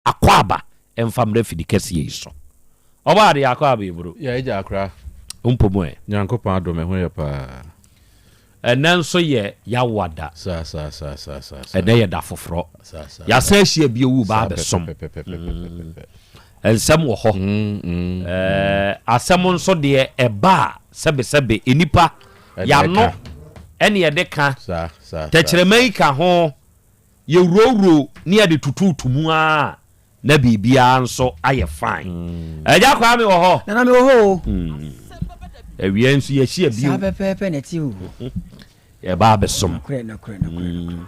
Akwaaba mfa mmra fidi kɛseɛ yi so. Ɔbaa deɛ akwaaba eburo. Yɛ agya akora. Mpo mu ɛ. Nyankopɔn adom ɛho yɛ paa. Ɛnɛ nso yɛ Yawoada. Saa saa saa saa saa saa. Ɛnɛ yɛ da foforɔ. Saa saa. Yɛasan ahyia bio wu ba Saa abɛsom. pɛpɛpɛpɛpɛpɛpɛ. Nsɛm wɔ hɔ. Mm, mm. Ɛɛ asɛm nso deɛ ɛba a sɛbesɛbe nnipa Ɛna yɛano ɛka. ɛne yɛde ka. Saa saa saa. Tɛkyerɛma yi ka ho. Yɛwurowuro ne yɛde tutuutu mu ara na biribiara nso ayɛ fine. Agya Kwame wɔ hɔ? Nana mewɔ hɔ o. Awia nso yɛahyia bio. Saa pɛpɛɛpɛ na ɛte o. Yɛba abɛsom. Nokorɛ, nokorɛ, nokorɛ, nokorɛ.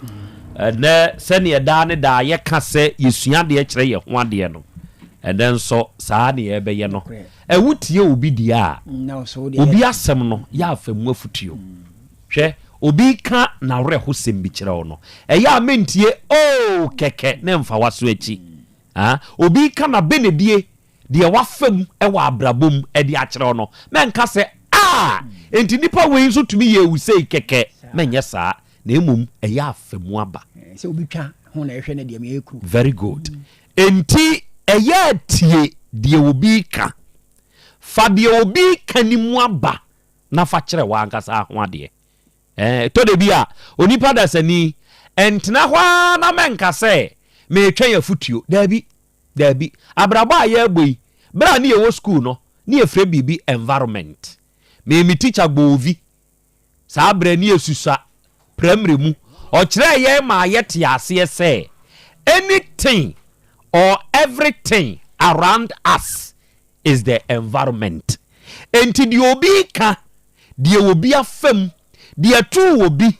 Ɛnɛ sɛdeɛ daa ne daa yɛka sɛ yɛsua adeɛ kyerɛ yɛn ho adeɛ no, ɛnɛ nso saa ne yɛbɛyɛ no. Nokorɛ. Ɛwo tie obi deɛ a, Na ɔsɔ wo deɛ obi yɛ. asɛm no yɛ afa mu afutuo. Hwɛ, obi reka n'awerɛhosɛm bi kyerɛ wo no, ɛyɛ a mentie oo kɛkɛ na mfa w'aso akyi. Ah, obi reka n'abenedie, deɛ wafa mu wɔ abrabɔ mu de akyerɛ wo no, mɛnka sɛ, Ah, enti nipa wei nso tumi yɛɛ wo sei kɛkɛ. Mɛnyɛ saa, na mmom ɛyɛ a fa mu aba. Sɛ obi twa ho na ɛhwɛ no deɛ, meyɛ kuro. Very good. Enti ɛyɛ a tie deɛ obi reka. Fa deɛ obi reka no mu aba na fa kyerɛ w'ankasa ho adeɛ. Ɛɛ, ɛtɔ da bi a, onipa dasani, ntena hɔ ara na mɛnka sɛ meretwɛn afotuo. Daabi, daabi. Abrabɔ a yɛrebɔ yi, berɛ a ne yɛwɔ sukuu no, ne yɛfrɛ biribi environment. Me, me tikya Gboovi, saa berɛ ne yɛsusua primary mu, ɔkyerɛɛ yɛn maa yɛtee aseɛ sɛ anything or everything around us is the environment. Enti deɛ obi reka, deɛ obi afa mu, deɛ ɛtoo obi,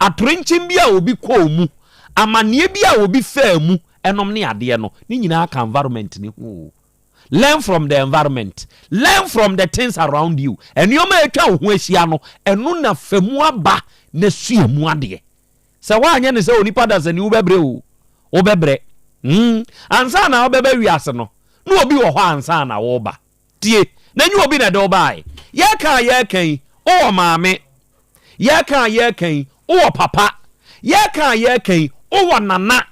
atorenkyem bi a obi kɔɔ mu, amaneɛ bi a obi faa mu nom ne adeɛ no, ne nyinaa ka environment no ho o. Learn from the environment. Learn from the things around you. Nneɛma a atwa wo ho ahyia no, ɛno na fa mu aba na sua mu adeɛ. Sɛ woanyɛ no sɛ onipa dasani wobɛbrɛ o, wobɛbrɛ. Hmm, ansa na wobɛba wiase no, na obi wɔ hɔ ansa na woreba. Tie, na ɛnyɛ obi na ɛde wo baeɛ. Yɛreka a yɛreka yi, wowɔ maame. Yɛreka a yɛreka yi, wowɔ papa. Yɛreka a yɛreka yi, wowɔ nana.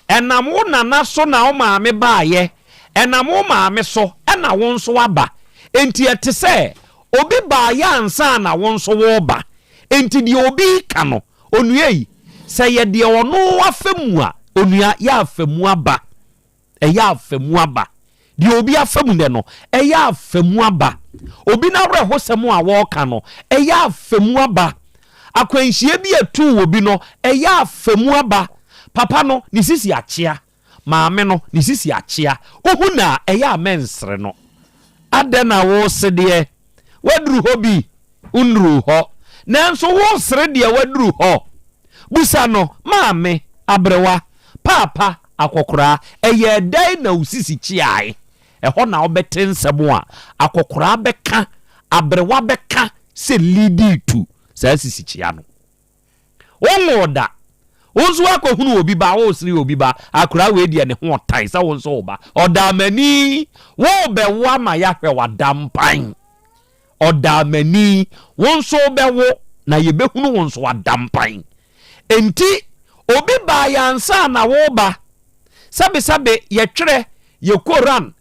Ɛnam wo nana so na wo maame baeɛ. Ɛnam wo maame so na wo nso woaba. Enti ɛte sɛ obi baeɛ ansa na wo nso woreba. Enti deɛ obi reka no, onua yi, sɛ ɛyɛ deɛ ɔno afa mu a, onua, yɛ afa mu aba. Ɛyɛ afa mu aba. Deɛ obi afa mu nnɛ no, ɛyɛ afa mu aba. Obi n'awerɛhosɛm a wɔreka no, ɛyɛ afa mu aba. Akwanhyia bi a ɛtoo obi no, ɛyɛ afa mu aba. Papa no, ne sisi akyea. Maame no, ne sisi akyea. Wohu no a, ɛyɛ a mɛnsere no. Adɛn na wose deɛ woaduru hɔ bi? Wonnuruu hɔ. Nanso woresere deɛ woaduru hɔ. Bisa no, Maame, aberewa, paapa, akɔkoraa, ɛyɛɛ dɛn na wo sisi kyeae? Ɛhɔ na wobɛte nsɛm a akɔkoraa bɛka, aberewa bɛka sɛ leading to saa sisikyea no. Wonwoo da. Wo nso woakɔhunu obi ba, woresere obi ba, akwadaa wei deɛ ne ho ɔtan sɛ wo nso wo ba. Ɔdaamani, worebɛwo ama yɛahwɛ w'adampan. Ɔdaamani, wo nso wobɛwo na yɛbɛhunu wo nso w'adampan. Enti, obi baeɛ ansa na woreba. Sɛbesɛbe yɛtwerɛ yɛ Koran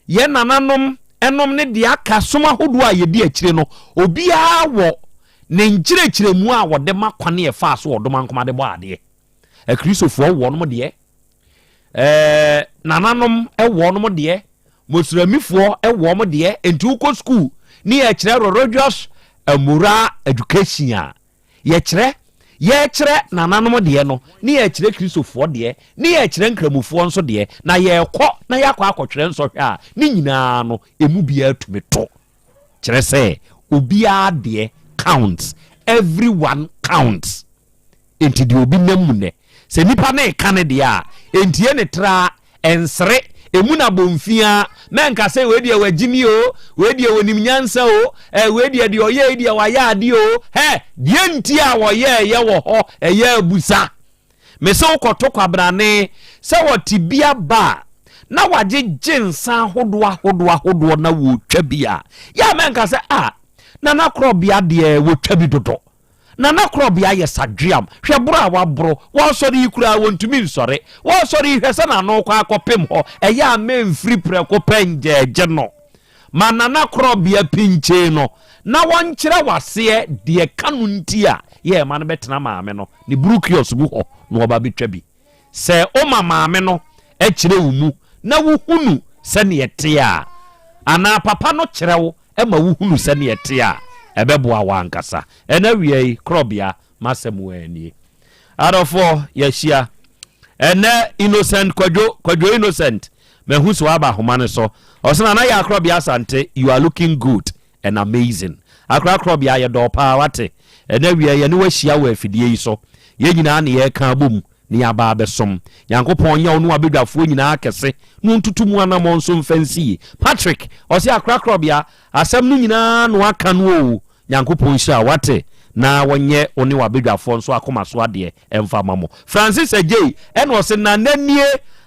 Yɛn nananom nom ne deɛ aka som ahodoɔ a yɛdi akyire no, obiara wɔ ne nkyerɛkyerɛmu a wɔde ma kwane a ɛfaa so ɔdom ankoma de bɔ adeɛ. Akristofoɔ wɔ wɔnom deɛ, ɛɛ nananom wɔ wɔnom deɛ, Moslemifoɔ wɔ wɔn deɛ. Enti wokɔ sukuu ne yɛkyerɛ religious and moral education a, Yɛkyerɛ, yɛrekyerɛ nananom deɛ no, ne yɛrekyerɛ Kristofoɔ deɛ, ne yɛrekyerɛ Nkramofoɔ nso deɛ, na yɛrekɔ na yɛakɔ akɔtwerɛ nsɔhwɛ a, ne nyinaa no, ɛmu biara tumi to. Kyerɛ sɛ, obiara deɛ counts, everyone counts. Enti deɛ obi nam mu nnɛ, sɛ nipa no reka ne deɛ a, ɛntie ne traa, ɛnsere, ɛmu no abomfiaa, mɛnka sɛ wei deɛ wagyimi o, wei deɛ ɔnim nyansa o, ɛ wei deɛ deɛ ɔyɛɛ yi deɛ wayɛ adeɛ o, hɛ, deɛ nti a wɔyɛɛyɛ wɔ hɔ, ɛyɛ abusa. Mese wokɔto kwabrane sɛ wɔte bi aba a, na wagyegye nsa ahodoɔ ahodoɔ ahodoɔ na wɔretwa bi a, yɛ a mɛnka sɛ ah, Nana Korɔbea deɛ wɔtwa bi dodo. Nana Korɔbea yɛ sadweam. Hwɛ boro a waboro. Wɔresɔre yi koraa wɔntumi nsɔre. Wɔresɔre yi hwɛ sɛ n'ano rekɔ akɔpem hɔ. Ɛyɛ a memfiri prɛko pɛ ngyɛɛgye no. Ma Nana Korɔbea pinkyee no na wɔnkyerɛ wo aseɛ deɛ ɛka no nti a yɛrema no bɛtena maame no ne brukiosk mu hɔ na ɔba bɛtwa bi. Sɛ woma maame no kyerɛ wo mu na wohunu sɛdeɛ ɛteɛ a, anaa papa no kyerɛ wo ma wohunu sɛdeɛ ɛteɛ a, ɛbɛboa wo ankasa. Ɛna awia yi, Korɔbea, m'asɛm ara nie. Adɔfoɔ, yɛahyia. Ɛnnɛ, Innocent Kwadwo, Kwadwo Innocent, mahu sɛ woaba ahoma no so. Ɔse, Nana Yaa Korɔbea Asante, you are looking good and amazing. Akora Korɔbea, yɛdɔ wo paa, wate? Ɛnnɛ awia yi, yɛne wo ahyia wɔ afidie yi so. Yɛn nyinaa na yɛreka abom na yɛaba abɛsom. Nyankopɔn nyɛ wo ne w'abadwafoɔ nyinaa kɛse na ɔntutu mo anammɔn so mfa nsi yie. Patrick, ɔse Akora Korɔbea, asɛm no nyinaa na woaka no oo, Nyankopɔn nhyira wo, wate, na wɔnyɛ wo ne w'abadwafoɔ nso akoma so adeɛ mfa ma mo. Francis Adjei ɛna ɔse Nana nie,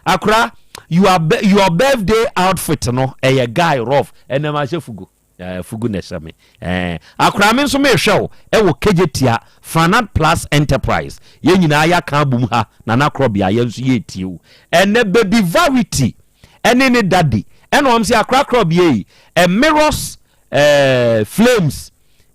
Akora, your, your birthday outfit no ɛyɛ guy rough, ɛnɛ mahyɛ fugu. Eh, fugu na ɛhyɛ me. Eh, akora me nso mehwɛ wo ɛwɔ Kejetia Franat Plus Enterprise. Yɛn nyinaa yɛaka abom ha na n'akorɔbea yɛn nso yɛretie wo. Ɛnɛ Baby Verity ɛne ne daddy ɛna wɔn sɛ akora korɔbea yi ɛ mirrors eh, flames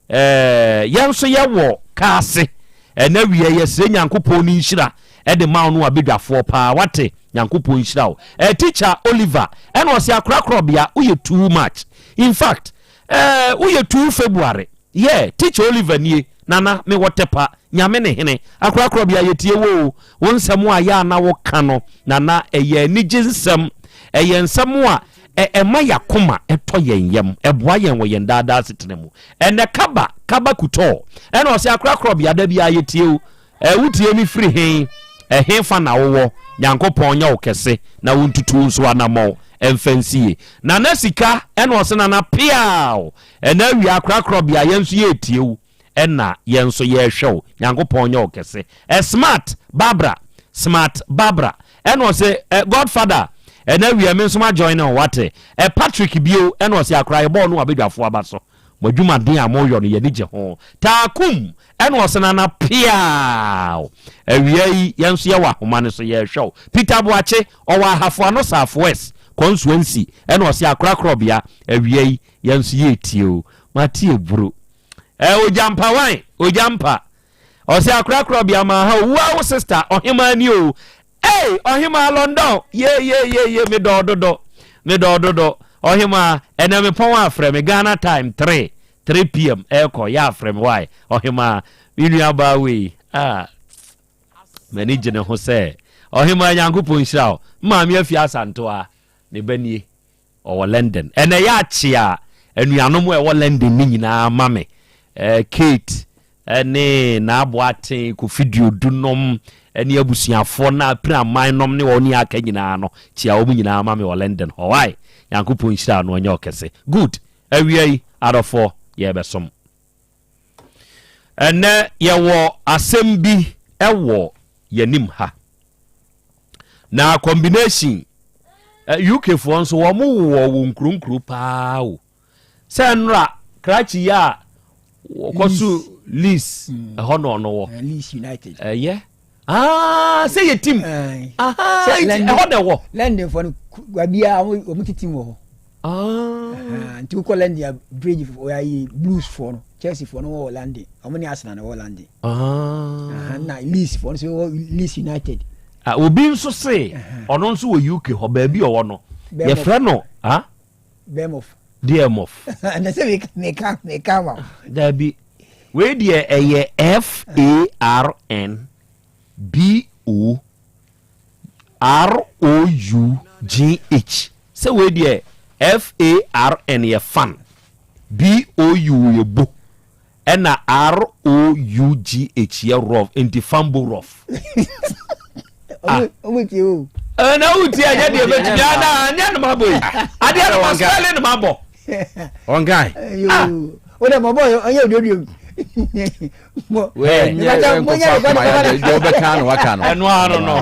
eh, yɛn nso yɛwɔ kaase. Ɛnɛ wiɛ yɛsrɛ Nyankopɔn ne nhyira ɛde ma wo no abadwafoɔ paa wate Nyankopɔn nhyira wo. Eh, teacher Oliver ɛna ɔsɛ akora korɔbea woyɛ too much. Infact eh woyɛ too February yeah teacher Oliver nie Nana me wɔ tɛpa Nyame ne hene akorakorɔ bia yɛtie wo o wo nsɛm a yɛ a na wo ka no Nana ɛyɛ anigye nsɛm ɛyɛ nsɛm a ɛ ɛma yakoma ɛtɔ yɛn yam ɛboa yɛn wɔ yɛn daa daa asetena mu ɛnɛ kaba kaba kutɔɔ ɛna ɔsɛ akorakorɔ bia da biara yɛtie wo Ɛ, wotie me firi he? Ɛhefa na wowɔ? Nyankopɔn nyɛ wo kɛse na wontutu wo nso anammɔn mfa nsi ye. Nana Sika ɛna ɔse Nana peaw! Ɛna awia korakorɔbea yɛn nso yɛretie wo ɛna yɛn nso yɛrehwɛ wo. Nyankopɔn nyɛ wo kɛse. Ɛ Smart Barbara, Smart Barbara ɛna ɔse ɛ Godfather ɛna awia me nso ma join wo wate. Ɛ Patrick bio ɛna ɔse akora yɛbɔɔ no wɔ abadwafoɔ aba so. Mo adwumaden a moyɔ no yɛn ani gye ho. Taakum ɛna ɔse nana peaw! Awia yi yɛn nso yɛwɔ ahoma no so yɛrehwɛ wo. Peter Boakye ɔwɔ Ahafo Ano South West Consuency ɛna ɔse Akorakorɔbea awia yi yɛn nso yɛretie wo. Mate aburo. Ɛ Ogyampa wan? Ogyampa. Ɔse Akorakorɔbea maa ha o. Wo a wo sister ɔhemaa ni o. Ei ɔhemaa London ye ye ye ye me dɔɔ dodo me dɔɔ dodo ɔhemaa ɛnɛ me pɔn afrɛ me Ghana time 3 3 pm ɛkɔ yɛ afrɛ me why ɔhemaa me nua baa wei ah m'ani gye ne ho sɛ ɔhemaa Nyankopɔn nhyira wo maame afi asantoa ne ba nie Ɔwɔ London. Ɛnɛ yɛ akyea anuanom a ɛwɔ London no nyinaa ma me. Eh, Kate ne n'aboaten Kofi Duodu nom ne abusuafoɔ no a Piraman nom ne wɔn ne aka nyinaa no, kyea wɔn nyinaa ma me wɔ London hɔ. Why? Nyankopɔn nhyira no ɔnyɛ ɔkɛse. Good. Awia yi, adɔfoɔ, yɛrebɛsom. Ɛnɛ yɛwɔ asɛm bi wɔ yɛnim ha. Na combination UK foɔ nso wɔn wowɔ wɔ nkuro nkuro paa o. Sɛ nnora krakye yi a wɔkɔ so Leeds mm. ɛhɔ na ɔno wɔ. Leeds United. Ɛyɛ. Ah, sɛ yɛ team. Ɛhɔ na ɛwɔ. London foɔ no wabiara wɔn ti team wɔ hɔ. Ah. Nti wokɔ London a bridge ayi Blues foɔ no Chelsea foɔ no wɔ London wɔn ne Arsenal na wɔ London. Ah. Na Leeds foɔ no nso wɔ Leeds United. Ah, obi nso se ɔno nso wɔ UK hɔ baabi ɔwɔ no yɛfrɛ no ah? Bournemouth. Bournemouth. Na sɛ meka meka ma. Dabi wei deɛ ɛyɛ F A R N B O R-O-U-G-H sɛ wei deɛ F-A-R-N yɛ fan, B-O-U yɛ bo, ɛna R-O-U-G-H yɛ rough, nti fambo rough. Ah. Ɔmo tie o. Ɛna wo tie ɛnyɛ deɛ bɛtumi ana anyɛ no mabɔ yi. Adeɛ no ma spelling no mabɔ. Ɔnkan. Ah. O de mɔbɔ ɔnyɛ oduoduo mu. Ɛno ano no.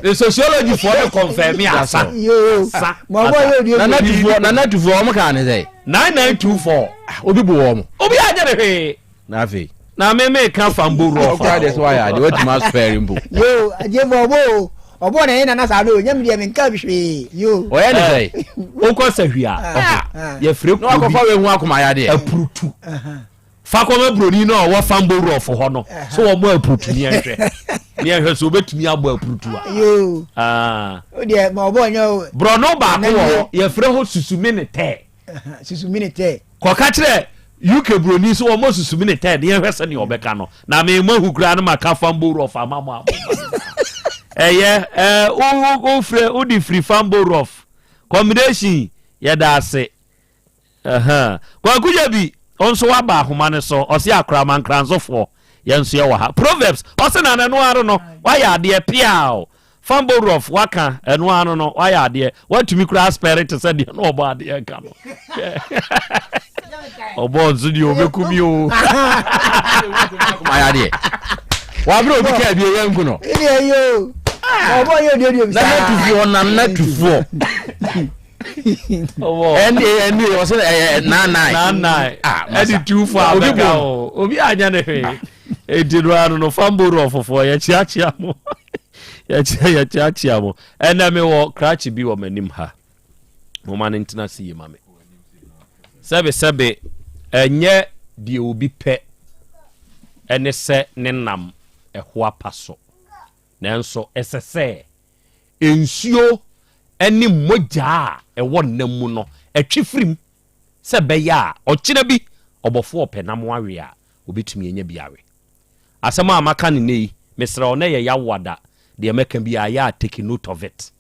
The sociology foɔ ne confirm asa. Asa. Nana tufoɔ ɔmo kaa ne sɛ. 9924. Obi bu wɔn. Obi anyɛ ne hwee. Na afei. Na me meka fambo rough. Ɔkura deɛ sɛ wayɛ adeɛ watumi asopɛre mpo. Yoo agyefo ɔbɔ o ɔbɔ na ɛyɛ nana saa no nyɛ mi deɛ mi nka hwee yoo. Ɔyɛ ne sɛ. Wokɔ sahwi a ɔho yɛfrɛ kuro bi. Na wakɔfa wei ho akoma yadeɛ. Apurutu. Fa kɔma buroni no a ɔwɔ fambo rough hɔ no so wɔn bɔ apurutu ne yɛnhwɛ ne yɛnhwɛ so obetumi abɔ apurutu a. Yoo. O deɛ ma ɔbɔ nyɛ o. Borɔno baako wɔ hɔ yɛfrɛ hɔ susumene tɛ. Susumene tɛ. Kɔka kyerɛ UK buroni sɛ wɔmmɔ susumene tɛ ne yɛnhwɛ sɛnea ɔbɛka no. Na me mahu koraa no maka fambo rough ama mo a ɛyɛ ɛɛ wo wo wofrɛ wode firi fambo rough combination yɛda ase. Ɛhɛn. Kwaku Gyabi nso waba ahoma no so ɔse Akorama Nkransofoɔ yɛn nso yɛwɔ ha. Proverbs ɔse na ɛno ara no wayɛ adeɛ piaw. Fambo rough waka ɛno ara no wayɛ adeɛ watumi koraa spɛre te sɛ deɛ na ɔbɔ adeɛ ka no. Ɔbɔ nso deɛ ɔbɛku mi o. Ayɛ adeɛ. Wabere obi kaa bi ɛyɛ nku no. Ɛyɛ yo. Ɔbɔ yɛ odie odie saa. Nana tufoɔ nana tufoɔ. Ɛne ɛne ɔsɛ ɛyɛ nine nine. Nine. Ɛde tufoɔ abɛka o. Obi anya ne hwee. Eti no ano no fambo rɔfofoɔ yɛkyeakyea mo. Yɛkyea yɛkyeakyea mo. Ɛnɛ mewɔ krakye bi wɔ m'anim ha. Moma no ntena ase yie ma me. Sɛbe sɛbe ɛnyɛ deɛ obi pɛ ɛne sɛ ne nam ɛho apa so. Nanso ɛsɛ sɛ nsuo ne mogya a ɛwɔ nam mu no ɛtwe firi mu sɛ ɛbɛyɛ a ɔkyena bi ɔbɔfoɔ ɔpɛ nam awe a ɔbɛtumi anya bi awe. Asɛm a maka no nnɛ yi, mesrɛ wo na ɛyɛ yawoada, deɛ mɛka biara yɛ a take note of it.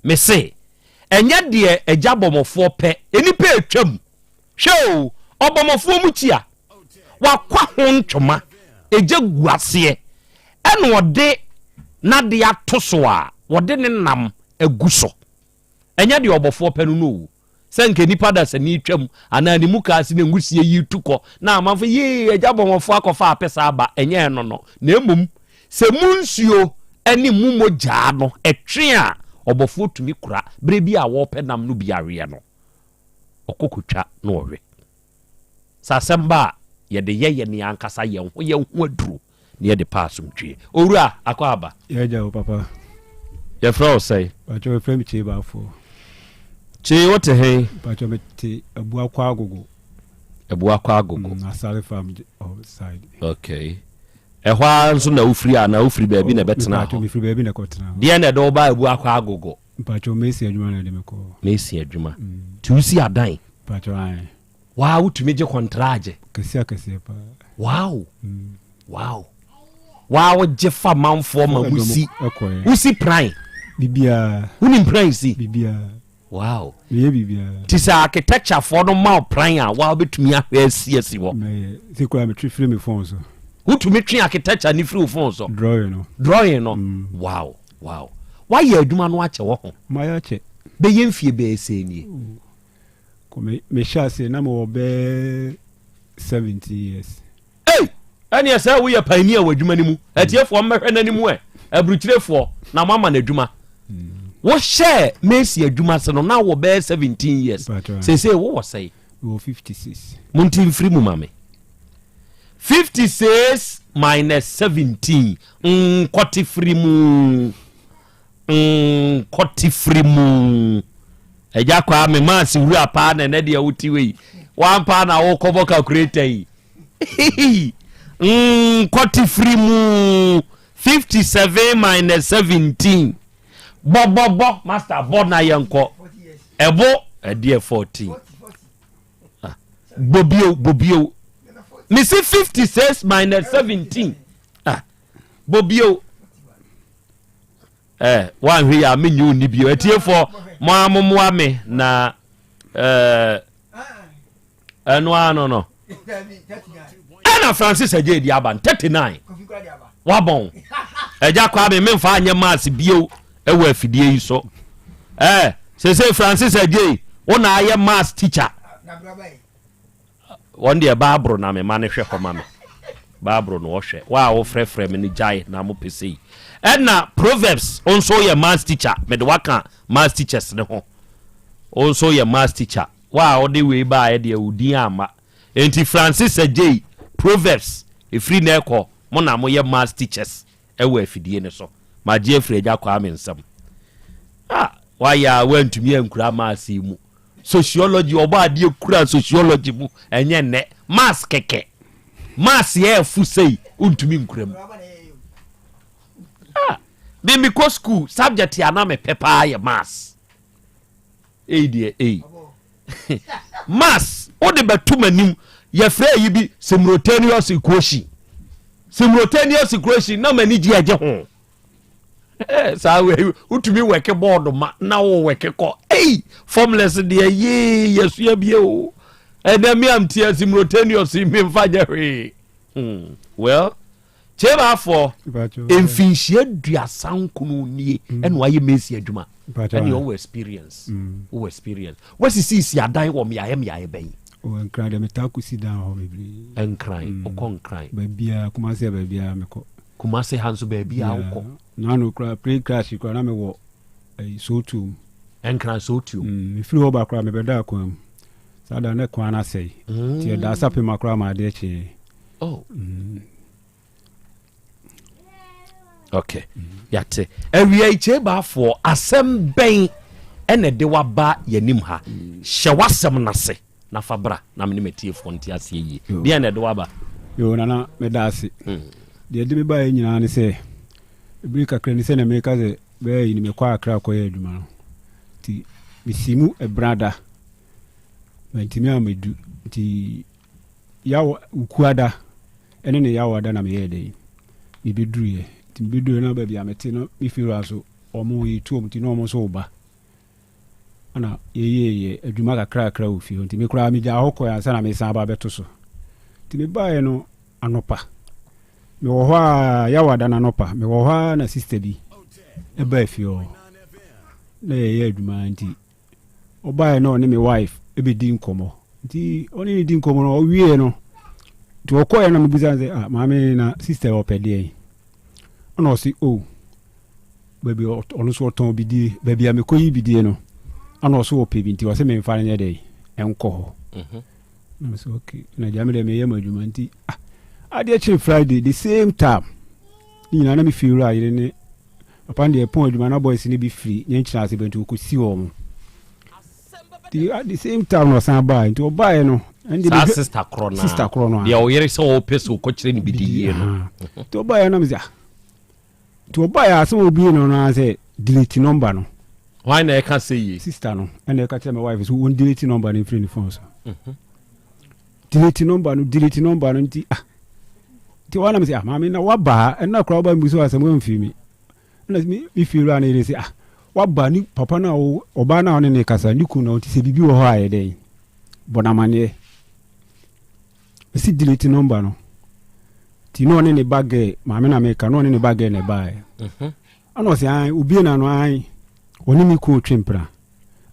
Mese, ɛnyɛ deɛ agya bɔmmɔfoɔ pɛ, nnipa retwam, hwɛ o, ɔbɔmmɔfoɔ mu kyia, wakwa ho ntwoma, egya gu aseɛ, ɛna ɔde n'adeɛ ato so a, wɔde ne nam agu so. Ɛnyɛ deɛ ɔbɔfoɔ pɛ no no o. Sɛ nka nipa dasani retwam anaa ne muka ase na nwusie yi retu kɔ na amanfo yee agya bɔmmɔfoɔ akɔfa apɛsɛ aba, ɛnyɛ ɛno no. Na mmom sɛ mu nsuo ne mu mogyaa no twe a, ɔbɔfoɔ tumi kora berɛ bi a wɔrepɛ nam no bi aweɛ no, ɔkɔ kɔtwa na ɔwe. Sɛ asɛm ba a, yɛde yɛ yɛn ankasa yɛn ho yɛn ho aduro na yɛde pɛ asomdwoeɛ. Owura, akɔ aba. Yɛagya wo papa. Yɛfrɛ wo sɛn? Mpakyɛ wɔfrɛ me Kyei Baafoɔ. Kyei, wote he? Mpakyɛ mete Abuakwa Agogo. Abuakwa Agogo. Mm, Asare farm side. Okay. Ɛhɔ ara nso na wofiri anaa wofiri baabi na ɛbɛtena hɔ? Mefiri baabi na ɛkɔtena hɔ. Deɛ na ɛde wo baa Abuakwa Agogo? Mpakyɛ mesi adwuma na ɛde me kɔɔ. Mesi adwuma. Nti wosi adan? Mpakyɛ ae. Waa wotumi gye kɔntragye? Kɛseɛ akɛseɛ paa. Wow. Wow. Waa wogye fa manfoɔ ma mu si. Wosi pran. Biribiara. Wonim pran si? Biribiara. Wow. Meyɛ biribiara. Ti sɛ architecture foɔ no ma wo pran a waa wobɛtumi ahwɛ asi asi hɔ. Mɛyɛ. Sɛ kura metwe firi me phone so. Wotumi twe architecture ne firi wo phone so. Drawing no. Drawing no. Wow. Wow. Woayɛ adwuma no akyɛ wɔ ho. Mayɛ akyɛ. Bɛyɛ mfie bɛyɛ sɛn nie? Kɔ me mehyɛ ase na mewɔ bɛɛ 17 years. Ei! Ɛneɛ sɛ woyɛ pioneer wɔ adwuma no mu. Atiefoɔ mmɛhwɛ n'anim ɛ. Aburukyirefoɔ, na moama no adwuma. Wohyɛɛ Mercy adwuma ase no, na wɔ bɛyɛ 17 years. Seesei wowɔ sɛe? Mewɔ 56. Monte mfiri mu ma me. 56 minus 17, nkɔte firi mu. Nkɔte firi mu. Agya kwaa me maase wura paa na ɛnɛ deɛ wote wei. Wampaa na wokɔbɔ calculator yi. Nkɔte firi mu. 57 minus 17. Bɔ bɔ bɔ master bɔ na yɛnkɔ. Ɛbo ɛdeɛ 14. Ah, bɔ bio bɔ bio. Mesi 56 minus 17. Ah, bɔ bio. Eh, woanhwɛ yi a menye wo nni bio. Atiefoɔ, mo ara mommoa me na eh, ɛno ara no no. Ɛna Francis Agye di aba 39 wabɔn. Agya Kwame memfa anyɛ maase bio ɛwɔ afidie yi so. Eh, sese Francis Agye wo na ayɛ mass teacher. Wɔn deɛ Bible na me ma no hwɛ hɔ ma me. Bible na ɔhwɛ. Wo a wofrɛfrɛ me no gyae na mo pɛ sei. Ɛna Proverbs wo nso woyɛ maths teacher. Mede waka maths teachers no ho. Wo nso woyɛ maths teacher. Wo a wode wei baeɛ deɛ wo din amma. Enti Francis Adjei, Proverbs, Ɛfiri nnɛ rekɔ, mo na moyɛ maths teachers wɔ afidie no so. Magye afiri Agya Kwame nsam. Ah, wayɛ a woantumi ankura maths yi mu. Sociology, ɔbɔ adeɛ kura sociology mu, ɛnyɛ nnɛ. Maths kɛkɛ. Maths yɛ afu sei, wontumi nkura mu. Ah, me mekɔ school, subject a na mepɛ paa yɛ maths. Ei deɛ ei. Maths, wode bɛto m'anim, yɛfrɛ yi bi simultaneous equation. Simultaneous equation na m'ani gye ɛgye ho. Eh, saa wei wotumi wɛke bɔɔdo ma na wo wɛke kɔ. Ei, formless deɛ yee yɛsua bie o. Ɛnɛ me amteɛ simultaneous memfa nyɛ hwee. Well, Kyebafoɔ, mfinhyia 39 nie ɛna wayɛ mesi adwuma. Ɛne ɔwɔ experience. Wowɔ experience. Wasisisi adan wɔ mmeaeɛ mmeaeɛ bɛn? Nkran deɛ metaa kɔsi dan hɔ bebree. Nkran, wokɔ Nkran? Baabiara, Kumase a baabiara mekɔ. Kumase ha nso baabiara wokɔ? Naano koraa plane crash koraa na mewɔ Sowutuom. Nkran Sowutuom. Mefiri hɔ ba koraa mebɛdaa kwan mu. Saa da no na kwan no asɛe. Nti yɛdaa Sapema koraa ma adeɛ kyeeɛ. Oh. Okay. Yate. Awia yi kyebaafoɔ asɛm bɛn ɛna ɛde waba yɛnim ha. Hyɛ w'asɛm no ase na fa bra na mene matiefoɔ nte aseɛ yie. Deɛ na ɛde waba? Yo nana meda ase. Deɛ ɛde me baeɛ nyinaa ne sɛ ɛbere kakra ni sɛdeɛ meka sɛ bɛyɛ yi ni mekɔ Accra kɔyɛ adwuma no. Nti mesi mu ɛbrada mantumi ammɛdu nti Yaw Wukuada ne ne Yawada na meyɛɛ dɛn? Mebeduruiɛ. Nti mebeduruiɛ na baabi a mete no, me fiewura nso, wɔn yɛtu wɔn nti na wɔn nso reba. Ɛna yɛyɛɛyɛ adwuma kakrakra wɔ fie hɔ. Nti me koraa megyaa hɔ kɔɛ ansa na mesan aba abɛto so. Nti mebaeɛ no anɔpa, mewɔ hɔ a Yawada no anɔpa, mewɔ hɔ a na sista bi ɛbaa fie hɔ. Na yɛyɛ adwuma nti ɔbaeɛ na ɔne me wife bɛdi nkɔmmɔ nti ɔne ne di nkɔmmɔ no ɔwieɛ no nti ɔkɔeɛ na mebisa no sɛ ah maame na sister ɔpɛ deɛn ɛna ɔse o oh, baabi ɔno nso ɔtɔn bidie baabi a mekɔyi bidie no ɛna ɔso ɔpɛ bi nti ɔse memfa no nyɛ dɛn ɛnkɔ hɔ mhm. na mesɛ ok na gya me dɛ meyɛ m'adwuma nti ah adeɛ kyere Friday the same time ne nyinaa na mefie wura yere ne Papa no deɛ ɛpɔn adwuma na boys no bi firi nyenkyena ase bɛ nti ɔkɔsi wɔn nti at the same time na ɔsan baa nti ɔbaeɛ no ɛnde saa sister korɔ no sister korɔ no deɛ ɔyere sɛ ɔpɛ sɛ ɔkɔkyerɛ no bi di yie no nti ɔbaeɛ no mesɛ ah nti ɔbaeɛ asɛm a ɔbie no no ara sɛ delete number no hwan na ɛka sɛ yie sister no ɛna ɛka kyerɛ my wife so wɔn delete number no mfiri ne phone so mhm. Delete number no delete number no nti ah nti wɔn anam sɛ ah maame na waba ha ɛna koraa waba mbuso asɛm wɔn mfiri mi ɛna mi mi fi wura ne yere sɛ ah waba ne papa na ɔbaa na ɔne ne kasa ne kun na ɔte sɛ biribi wɔ hɔ a yɛ dɛn bɔ n'amaneɛ ɛsi delete number no ti na ɔne ne ba gɛɛ maame na meka na ɔne ne ba gɛɛ na ɛbaeɛ mhm. ɛna ɔsɛ an obie na no an ɔne me kun twe mpena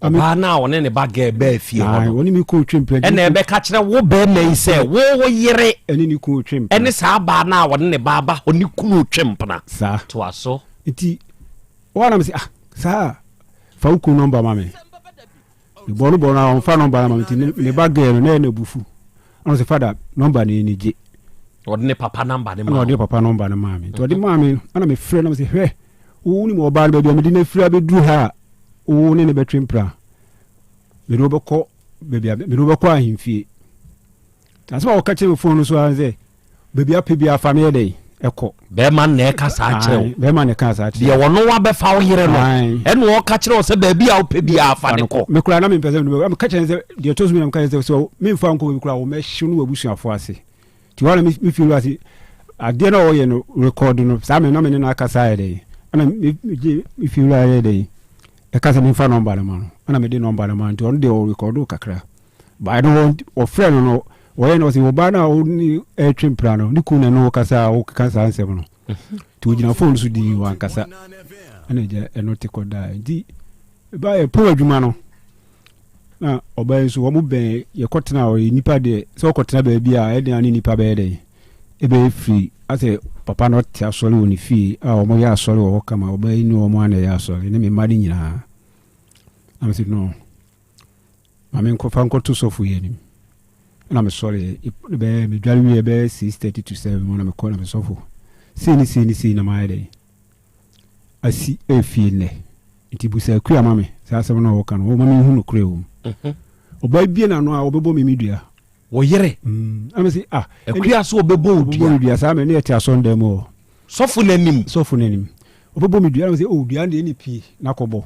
Ɔbaa no a ɔne ne ba gɛɛ baa fie hɔ no, ɔne me kunu twe mpena. Ɛna ɛbɛka kyerɛ wo bɛrima yi sɛ wo wo yere ɛne ne kunu twe mpena. Ɛne saa baa no a ɔne ne ba aba hɔ ne kunu twe mpena. Saa. Toa so. Nti wɔn anam sɛ ah saa fa wo kunu nɔmba ma me. Mebɔ no bɔ no a ɔmfa nɔmba no ma me nti ne ba gɛɛ no na ɛyɛ no abufu. Ɔno sɛ fada nɔmba no ani gye. Ɔde ne papa nɔmba no maa. Ɛna ɔde ne papa nɔmba no maa me. Nti ɔde maa me ɛna mefrɛ no sɛ hwɛ wo nim ɔbaa no baabi a mede no afiri abɛduru ha a wo ne no bɛtwe mpena. Mede wo bɛkɔ baabi a mede wo bɛkɔ ahemfie. Nti asɛm a wɔka kyerɛ me fon no so ara sɛ baabi apɛ bi afa me yɛ dɛn ɛkɔ. Bɛrima na ɛka saa kyerɛ wo. Bɛrima na ɛka saa kyerɛ. Deɛ ɔno wabɛfa wo yere no. Ɛna ɔka kyerɛ wo sɛ baabi a wopɛ bi afa ne kɔ. Me koraa na mempɛ sɛ meka kyerɛ sɛ deɛ ɛtɔ so mi na meka kyerɛ sɛ memfa nkɔ baabi koraa wɔmɛhyew no wɔ abusuafoɔ ase. Nti hɔ na me fie wura se adeɛ no a ɔyɛ no record no saa me na me ne no akasa ayɛ dɛn ɛna me me fie wura yɛ dɛn ɛka sɛ memfa nɔmba no ma no ɛna mede nɔmba no ma nti ɔno deɛ ɔrekɔdo kakra bae no ɔfrɛ no no ɔyɛ no ɔsɛ ɔbaa no a ɔne ɛretwe mpira no ne kun na ɛne ɔkasa a ɔkeka saa nsɛm no nti ɔgyina fon so dii wankasa ɛna gya ɛno te kɔdaa nti ɛbaeɛ pɔn adwuma no Na ɔbaa yi nso wɔn bɛn yɛkɔtena hɔ yi nipa deɛ sɛ ɔkɔtena baabi a ɛdeɛ a ne nipa bɛyɛ dɛn ɛbɛyɛ firi asɛ papa no ɔte asɔre wɔ ne fie a wɔn yɛ asɔre wɔ hɔ kama ɔbaa yi ne wɔn a na ɛyɛ asɔre ne me mma no nyinaa na me sɛ no ma me nkɔfa nkɔto sɔfo yi anim. Ɛna mesɔreɛ, bɛyɛ medware wieɛ bɛyɛ 6:30 to 7 mu na mekɔ na mesɔfo sei ne sei ne sei na mayɛ dɛn asi efie nnɛ nti busa akua ma me saa asɛm no a wɔka no wɔma menhu nokorɛ wɔ mu. Ɔbaa bie n'ano a wɔbɛbɔ me me dua. Wo yere? Ɛna mese ah. Akua so ɔbɛbɔ wo dua? Ɔbɛbɔ me dua saa mmerɛ ne yɛte asɔndan mu hɔ. Sɔfo no anim? Sɔfo no anim. Ɔbɛbɔ me dua ɛna mese oh dua no deɛ ɛne pie na kɔbɔ.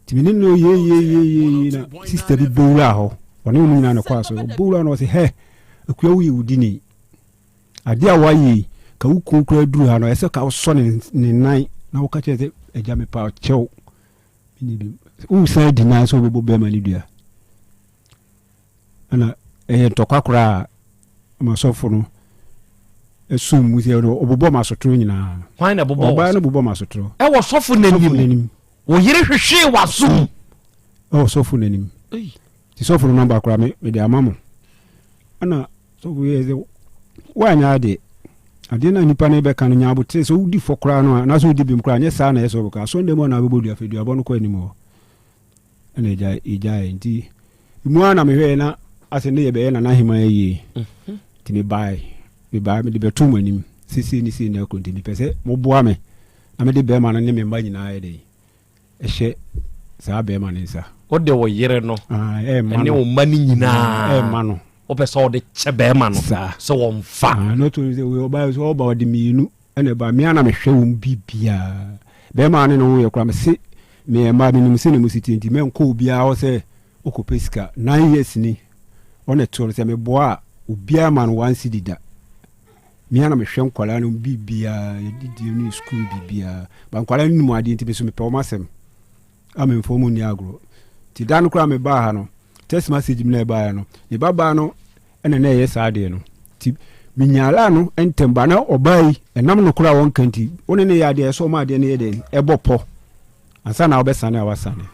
Nti me ne no yeyeyeyeye na sista bi bɔ wuraa hɔ. Ɔne wɔn nyinaa na ɛkɔ asɔre. Ɔbɔ wuraa na ɔse hɛ akua woyɛ wo dini. Adeɛ a woayɛ yi ka wo kunu koraa duru ha no ɛsɛ ka wosɔ ne ne nan na woka kyerɛ sɛ agya mepa kyɛw. Wosan di nan sɛ wobɛbɔ bɛrima no dua. Ɛna ɛyɛ ntɔkwa koraa ma sɔfo no ɛsum mu sɛ ɔbobɔ m'asotoro nyinaa. Hwan na ɛbobɔ Ɔbaa no bobɔ m'asotoro. Ɛwɔ sɔfo n'anim. Wo yere hwehwee w'asom. Ɛwɔ sɔfo n'anim. Ti sɔfo no nɔmba koraa me mede ama mo. Ɛna sɔfo yɛ sɛ woanyɛ adeɛ. Adeɛ no a nipa no bɛka no nya abotere sɛ wodi fɔ koraa no a anaasɛ wodi bem koraa nyɛ saa na ɛyɛ sɛ wɔbɛka. Asɔndan mu a na wobɛbɔ dua fɛ duabɔ no kɔ anim hɔ. Ɛna ɛgya ɛgyaeɛ nti emu ara na mehwɛɛ na asɛ ne yɛbɛyɛ Nana Aheman ayie nti mebae mebae mede bɛtoo mo anim sɛ sei ne sei na ɛkɔ nti mepɛ sɛ moboa me na mede bɛrima no ne me mma nyinaa yɛ dɛn ɛhyɛ saa bɛrima no nsa. Wode wo yere no ɛma ne wo mma no nyinaa ɛma no wopɛ sɛ wode kyɛ bɛrima no sɛ wɔmfa. Na ɔtɔ sɛ ɔbaa sɛ ɔba ɔde mmienu Ɛna ɛbaa me ara na mehwɛ wɔn biribiara. Bɛrima ne ne ho yɛ koraa mese meyɛ mmaa menim sɛnea mo si teɛ nti mɛnkɔ obiara hɔ sɛ wokɔpɛ sika. 9 years ni ɔna ɛtoɔ no sɛ meboa a obiara ma no 1 cedi da. Me ara na mehwɛ nkwadaa no biribiara yɛdidie ne sukuu biribiara. Ba nkwadaa no nim adeɛ nti me so mepɛ wɔn asɛm a memfa wɔn nni agorɔ. Nti da no koraa mebaa ha no text message mi na ɛbaeɛ no ne babaa no ɛna na ɛyɛ saa adeɛ no nti menyaa laa no ntɛm ba na ɔbaa yi ɛnam no koraa wɔnka nti wo ne ne yɛ adeɛ ɛsɛ ɔma adeɛ no yɛ dɛn ɛbɔ pɔ ansa na wobɛsane a wasane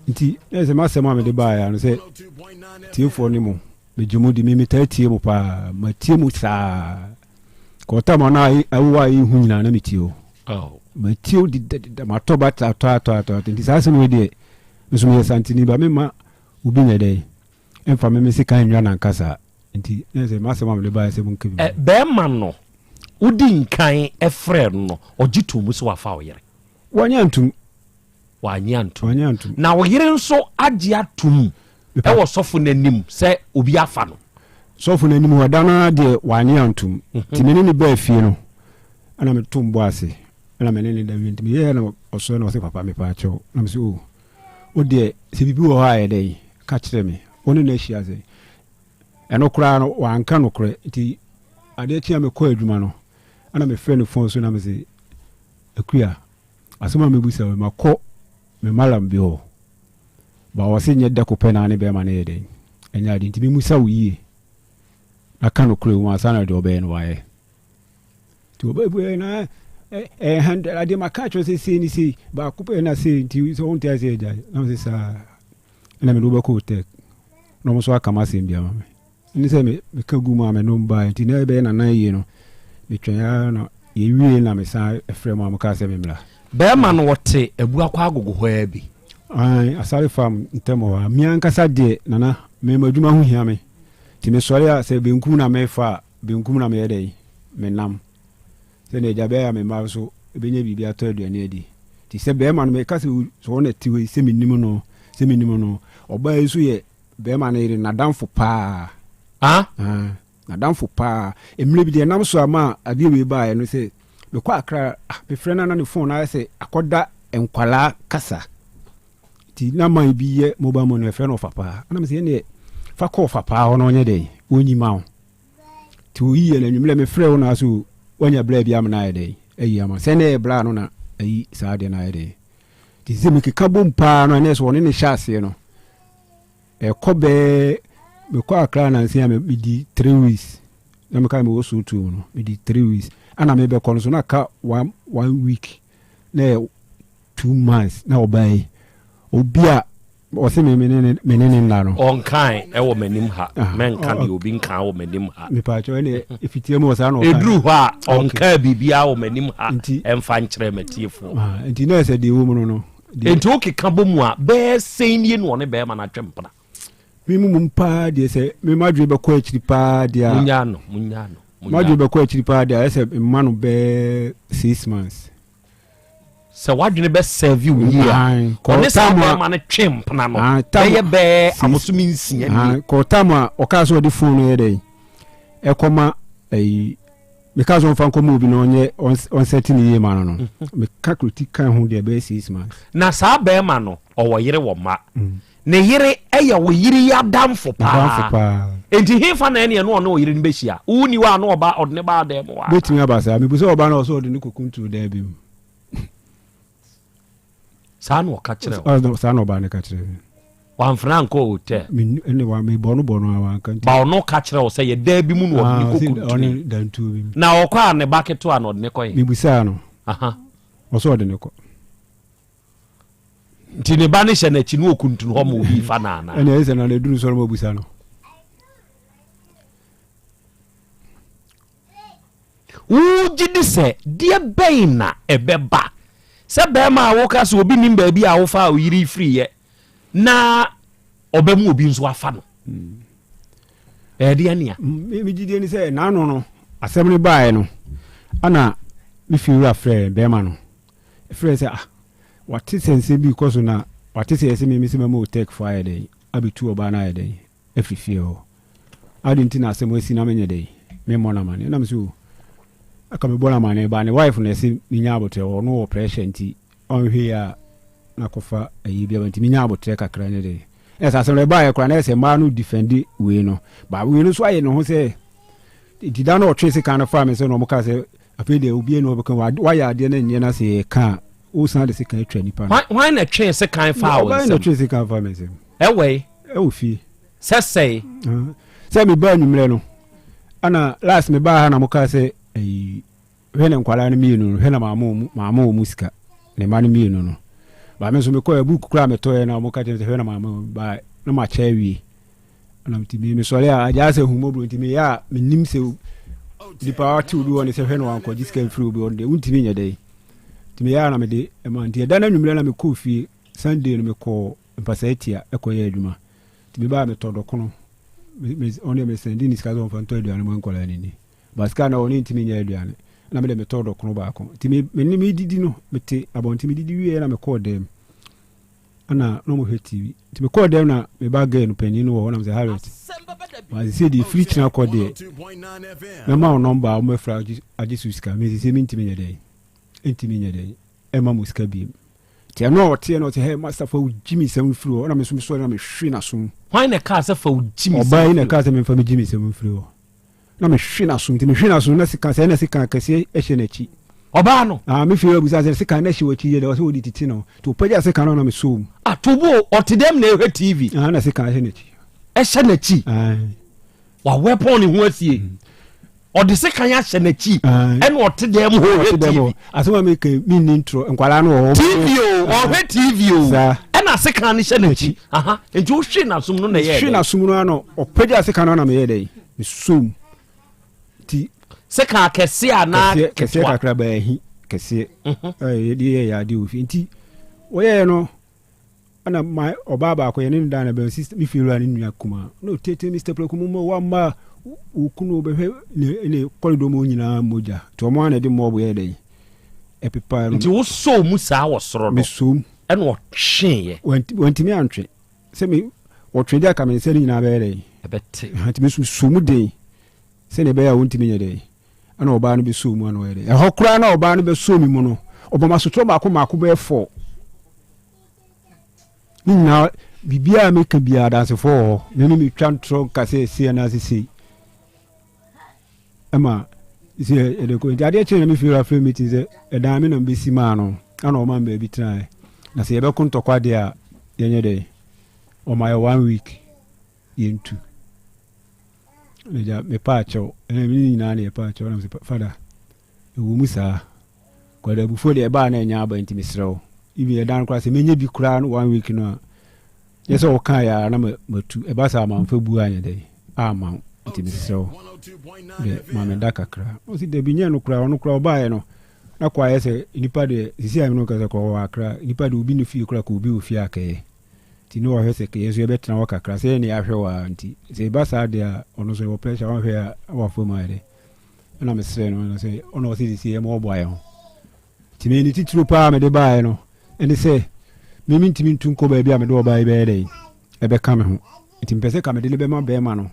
nti na ɛsɛ m'asɛm a mede baeɛ no sɛ tiefoɔ ne mo megye mo di me metaa tie mo paa matie mo saa kɔtam a na awo a ɛhu nyinaa na metie o matie o dedadeda matɔ ba atɔ atɔ atɔ atɔ nti saa asɛm wei deɛ nso meyɛ santini ba mema obi nyɛ dɛn ɛmfa me me sekan nnwa nankasa nti na sɛ m'asɛm a mede baeɛ sɛ monka bi. Bɛrima no wodi nkan frɛɛ no no, ɔgye too mu sɛ wafa wo yere? Wannye antom. Wannye antom. Wannye antom. Na wo yere nso agye atom ɛwɔ sɔfo no anim sɛ obi afa no? Sɔfo no anim hɔ da no ara deɛ wannye antom. Nti me ne no baa fie no, ɛna meto mbɔ ase, ɛna me ne no da wie. Nti meyɛɛ na ɔsɔre na ɔse papa mepaakyɛw. Na mese oh, wo deɛ sɛ biribi wɔ hɔ a yɛ dɛn ka kyerɛ me. Wo ne no ahyia sɛn? Ɛno koraa no wanka nokorɛ. Nti adeɛ kye a mekɔɔ adwuma no, ɛna mefrɛ no phone so na mese, Akua, asɛm a mɛbusa wo yi, makɔ me malam bi hɔ, ba ɔse nyɛ da ko pɛ na ne bɛrima no yɛ dɛn ɛnyɛ adeɛ nti memusa wo yie na ka nokorɛ wɔ mu ansa na deɛ ɔbɛyɛ no wayɛ. Nti ɔbɛbue na ɛyɛ 100 adeɛ maka akyerɛ sɛ sei ne sei baako pɛ na sei nti sɛ wonte aseɛ agyae na mese saa ɛna mede wobɛkɔ hotel na ɔmo nso aka m'asɛm bi ama me ne sɛ meka gu mu a menom baeɛ nti na ɛbɛyɛ nana yie no metwɛn ara na yɛwie na mesan frɛ mu a mokaa sɛ memmra. Bɛrima no ɔte Abuakwa Agogo hɔ ara bi. Ae, Asare Farm ntam hɔ ara. Me ankasa deɛ Nana, me m'adwuma ho hia me. Nti mesɔre a sɛ benkum na mefa a, benkum na meyɛ dɛn? Menam. Sɛdeɛ agya bɛyɛ a me mma nso bɛnya biribi atɔ aduane adi. Nti sɛ bɛrima no meka sɛ sɛ ɔna te hɔ yi sɛ menim no, sɛ menim no. Ɔbaa yi nso yɛ bɛrima no yere, n'adamfo paa. Ah? Ah, n'adamfo paa. Mmerɛ bi deɛ ɛnam so a maa adeɛ wei baeɛ no sɛ mekɔ Accra ah, mefrɛ no a na ne phone no ayɛ sɛ akɔda nkwalaa kasa. Nti na man bi yɛ mobile money yɛfrɛ no ɔfapaa. Ɛna mesɛ ɛneɛ fa kɔ ɔfapaa hɔ na ɔnyɛ dɛn ɔnyi ma wo. Nti oyi yɛ no anwummerɛ mefrɛ wo na so wanya bra bi amena ayɛ dɛn ayi ama sɛ na ɛyɛ bra no na ayi saa adeɛ no ayɛ dɛn. Nti sɛ mekeka bom paa no ɛnɛ sɛ ɔne ne hyɛ aseɛ no ɛkɔ bɛɛ mekɔ Accra nanse a medi 3 weeks na meka mewɔ Sowutuom no medi 3 weeks ana mebɛkɔ no so na ka one week na yɛ 2 months na ɔbaa yi obi a ɔse me me ne me ne ne nna no. Ɔnkan ɛwɔ m'anim ha. Ah, mɛnka deɛ obi nka wɔ m'anim ha. Mepaakyɛw ɛne efitia mu wɔ saa na ɔka. Eduru hɔ a ɔnka biribiara wɔ m'anim ha. Ɛnfa nkyerɛ m'atiefoɔ. Ah, nti na ɛsɛ deɛ ɛwɔ mu no no. Nti wokeka bɔ mu a bɛyɛ sɛn nie na ɔne bɛrima no atwe mpena? Me mmom paa deɛ sɛ me m'adwene bɛkɔ akyiri paa deɛ a. Munyaa no, munyaa no. M'adwene bɛkɔ akyiri paa deɛ a ɛsɛ mma no bɛɛ 6 months. Sɛ w'adwene bɛ serve wo yie a, ɔne saa bɛrima no twe mpena no bɛyɛ bɛɛ abosome 6 nie. Kɔ time a ɔkaa sɛ ɔde phone no yɛ dɛ ɛkɔma ɛyi, meka sɛ ɔmfa nkɔma obi na ɔnyɛ ɔnsɛte ne yie ma no, meka kuroti ka ho deɛ ɛbɛyɛ 6 months. Na saa bɛrima no ɔwɔ yere wɔ mma. Ne yere yɛ wo yere yi adamfo paa. Enti hefa na ɛneɛ no ɔne ɔyere no bɛhyia? Wonni hɔ a na ɔba ɔde ne ba dan mu hɔ a. Bɛtumi aba saa. Mebu sɛ ɔba no ɔsɛ ɔde ne kɔkunturu dan bi mu. Saa na ɔka kyerɛ wo? Saa na ɔbaa no ka kyerɛ me. Wamfrɛ ankɔ hotel? Ɛne wa mebɔ no bɔ no a wanka nti. Ba ɔno ka kyerɛ wo sɛ yɛ dan bi mu na ɔde ne kɔkunturu. Ɔne dantuo bi mu. Na ɔkɔ a ne ba ketewa na ɔde ne kɔ yɛ? Mebusaa no. Ɔsɛ ɔde ne kɔ. Nti ne ba no hyɛ n'akyi na ɔkuntunu hɔ ma obi fa no anaa? Ɛne ɛyɛ sɛ na ne duru sɔrɔ ma obusa no. Wogye di sɛ deɛ bɛn na ɛbɛba sɛ bɛrima a woka sɛ obi nim baabi a wofa a oyere firiiɛ na ɔbɛmu obi nso afa no? Ɛyɛ nea megye die ne sɛ n'ano no asɛm no baeɛ no, ana me fie wura frɛ bɛrima no, frɛ sɛ, ah, wate sɛ nsɛm bi kɔ so na wate sɛ yɛsɛ me sɛ mɛma hotel fo ayɛ dɛn abɛtu ɔbaa no ayɛ dɛn afiri fie hɔ. Ade nti na asɛm asi na menyɛ dɛn memmɔ no amane. Ɛnam so aka mebɔ no amane ba ne wife no ɛsɛ menya abotrɛ, ɔno wɔ pressure nti ɔnhwɛ yi a na kɔfa ayi bi aba nti menya abotrɛ kakra ne dɛn. Ɛsɛ asɛm no ɛbaeɛ koraa na ɛsɛ mmaa no defend wei no ba wei no nso ayɛ ne ho sɛ nti da na ɔtwe sekan no faa me sɛ na ɔmo kaa sɛ afei deɛ obiara ni ɔbɛka wayɛ adeɛ no nyɛ no sɛ yɛka a wosan de sekan atwa nipa no. Hwan na twe sekan faa wo nsam? Ɔbaa na twe sekan faa me nsam. Ɛwɔ yi? Ɛwɔ fie. Sɛ sɛe? Sɛ mebaa anwummerɛ no, ana last mebaa ha na mo kaa sɛ ɛyi hwɛ ne nkwadaa no mmienu no, hwɛ na maama wɔn mu sika, ne mma no mmienu no. Ba me nso mekɔɛ book koraa metɔɛ na wɔn ka kyerɛ sɛ hwɛ na maama wɔn ba na makyɛ awie. Ɛna nti me mesɔre a agya sɛ hummɔborɔ nti meyɛ a menim sɛ nipa ate obi hɔ ne sɛ hwɛ na wankɔgye sika mfiri obi hɔ no deɛ wontumi nyɛ dɛn. Nti meyɛ a na mede ɛma nti ɛda no anwummerɛ na mekɔɔ fie. Sunday no mekɔɔ mpasaa tia ɛkɔyɛ adwuma. Nti mebaa metɔ dɔkono, ɔno deɛ mesɛnde ne sika sɛ ɔmfa ntɔ aduane ma nkwadaa no ni. Ba sika na ɔne ntumi nyɛ aduane na mede metɔ dɔkono baako. Nti me me ne medidi no mete abɔnten, medidi wieɛ na mekɔɔ dɛm ɛna na ɔmo hwɛ TV. Nti mekɔɔ dɛm na me ba girl no panin no wɔ hɔ na mesɛ Harriet, ma sese deɛ firi kyina kɔ deɛ mɛma wo nɔmba a wɔmɛfrɛ agye so sika. Me sese mentumi nyɛ dɛn, ntumi nyɛ dɛn ɛma mo sika biem. Nti ɛno a ɔteɛ no ɔsɛ, hey master, fa wo gyi mi nsɛm mfiri hɔ. Ɛna me nso mesɔre na mehwe n'asom. Hwan na ɛkaa sɛ fa wo gyi mi nsɛm? Ɔbaa yi na ɛkaa sɛ memfa me gyi mi nsɛm mfiri hɔ. Na mehwe n'asom. Nti mehwe n'asom na sika sɛ ɛna sika kɛseɛ hyɛ n'akyi. Ɔbaa no. Ah, me fie abusa sɛ sika na ɛhyɛ w'akyi yɛ dɛ, ɔsɛ wɔde titi no. Nti ɔpagya sika no na mesɔɔ mu. Atobo ɔte dɛm na ɛhwɛ TV. Ah, na sika hyɛ n'akyi. Ɛhyɛ n'akyi. Wa weapon ne ho asie. Ɔde sekan ahyɛ n'akyi ɛna ɔte dɛm hɔ ɔhwɛ TV. Asɛm a meka yi menni ntorɔ, nkwadaa no wɔ hɔ. TV o, ɔhwɛ TV o, ɛna sekan no hyɛ n'akyi. Nti wohwe n'asom no na ɛyɛ dɛ? Hwe n'asom no ano, ɔpagya sekan no na meyɛ dɛ mesom ti. Sekan kɛseɛ anaa ketewa? Kɛseɛ kakra baahi kɛseɛ. Yɛde yɛ yɛ adeɛ wɔ fie nti wɔyɛɛ no. Ɛna my ɔbaa baako yɛne no daa na bɛn sister me fiewura ne nua kumaa na ɔtiatia Mr. Preko mu ma wamma wo kunu ɔbɛhwɛ ne ne kɔridɔ mu nyinaa mogya nti ɔmo ara na ɛde mɔɔbo yɛ dɛn ɛpepa no. Nti wosɔɔ mu saa wɔ soro no? Mesɔɔ mu. Ɛna ɔtweeɛ? Wantumi antwe sɛ me ɔtwe de aka me nsa no nyinaa bɛyɛ dɛn? Ɛbɛte. Nti me nso mesɔɔ mu den sɛdeɛ ɛbɛyɛ a ɔntumi nyɛ dɛn ɛna ɔbaa no bɛsɔɔ mu ana ɔyɛ dɛn ɛhɔ koraa na ɔbaa no bɛsɔɔ me mu no ɔbɔ me asotorɔ baako mmaako bɛyɛ fɔɔ. Ne nyinaa, biribiara a meka biara, adansefoɔ wɔ hɔ. Me ne metwa ntorɔ nka sɛ sei anaasɛ sei. Ɛma sɛ ɛde kɔ. Nti adeɛ kyee na me fie wura frɛ meeting sɛ ɛdan me na mebɛsi maa no. Ɛna ɔma me baabi tenaeɛ. Na sɛ yɛbɛko ntɔkwa deɛ a, yɛnyɛ dɛn? Ɔma yɛ one week yɛntu. Agya mepaa kyɛw. Ɛna me ne nyinaa na yɛpaa kyɛw. Ɛna mesɛ fada, ɛwɔ mu saa. Kwadu abufuo deɛ ɛbaa na ɛnyɛ aba nti mesrɛ wo, even ɛda no koraa sɛ mɛnya bi koraa no one week no a, nyɛ sɛ wokaa yɛ ara na matu, ɛba saa mamfa buo anyɛ dɛn amma wo, nti mesrɛ wo deɛ ma me da kakra. Ɔsi dabi nyɛ no koraa, ɔno koraa ɔbaeɛ no na kɔ ayɛ sɛ nipa deɛ sisi a mene wo kasa kɔ wɔ akra, nipa deɛ obi ne fie koraa kɔ obi wɔ fie akɛyɛ. Nti ne wahwɛ sɛ yɛn nso yɛbɛtena hɔ kakra sɛ yɛn na yɛahwɛ wo ara nti sɛ ɛba saa deɛ a ɔno nso ɛwɔ pressure wanhwɛ a wafa mu ayɛ dɛ ɛna mesrɛ no sɛ ɔna ɔsɛ sisi yɛ ma ɔboa yɛn ho nti me ne titiro paa mede baeɛ no ɛne sɛ me mentumi ntu nkɔ baabi a mede ɔbaa yi bɛyɛ dɛn ɛbɛka me ho nti mepɛ sɛ ka mede no bɛma bɛrima no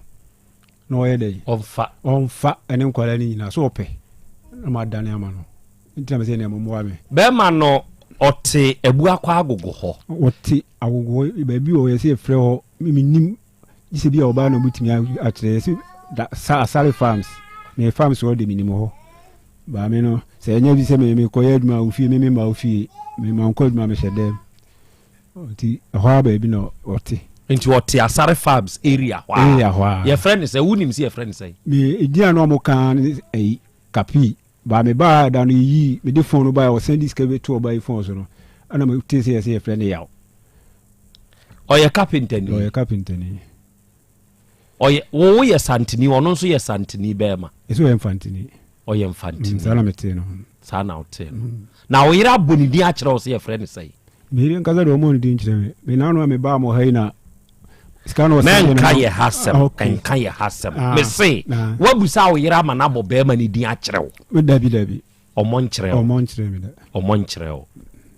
na ɔyɛ dɛn? Ɔmfa. Ɔmfa ɛne nkwadaa no nyinaa so ɔpɛ na madane ama no nti na mesɛ nea mommoa me. Bɛrima no ɔte Abuakwa Agogo hɔ. Ɔte Agogo hɔ baabi wɔ yɛsɛ yɛfrɛ hɔ mennim gye sɛ bi a ɔbaa na ɔbɛtumi akyerɛ yɛsɛ da sa Asare Farms me farms hɔ de menim hɔ baa me no sɛ ɛnyɛ bi sɛ me mekɔyɛ adwuma wɔ fie me memma wo fie me mankɔ adwuma mehyɛ dɛm Nti ɛhɔ ara baabi na ɔte. Nti ɔte Asare Farms area hɔ ara. Area hɔ ara. Yɛfrɛ no sɛ, wonim sɛ yɛfrɛ no sɛn? Me edin a na wɔn ka ne ɛyi Kapi. Ba me baa da no yiyii, me de phone no baeɛ, ɔsan de sika bi to ɔbaa yi phone so no, ɛna me tee sɛ yɛsɛ yɛfrɛ no Yaw. Ɔyɛ kapentani. Ɔyɛ kapentani. Ɔyɛ, wo woyɛ Santini, ɔno nso yɛ Santini bɛɛma. Ɛsɛ ɔyɛ Mfantini. Ɔyɛ Mfantini. Mm, saa na metee no. Saa na wotee no. Mm. Na wo yere abɔ ne din akyerɛ wo sɛ yɛfrɛ no sɛn? Me yere nkasa deɛ ɔmmɔ ne din nkyerɛ me. Me naano a mebaa mo ha yi na sika na ɔsɛn Mɛnka yɛ ha sɛm, ah, ɛnka yɛ ha sɛm. Ah, Mese, ah. woabusa wo yere ama no abɔ bɛrima ne din akyerɛ wo. Dabi dabi. Ɔmɔ nkyerɛ wo. Ɔmɔ nkyerɛ me da. Ɔmɔ nkyerɛ wo.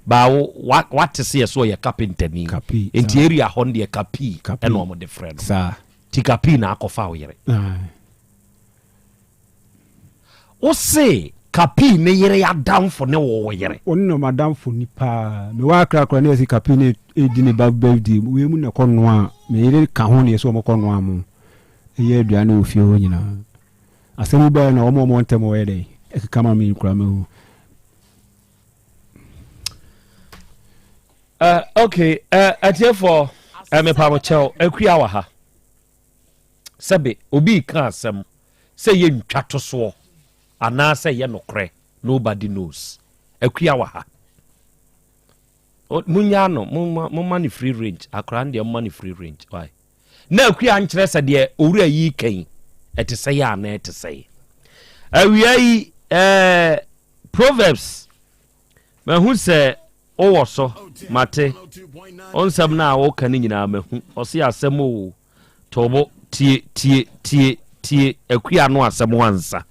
Baa wo wa wate se yɛ so ɔyɛ kapentani. Kapi. Nti area hɔ no deɛ kapi ɛna ɔmo de frɛ no. Saa. Ti kapi na akɔfa wo yere. Wo se kapi ne yere adamfo ne wo wo yere. Ɔno na m'adamfo ni paa. Me wɔ Accra koraa na yɛse kapi na edi ne ba birthday. Wei mu na ɛkɔ noa. Me yere ka ho na yɛse ɔmo kɔ noa mo. Ɛyɛ aduane wɔ fie hɔ nyinaa. Asɛm yi baeɛ na wɔn a wɔwɔ ntam wɔyɛ dɛn? Ɛkeka ma me koraa mahu. Uh, okay, uh, atiefoɔ uh, mepa mo kyɛw akua wɔ ha sɛbe obi ka asɛm sɛ yɛ ntwa to soɔ anaasɛ yɛ nokorɛ nobody knows akua wɔ ha munya no momma no free range akora no deɛ momma no free range why Na Akua nkyerɛ sɛ deɛ owura yi reka yi, ɛte sɛe anaa ɛte sɛe. Awia yi, eh, Proverbs, mahu sɛ wowɔ so, mate. Wo nsɛm no a woka no nyinaa mahu. Ɔse asɛm o, to bo, tie, tie, tie, tie Akua no asɛm ansa.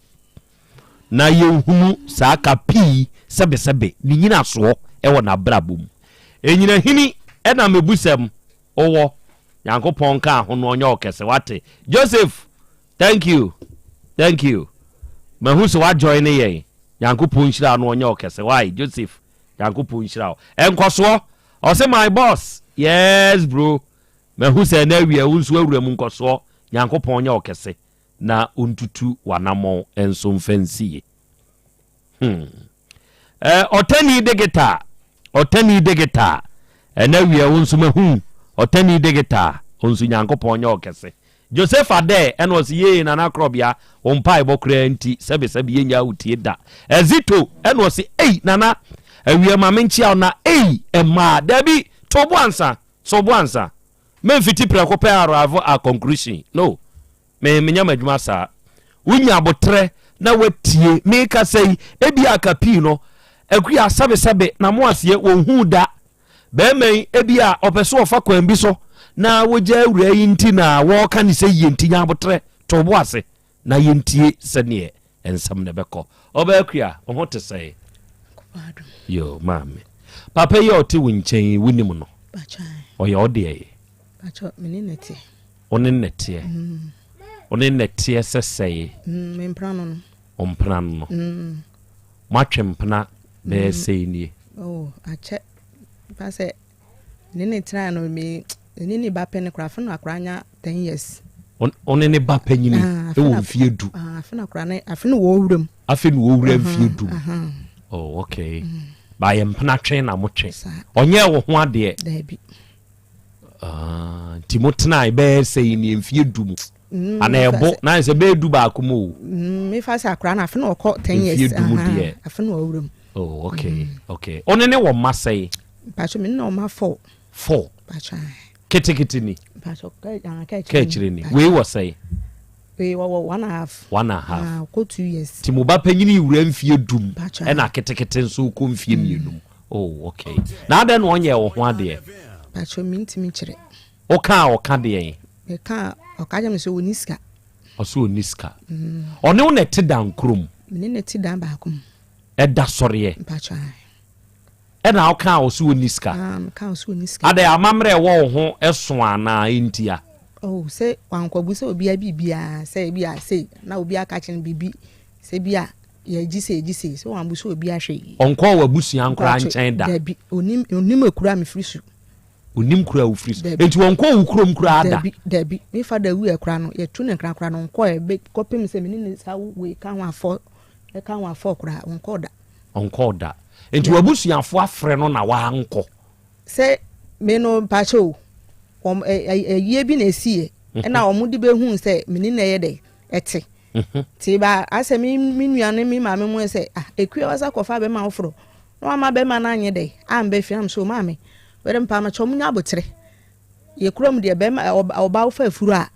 Na yɛhunu saa ka pii sɛbesɛbe ne nyinasoɔ wɔ n'abrabɔ mu. Ɛnyinahini na mebusɛm. Wowɔ Nyankopɔn nka ho no ɔnyɛ wo kɛse wate Joseph thank you thank you mahu sɛ wa join ne yɛn Nyankopɔn nhyira no ɔnyɛ wo kɛse why Joseph Nyankopɔn nhyira wo nkɔsoɔ ɔse my boss yes bro mahu sɛ ɛna awia wo nso awura mu nkɔsoɔ Nyankopɔn nyɛ wo kɛse na ɔntutu w'anamɔn nso mfa nsie Hmm. Eh, ɔtani de guitar. Ɔtani de guitar. Ɛna wia wo nso mahu. Ɔtani de guitar. Onso Nyankopɔn nyɛ ɔkɛse. Joseph Adɛ ɛna ɔse yee Nana Krɔbea wo mpaebɔ koraa nti sɛbe sɛbe yɛnyaa wo tie da. Ɛzito ɛna ɔse ei Nana awia ma menkyea wo na ei ɛmaa dabi to bo ansa so bo ansa memfiti prɛko pɛ arrive a conclusion no. Me menyɛ m'adwuma saa. Wonya aboterɛ na woatie. Mekasa yi, ebia aka pii no, Akua, sɛbesɛbe na mo aseɛ wɔnhuu da. Barima yi, ebia ɔpɛ sɛ ɔfa kwan bi so na wogya awuraa yi nti na wɔreka ne sɛ yie nti nya aboterɛ, to wo bo ase na yɛntie sɛdeɛ nsɛm no bɛkɔ. Ɔbaa Akua, wo ho te sɛn? Yo, maame. Papa yi a ɔte wo nkyɛn yi, wonim no? Ɔyɛ wo deɛ ye? Wo ne no teɛ. Wo ne no teɛ sɛ sɛe. Me mpena no no. Wo mpena no no. Moatwe mpena bɛyɛ sɛe nie. Oh, akyɛ. Ba sɛ ne ne tena no me ne ne ba pɛ no koraa afe na akora anya ten years. Wo ne ne ba panyini ah, wɔ mfie du. Ah, afe na akora ne afe na wɔwura mu. Afe na wɔwura mfie du. Oh, okay. Mm. Baayɛ mpena twe na motwe. Ɔnyɛ wo ho adeɛ. Daabi. Ah, nti mo tenae bɛyɛ sɛ yi ne mfie du mu mm, ana ɛbo na sɛ bɛyɛ du baako mu o. Mm, mefa sɛ akora no afe na ɔkɔ ten years mfie du mu deɛ afe na ɔwura mu. Oh, okay mm. okay ɔne ne wɔ mma sɛe. mpatso me ne ɔma four. Four. Mpatso ketekete ni. Mpatso kɛkyerɛ ni wei wɔ sɛe. Wei wɔwɔ one and a half. One and a half. Ah, ɔkɔ two years. Ti mo ba panyin wura mfie dum ɛna ketekete nso kɔ mfie mmienu mu. Oh, okay. Na adɛn na ɔnyɛ wo ho adeɛ? Pacho, mentumi nkyerɛ. Woka a ɔka deɛn? Meka a ɔka kyerɛ me sɛ ɔnni sika. Ɔse ɔnni sika. Ɔne wo na ɛte dan koro mu? Me ne no te dan baako mu. Ɛda sɔreɛ? Mpakyɛ ae. Ɛna woka a ɔse ɔnni sika? Ah, meka a ɔse ɔnni sika. Adɛn, amammerɛ a ɛwɔ wo ho so anaa ɛntia? Oh, sɛ wankɔbu sɛ obiara biribiara, sɛ ebi a sei, na obi aka kyerɛ no biribi, sɛ bi a yɛgye sei, yɛgye sei, sɛ wambu sɛ obiara hwee. Ɔnkɔɔ w'abusua nkoraa nkyɛn da? Dabi, ɔnim, ɔnim akuro a mefiri so. Ɔnim kuro a wofiri so. Enti ɔnkɔɔ wo kurom koraa da? Dabi, dabi. Me fada wuiɛ koraa no, yɛtu no nkra koraa no, ɔnkɔɔɛ. Bɛ, kɔpem sɛ me ne no saa wei ka ho afɔ, ɛka ho afɔ koraa, ɔnkɔɔ da. Ɔnkɔɔ da. Enti w'abusuafoɔ afrɛ no na wankɔ? Sɛ me no, mpakyɛ o, wɔn, ɛ, ɛ, ayie bi na ɛsiiɛ, ɛna wɔn de bɛhuu sɛ me ne no ɛyɛ dɛ, ɛte. Nti ba, asɛ me, me nua ne me maame mu sɛ, ah, Akua wasa kɔfa bɛma foforɔ, na wama bɛma no anyɛ dɛ, amba fie, na me sɛ, o maame, Wɛrɛ mpaamakyɛw ɔmo nya aboterɛ. Yɛ kurom deɛ bɛɛma ɔbaa wofa afuru a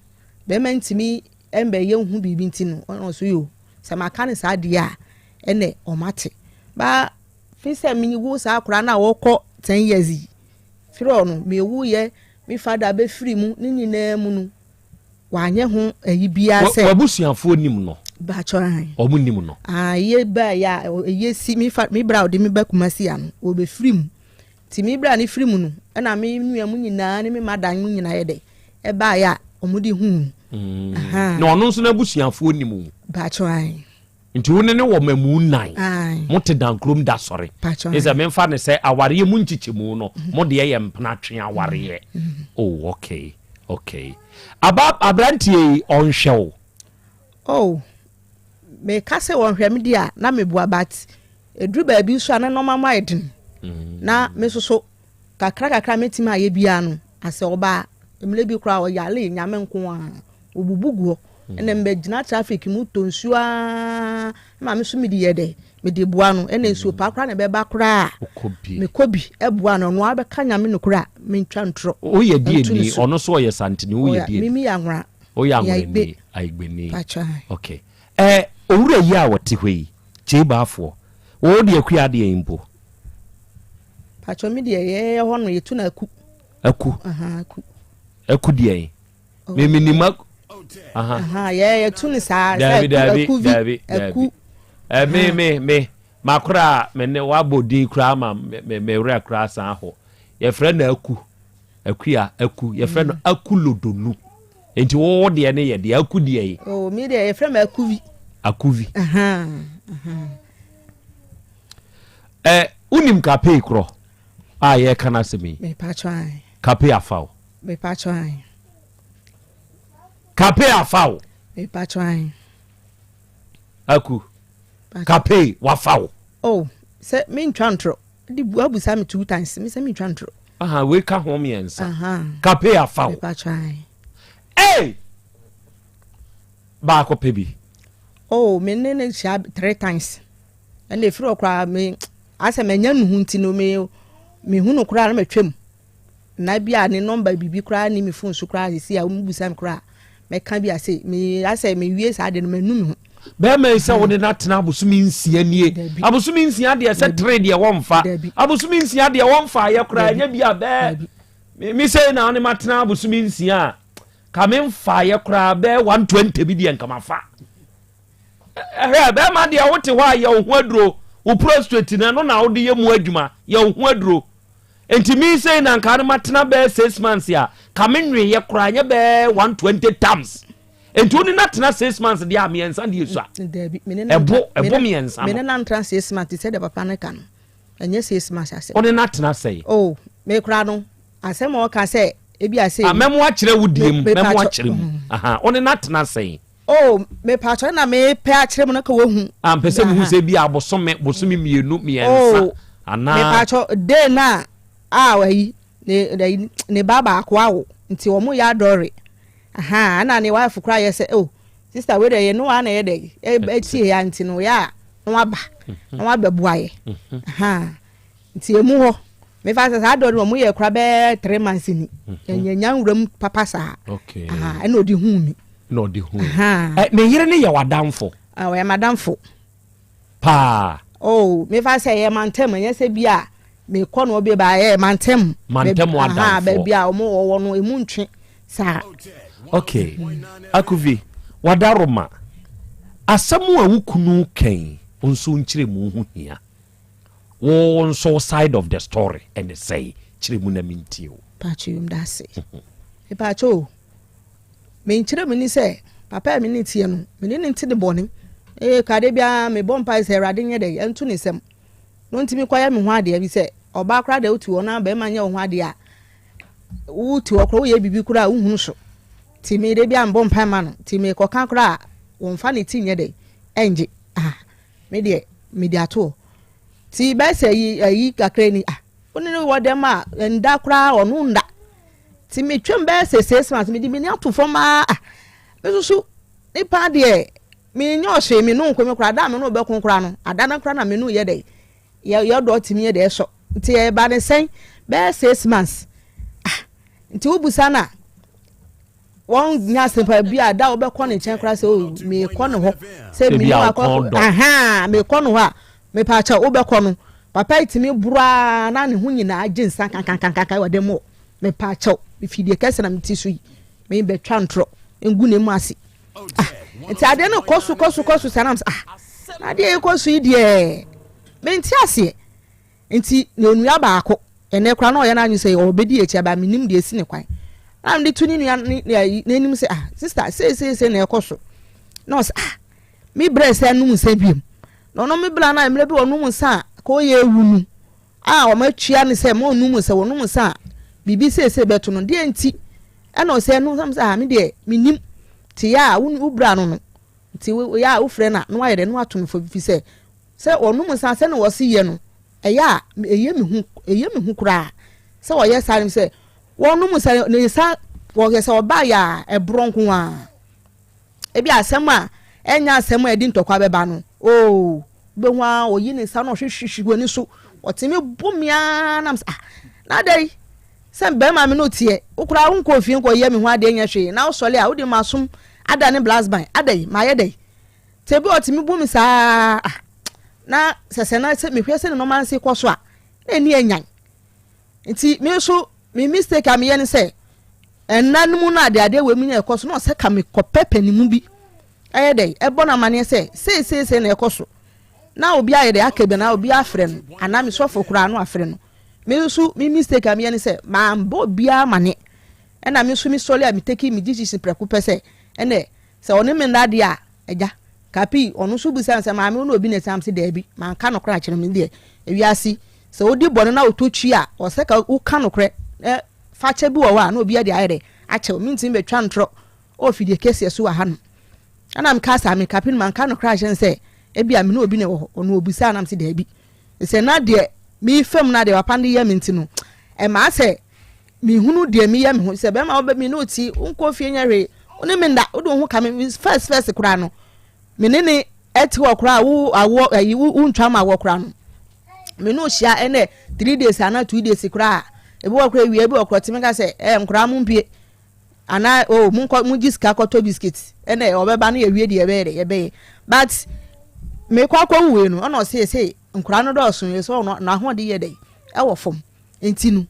bɛɛma ntumi ɛmbɛ yɛ nhu biribi nti no ɔno nso yoo sɛ maka no saa deɛ a ɛnɛ ɔmo ate. Ba fi sɛ me wo saa akora no a ɔkɔ 10 years yi firi ɔno me wu yɛ me fada bɛ firi mu ne nyinaa mu no wanyɛ ho ayi biara sɛ. W'abusuafoɔ nim no? Baakyɛ ahan. Ɔmo nim no? Ah yɛ ba yɛ a yɛ si me fa me bra ɔde me ba Kumasi ano ɔbɛ firi mu. Nti me bra no firi mu no, ɛna me nua mu nyinaa ne me madan mu nyinaa yɛ dɛ, ɛbaeɛ a wɔde huu no. Mm. Na ɔno nso n'abusuafoɔ nim wo? Baakyɛ ae. Nti wo ne ne wɔ mamu nnan? Ae. Mote dankurom da sɔre? Baakyɛ ae. Sɛ memfa ne sɛ awareɛ mu nkyekyɛmu no, mm-hmm. mo deɛ yɛ mpena twe awareɛ. Mm-hmm. Oh, okay, okay. Aba aberanteɛ yi ɔnhwɛ wo? Oh, meka sɛ wɔnhwɛ me deɛ a na meboa but ɛduru baabi nso a na nneɛma mu ayɛ den mm. na me nso so kakra kakra mɛtumi ayɛ biara no asɛ ɔbaa mmerɛ bi koraa ɔyare nyame nko a ɔbubu guɔ mm. ɛna mbɛgyina traffic mu tɔ nsuo aa ma me nso mede yɛ dɛ mede boa no ɛna nsuo paa koraa na ɛbɛba koraa mekɔ bi ɛboa no ɔno abɛka nyame no koraa mentwa ntorɔ woyɛ deɛ ni ɔno so ɔyɛ santene woyɛ deɛ mimi yɛ anwora Woyɛ Anwonani, Ayigbeni. Ok. Ɛ, owura yi a ɔte hɔ yi, Kyei Baafoɔ, wo deɛ akua adeɛ yi mpo? Pakyɛ me deɛ yɛyɛ hɔ no yɛtu no aku. Aku? Aha, aku. Aku deɛ yi? Oh. Me menim aku. Aha. Aha, yɛ yɛtu no saa. Daabi, daabi, aku vi, daabi, aku. daabi. Ɛ, me, me, me, makora a me ne wabɔ din koraa ma me, me, me werɛ koraa san ho. Yɛfrɛ no aku. Akua, aku, yɛfrɛ no aku lodonu. Nti wo wo deɛ ne yɛ deɛ aku deɛ yi. Oh, mi deɛ yɛfrɛ me akuvi. Akuvi. Ɛ wonim kapei korɔ a yɛreka no asɛm yi? Mepatwa an. Kapei afa wo. Mepatwa an. Kapei afa wo. Mepatwa an. Aku. Kapei wafa wo. Oh, sɛ mentwa ntorɔ. De bu abusa me two times me sɛ mentwa ntorɔ. Aha wei ka ho mmiɛnsa. Kape afa wo. Hey! Baako pɛ bi. Oh, me ne ne hyia three times. Ɛna efiri hɔ koraa me asɛ manya nuhu nti no me mehu no koraa na matwam. Na bi a ne nɔmba biribi koraa ni me phone so koraa sisi a wɔn bisa me koraa mɛka bi ase me asɛ mewie saa de no manu me ho. Bɛrima yi sɛ wode no atena abosome nsia nie. Abosome nsia deɛ sɛ tere deɛ wɔmfa. Abosome nsia deɛ wɔmfa ayɛ koraa ɛnyɛ bi a bɛɛ me sei na wone matena abosome nsia a ka memfa ayɛ koraa bɛɛ 120 bi deɛ nka mafa. Ɛhwɛ bɛrima deɛ wote hɔ a yɛ wo ho aduro wo prostrate no ɛno na wode yɛ mu adwuma yɛ wo ho aduro. Nti me sei na nka no matena bɛɛ six months a ka me nweeɛ koraa nyɛ bɛɛ 120 times. Nti wo ne no atena six months deɛ a mmiɛnsa deɛ sua. Dabi, me ne no Ɛbo, ɛbo mmiɛnsa no. Me ne no antena six months te sɛ deɛ papa no ka no. Ɛnyɛ six months asɛm. Wo ne no atena sɛn? Oh, me koraa no, asɛm a ɔka sɛ ebi a sɛ. Ah, mɛmo akyerɛ wo deɛ mu, mɛmo akyerɛ mu. Aha, wo ne no atena sɛn? Oh, mepatwɔ na mepɛ akyerɛ mu no ka wahu. Ah, mpɛ sɛ mehu sɛ ebi a bosome, bosome mmienu, mmiɛnsa, oh, anaa. Mepatwɔ, day na a ayi, ne, ne ba baako awo, nti wɔn yɛ adɔre. Ahaa ɛna ne wife koraa yɛ sɛ oh sister wei deɛ yɛ no ara na yɛ dɛ ɛtie ya nti no yɛ a na waba na wabɛboa yɛ ahaa nti emu hɔ mefa sɛ saa dɔ no wɔn yɛ kora bɛɛ three months ni ɛnyɛ nya nwura mu papa saa ahaa ɛna ɔde hu mi na ɔde hu ɛ ne yere ne yɛ w'adamfo ɔyɛ m'adamfo paa oh mefa sɛ yɛ mantam ɛnyɛ sɛ bi a. mekɔ no ɔbɛ ba ɛyɛ mantam. Mantam adamfoɔ. Baabi a wɔn wɔwɔ no emu ntwe saa. Okay, Akuvi, wadaroma asɛm a wo kunu kɛn nso nkyerɛ mu ho hia. Wo nso side of the story ɛne sɛe, kyerɛ mu na mentie o. Paatwo yom da ase. Paatwo, menkyerɛ mu ni sɛ papa a me ne tie no, me ne ne nte de bɔne. Ee, kade biara mebɔ mpae sɛ Awurade nyɛ dɛ ɛnto ne nsɛm na ɔntumi kɔyɛ me ho adeɛ bi sɛ ɔbaa koraa deɛ, wotu hɔ na bɛrima nyɛ wo ho adeɛ a, wotu hɔ koraa, woyɛ biribi koraa a wohunu so. Nti me de bia mbɔ mpae ma no, nti mekɔka koraa a wɔmfa ne ti nyɛ dɛ ɛngye. Ah, me deɛ mede ato hɔ. Nti bɛsɛ yi ayi kakra ni, ah, wo ne no wɔ dɛm a nda koraa ɔno nda. Nti metwam bɛyɛ sɛ 6 months, mede m'ani ato fam aa. Ah, me nso so nipa deɛ menyɛ ɔhwee, me no nko me koraa da a me no bɛko koraa no ada no koraa na me no yɛ dɛ yɛ dɔ tumi yɛ dɛ ɛsɔ. Nti ɛba ne sɛn bɛyɛ 6 months. Ah, nti wobusa no a wɔn nya asɛmpa bi a da wobɛkɔ ne nkyɛn koraa sɛ o meekɔ ne hɔ sɛ Ebi mene a wakɔ wokɔn dɔ. Aha, meekɔ ne hɔ a, mepaakyɛ wobɛkɔ no, papa yi tumi buraa na ne ho nyinaa gye nsa kankankankan wɔ dɛm hɔ. Mepaakyɛw, mfidie kɛse na mete so yi, mebɛtwa ntorɔ ngu ne mu ase. Ah, nti adeɛ no kɔ so kɔ so kɔ so saa nam sɛ, ah, na adeɛ yi kɔ so yi deɛ mente aseɛ. Nti na onua baako ɛnɛ koraa na ɔyɛ n'adwene sɛ ɔbɛdi akyi aba, menim deɛ esi ne kwan na mede to ne nua ne ne n'anim sɛ, ah, sister, seeseesei na ɛkɔ so. Na ɔsɛ, ah, me brɛ sɛ anum nsa biem na ɔno me bra na mmerɛ bi ɔnum nsa a ka ɔyɛ ewu no a wɔn atua ne sɛ mo ɔnum nsa, wɔnum nsa a biribi seesei bɛto no deɛ. Nti ɛna ɔsɛ ɛno sam sɛ, ah, me deɛ menim te yɛ a wo bra no nti yɛ a wofrɛ no a na wayɛ dɛ na wato no fo fi sɛ ɔnum nsa sɛ na wɔsi yɛ no ɛyɛ a ɛyɛ me hu, ɛyɛ me hu koraa sɛ ɔyɛ saa no sɛ wɔnom nsa ne nsa wɔyɛ sɛ ɔbaa yɛ a ɛborɔ nko a ebi asɛm a ɛnyɛ asɛm a ɛde ntɔkwa bɛba no oo, bɛhu a ɔyi ne nsa na ɔhwehwehwɛ w'ani so, ɔtumi bu mmea nam sɛ, ah, na adɛ sɛ bɛrima mi no teɛ wo koraa wonkɔ fie nkɔ yɛ me ho adeɛ nyɛ hwee na wosɔle a wode ma som ada ne blasban adɛ maayɛ dɛ te bi ɔtumi bu mi saa. Ah, na sɛsɛ na sɛ mehwɛ sɛ ne nɔɔma nse kɔ so a na ani anyan. Nti me nso me mistake a meyɛ ne sɛ ɛnna no mu no ade adeɛ wɔ mu nyɛ ɛkɔ so na ɔsɛ ka mekɔpɛ panimu bi ɛyɛ dɛ ɛbɔ no amaneɛ sɛ seeseesei na ɛkɔ so na obi ayɛ dɛ aka bi na obi afrɛ no anaa me sɔfo koraa no afrɛ no. Me nso me mistake a meyɛ ne sɛ mambɔ obiara amaneɛ, ɛna me nso me sɔre a me take me decision prɛko pɛ sɛ ɛnɛ sɛ ɔne me nna adeɛ a agya kapi. Ɔno nso bisa sɛ, maame, wo na obi na ɛsam sɛ daabi, manka nokorɛ akyerɛ me deɛ. Ewiase sɛ wodi bɔne na wotɔ twi a, ɔsɛ ka woka nokorɛ ɛ fakyɛ bi wɔ hɔ a na obi ade ayɛ dɛ akyɛw. Mentumi bɛtwa ntorɔ ɔwɔ fidie kɛseɛ so wɔ ha no. Ɛna meka saa me kapi no manka nokorɛ akyerɛ no sɛ ebi a me ne obi na ɛwɔ hɔ. Ɔno obisa nam sɛ daabi, sɛ na deɛ mefam na deɛ papa no yɛ me nti no ɛmaa sɛ mehunu deɛ meyɛ me ho sɛ bɛrima wobɛ me ne oti wonkɔ fie nyɛ hwee, wo ne me nda, wode wo ho ka me first first koraa no, me ne ne ɛte hɔ koraa, wo awɔ ayi wo ntwa ma awɔ koraa no, me ne ohyia ɛnɛ 3 days anaa 2 days koraa, ebi wɔ koraa ewia, ebi wɔ koraa tumi ka sɛ nkoraa mo mpie anaa o mo nkɔ mo gye sika kɔtɔ biscuit, ɛnɛ ɔbɛba no yɛwie deɛ yɛbɛyɛ de yɛbɛyɛ. But mekɔ akɔ wuwe no, ɛna ɔse ɛsɛ nkoraa no dɔɔso yɛ sɛ ɔno n'ahoɔden yɛ dɛ ɛwɔ fam nti no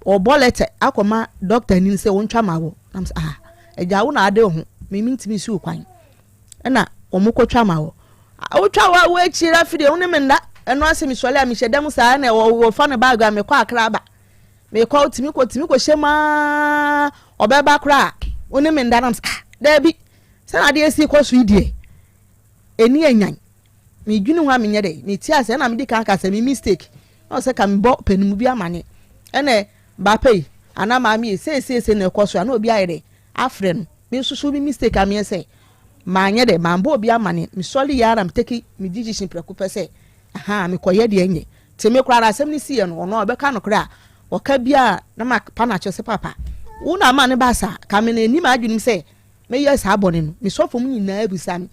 ɔbɔ letter akɔma doctor nim sɛ wɔntwa ma wɔ nam sɛ, ah, agya wo na ade wo ho, mimi ntumi si wo kwan. Ɛna wɔn kɔtwa ma wɔ wotwa wa wo akyire afei wo ne me nda ɛno ase mesɔre a mehyɛ dɛm saa ɛna wɔfa ne bag a mekɔ akra aba mekɔ tumi kɔ tumi kɔ hyɛ maa ɔbɛba koraa wo ne me nda nam sɛ, ah, daabi, sɛ na adeɛ si kɔ so yi deɛ ɛni anyan medwene ho a menyɛ dɛ meti ase. Ɛna mede kan ka sɛ me mistake na ɔsɛ ka mebɔ panimu bi amane ɛnɛ baapa yi anaa maame yi seeseese na ɛkɔ so a na obi ayɛ dɛ afrɛ no. Me nso so me mistake a meyɛ sɛ maanyɛ dɛ mambɔ obi amane. Mesɔre yɛ ara me take me decision prɛko pɛ sɛ aha mekɔyɛ deɛ nyɛ te me koraa asɛm no siiɛ no, ɔno a ɔbɛka no koraa a ɔka bi a na ma pa no akyerɛ sɛ papa wo na ama ne ba saa ka me no anim adwenem sɛ meyɛ saa bɔne no. Mesɔfo mu nyinaa bisa me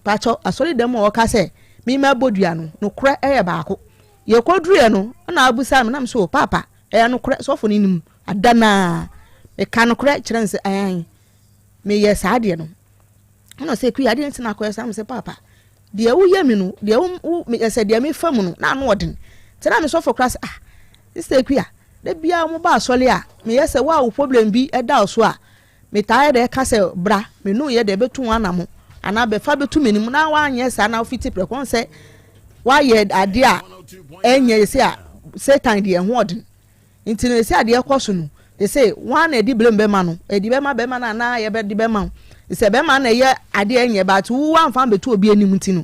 pakyɛ asɔre dɛm a ɔka sɛ mema bɔ dua no nokorɛ ɛyɛ baako. Yɛkɔduruɛ no ɛna abusa me nam so papa ɛyɛ nokorɛ sɔfo no nim ada naa meka nokorɛ kyerɛ no sɛ ɛn meyɛ saa adeɛ no. Ɛna ɔsɛ kuya adeɛ nti na akɔyɛ saa. Mesɛ papa deɛ woyɛ mi no deɛ wo sɛ deɛ mefa mu no na ano ɔden. Nti na me sɔfo koraa sɛ ah Sister Akua da biara mo ba asɔre a meyɛ sɛ wo a wo problem bi da wo so a metaa yɛ dɛ ka sɛ bra me ne wo yɛ dɛ bɛtu ho anamo anaa bɛfa bɛtu m'anim na woanyɛ saa na wofiti prɛko ɔn sɛ woayɛ adeɛ a ɛnyɛ yɛ sɛ a Satan deɛ ɛho ɔden Nti no sɛ adeɛ kɔ so no sese wan na ɛde blame bɛma no ɛde bɛma bɛma no anaa yɛbɛde bɛma wo sɛ bɛma na ɛyɛ adeɛ ɛnyɛ but wo wamfa ambɛto obi anim nti no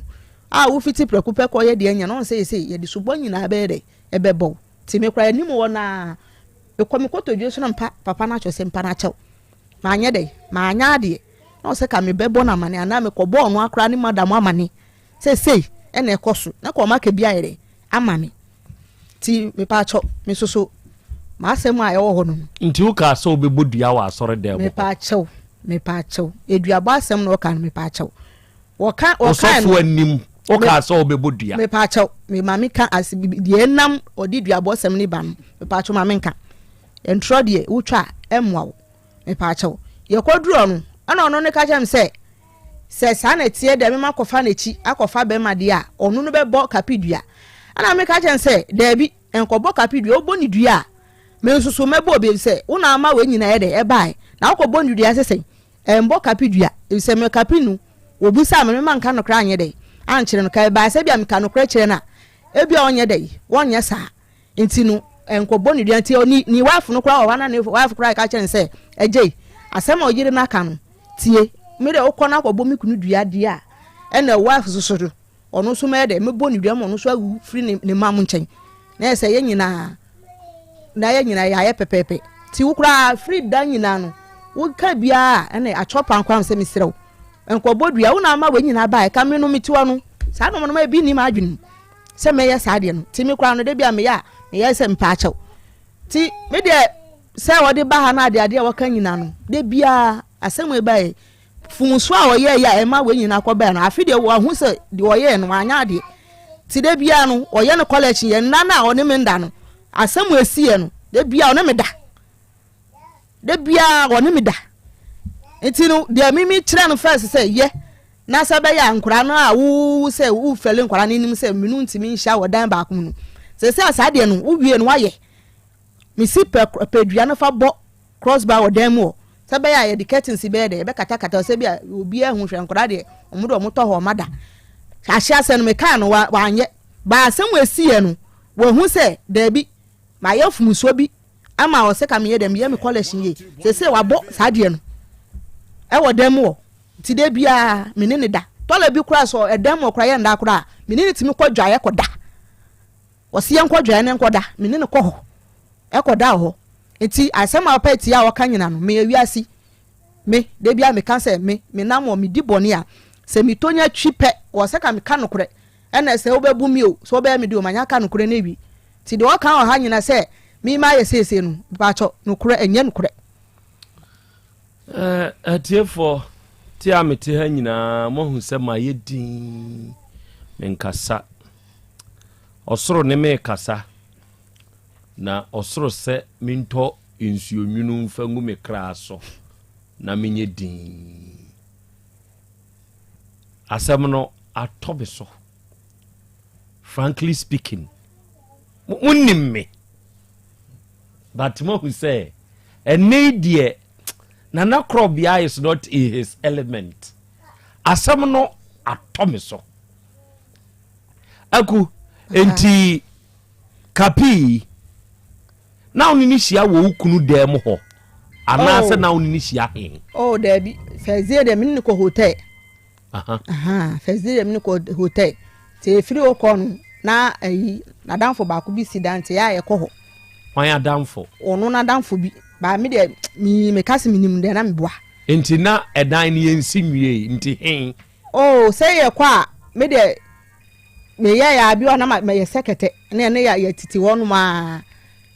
a wo fiti prɛko pɛ kɔ yɛ deɛ ɛnyɛ no ɔn sɛ sese yɛde sobɔ nyinaa bɛyɛ dɛ ɛbɛbɔ wo nti me koraa anim hɔ naa mekɔ me kotodwe so na mpa papa no akyɛw sɛ mpa no akyɛw manyɛ dɛ manyɛ adeɛ na ɔsɛ ka mebɛbɔ no amane anaa mekɔbɔ ɔno akora ne madam amane sɛ sei ɛna ɛkɔ so na kɔ ɔma ka bi ayɛ dɛ ama me Nti mepaakyɛw, me nso so m'asɛm a ɛwɔ hɔ no no. Nti wokaa sɛ wobɛbɔ dua wɔ asɔredan mu hɔ? Mepaakyɛw, mepaakyɛw, eduabɔ asɛm na ɔka no mepaakyɛw. Wɔka wɔka no. Osɔfo anim wokaa sɛ wobɛbɔ dua? Mepaakyɛw, me maame ka ase deɛ ɛnam ɔde duabɔ asɛm no ba no, mepaakyɛw maame nka. Ntorɔ deɛ wotwa a ɛmmoa wo. Mepaakyɛw. Yɛkɔduru hɔ no, ɛna ɔno no ka kyerɛ me sɛ Sɛ saa na ɛteɛ deɛ mema kɔfa n'akyi akɔfa bɛrima deɛ a, ɔno no bɛbɔ kapi dua. Ɛna meka kyerɛ no sɛ, Daabi, nkɔbɔ kapi dua, wobɔ ne dua a, me nso so mɛbɔ obi, efisɛ wo na ama wei nyinaa yɛ dɛ, ɛbaeɛ. Na wokɔbɔ ne dua sɛ sɛn? Ɛmbɔ kapi dua, efisɛ me kapi no, wɔbisaa me no, mema nka nokorɛ anyɛ dɛ, ankyerɛ no. Ka ɛbaeɛ sɛ ebia meka nokorɛ kyerɛ no a, ebia ɔnyɛ dɛ, wɔnyɛ saa. Nti no nkɔbɔ ne dua. Nti ne ne wife no koraa wɔ hɔ na ne wife koraa ka kyerɛ no sɛ, Agyei, asɛm a ɔyere no aka no, tie. Me deɛ wokɔ na akɔbɔ me kunu dua deɛ a, ɛna wife nso so no, ɔno nso mɛyɛ dɛ, mɛbɔ ne dua ma ɔno nso awu firi ne ne mma mo nkyɛn. Na yɛ sɛ yɛn nyinaa, na yɛn nyinaa yɛayɛ pɛpɛɛpɛ. Nti wo koraa firi da nyinaa no, woka biara a, ɛna atwɔ pan koraa sɛ mesrɛ wo, nkɔbɔ dua, wo na ama wei nyinaa baeɛ, ka me no mete hɔ no, saa nnoɔma no ma ebi nni m'adwene mu. sɛ mɛyɛ saa deɛ no nti me koraa no da bi a meyɛ a meyɛ sɛ mpaakyɛw nti me deɛ sɛ wɔde ba ha no ade adeɛ a wɔka nyina no da biara asɛm a ɛbaeɛ fumuso a ɔyɛɛ yɛ a ɛma wei nyina kɔbɛɛ no afe deɛ wɔahu sɛ deɛ ɔyɛɛ no wanyɛ adeɛ nti da biara no ɔyɛ no collection yɛ nna no a ɔne me nda no asɛm a ɛsiiɛ no da biara ɔne me da da biara ɔne me da nti no deɛ mimi kyerɛ no first sɛ yɛ na sɛ bɛyɛ a nkwadaa no a wo sɛ wofɛle nkwadaa no anim sɛ menu ntumi nhyia wɔ dan baako mu no sɛ sɛ saa deɛ no wowie no wayɛ mesi pɛ pɛ dua no fa bɔ cross bar wɔ dan mu hɔ sɛ bɛyɛ a yɛde curtains bɛyɛ dɛ yɛbɛkatakata sɛ bi a obi ahu hwɛ nkwadaa deɛ wɔn de wɔn tɔ hɔ wɔn ada ahyɛ asɛ no mekaa no wanyɛ baasɛm esiiɛ no wɔhu sɛ daabi mayɛ fumusuo bi ama ɔsɛ ka meyɛ dɛ meyɛ me collection yie sese wabɔ saa deɛ no ɛwɔ dan mu hɔ nti da biara me ne ne da tɔlɛ bi koraa sɛ ɛdan mu hɔ koraa yɛ nda koraa me ne ne tumi kɔ dwaeɛ kɔ da ɔsi yɛn kɔ dwaeɛ ne nkɔ da me ne ne kɔ hɔ ɛkɔ da wɔ hɔ nti asɛm a ɔpɛ tie a ɔka nyina no meyɛ wiase me da biara meka sɛ me me nam wɔ me di bɔne a sɛ metɔ nya twi pɛ wɔ sɛ ka meka nokorɛ ɛna sɛ wobɛbu mi o sɛ wobɛyɛ me de o manya ka nokorɛ no awie Nti deɛ ɔka wɔ ha nyina sɛ me mayɛ seesei no mpakyɛw nokorɛ ɛnyɛ nokorɛ. Eh, atiefoɔ, te a mete ha nyinaa moahu sɛ mayɛ dinn, menkasa. Ɔsoro ne me kasa, na ɔsoro sɛ mentɔ nsuo nwunu mfa ngu me kra so na menyɛ dinn. Asɛm no atɔ me so. Frankly speaking, mo nim me, but moahu sɛ ɛnɛ yi deɛ Nana Korɔbea is not in his element. Asɛm no atɔ me so. Aku, nti kapii na wo ne ne hyia wɔ wo kunu dan mu hɔ anaasɛ oh. na wo ne ne hyia he? Oh, daabi. First day deɛ me ne no kɔ hotel. First day me kɔ hotel nti efiri hɔ kɔ no na ayi n'adamfo baako bi si dan nti yɛ a yɛkɔ hɔ. Hwan adamfo? Ɔno n'adamfo bi baa mi deɛ mi mi ka se mi nim deɛ na mi boa. Nti na ɛdan no yɛn si nwie nti he? Oh sɛ yɛ kɔ a mi deɛ mi yɛ yɛ abi hɔ na ma yɛ sɛ kɛtɛ ne ɛne yɛ yɛ titi hɔ nom aa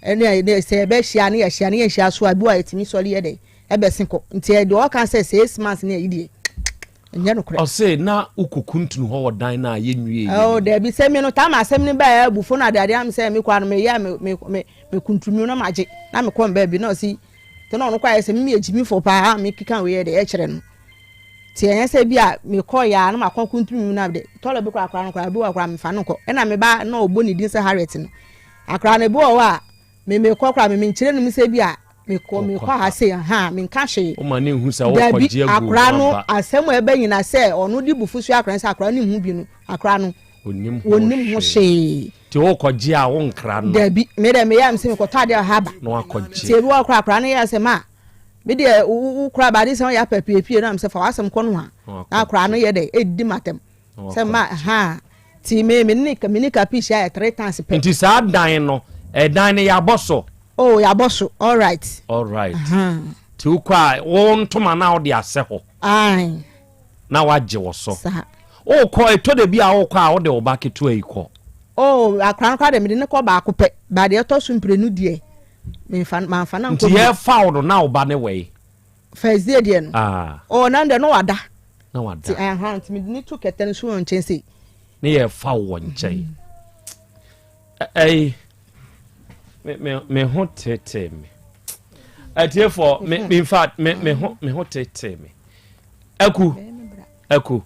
ɛne sɛ yɛ bɛ hyia ne yɛ hyia ne yɛ nhyia so a bi wɔ a yɛtumi sɔre yɛ dɛ. Ɛbɛsen kɔ. Nti deɛ ɔka sɛ 6 months ne ayi deɛ, ɛnyɛ nokorɛ. Ɔse na wokɔ kuntunu hɔ wɔ dan no a yɛnwie yɛ no mu. Oh dabi, sɛ me no taa ma asɛm no baeɛ abufuo no adeade am sɛ mekɔ a no meyɛ a me me me me kuntunu mu na magye na mekɔ me baabi na ɔse nti na ɔno kɔ ayɛ sɛ me meyɛ gyimifoɔ paa a mekeka wei yɛ deɛ ɛkyerɛ no nti ɛnyɛ sɛ bi a mekɔ yɛ a na makɔ kuntunu mu na de tɔlɔ bi koraa koraa no koraa bi wɔ koraa mefa no nkɔ ɛna meba na ɔbɔ ne din sɛ Harriet no. Akora no ebi wɔ hɔ a me mekɔ koraa me menkyerɛ no mu sɛ bi a mekɔ mekɔ ha sei ahaa menka hwee. Woma ne nhu sɛ Dabi wokɔgye agu akora ho no aba. asɛm a ɛbɛ nyina sɛ ɔno de bufu soa akora no sɛ akora no nhu bi no akora no Onim ho wɔnim ho hwee. hwee. Nti wokɔgye a wonkra no. Dabi me dɛ meyɛ a mesɛ mekɔtɔ adeɛ wɔ ha aba. Na wakɔgye. Nti ebi wɔ hɔ koraa akora no yɛ sɛ ma me deɛ wo koraa ba ade sɛ woyɛ apɛ piepie no a mesɛ fa w'asɛm kɔ no a na akora no yɛ dɛ ɛdi m'atɛm. Sɛ ma ha ti me me ne me ne kapi hyia yɛ 3 times pɛ. Nti saa dan no ɛdan no yɛabɔ so. Oh yɛabɔ so all right. All right. Ti wokɔ a wo ntoma na wode asɛ hɔ. Ae. Na wagye wɔ so. Saa. Wokɔ ɛtɔ da bi a wokɔ a wode wo ba ketewa yi kɔ. Oh akora no koraa deɛ mede ne kɔ baako pɛ ba deɛ ɛtɔ so mprenu deɛ memfa mamfa no ankɔ Nti bio. yɛfa wo no na wo ba ne wɔ yi. First day deɛ no. Ah. Oh na deɛ no wada. Na wada. Ti ɛha nti mede ne to kɛtɛ no so wɔ nkyɛn sei. Ne yɛ fa wɔ nkyɛn. Ɛyi me me me ho tete me. Atiefo me me in fact me me ho me ho tete me. Aku aku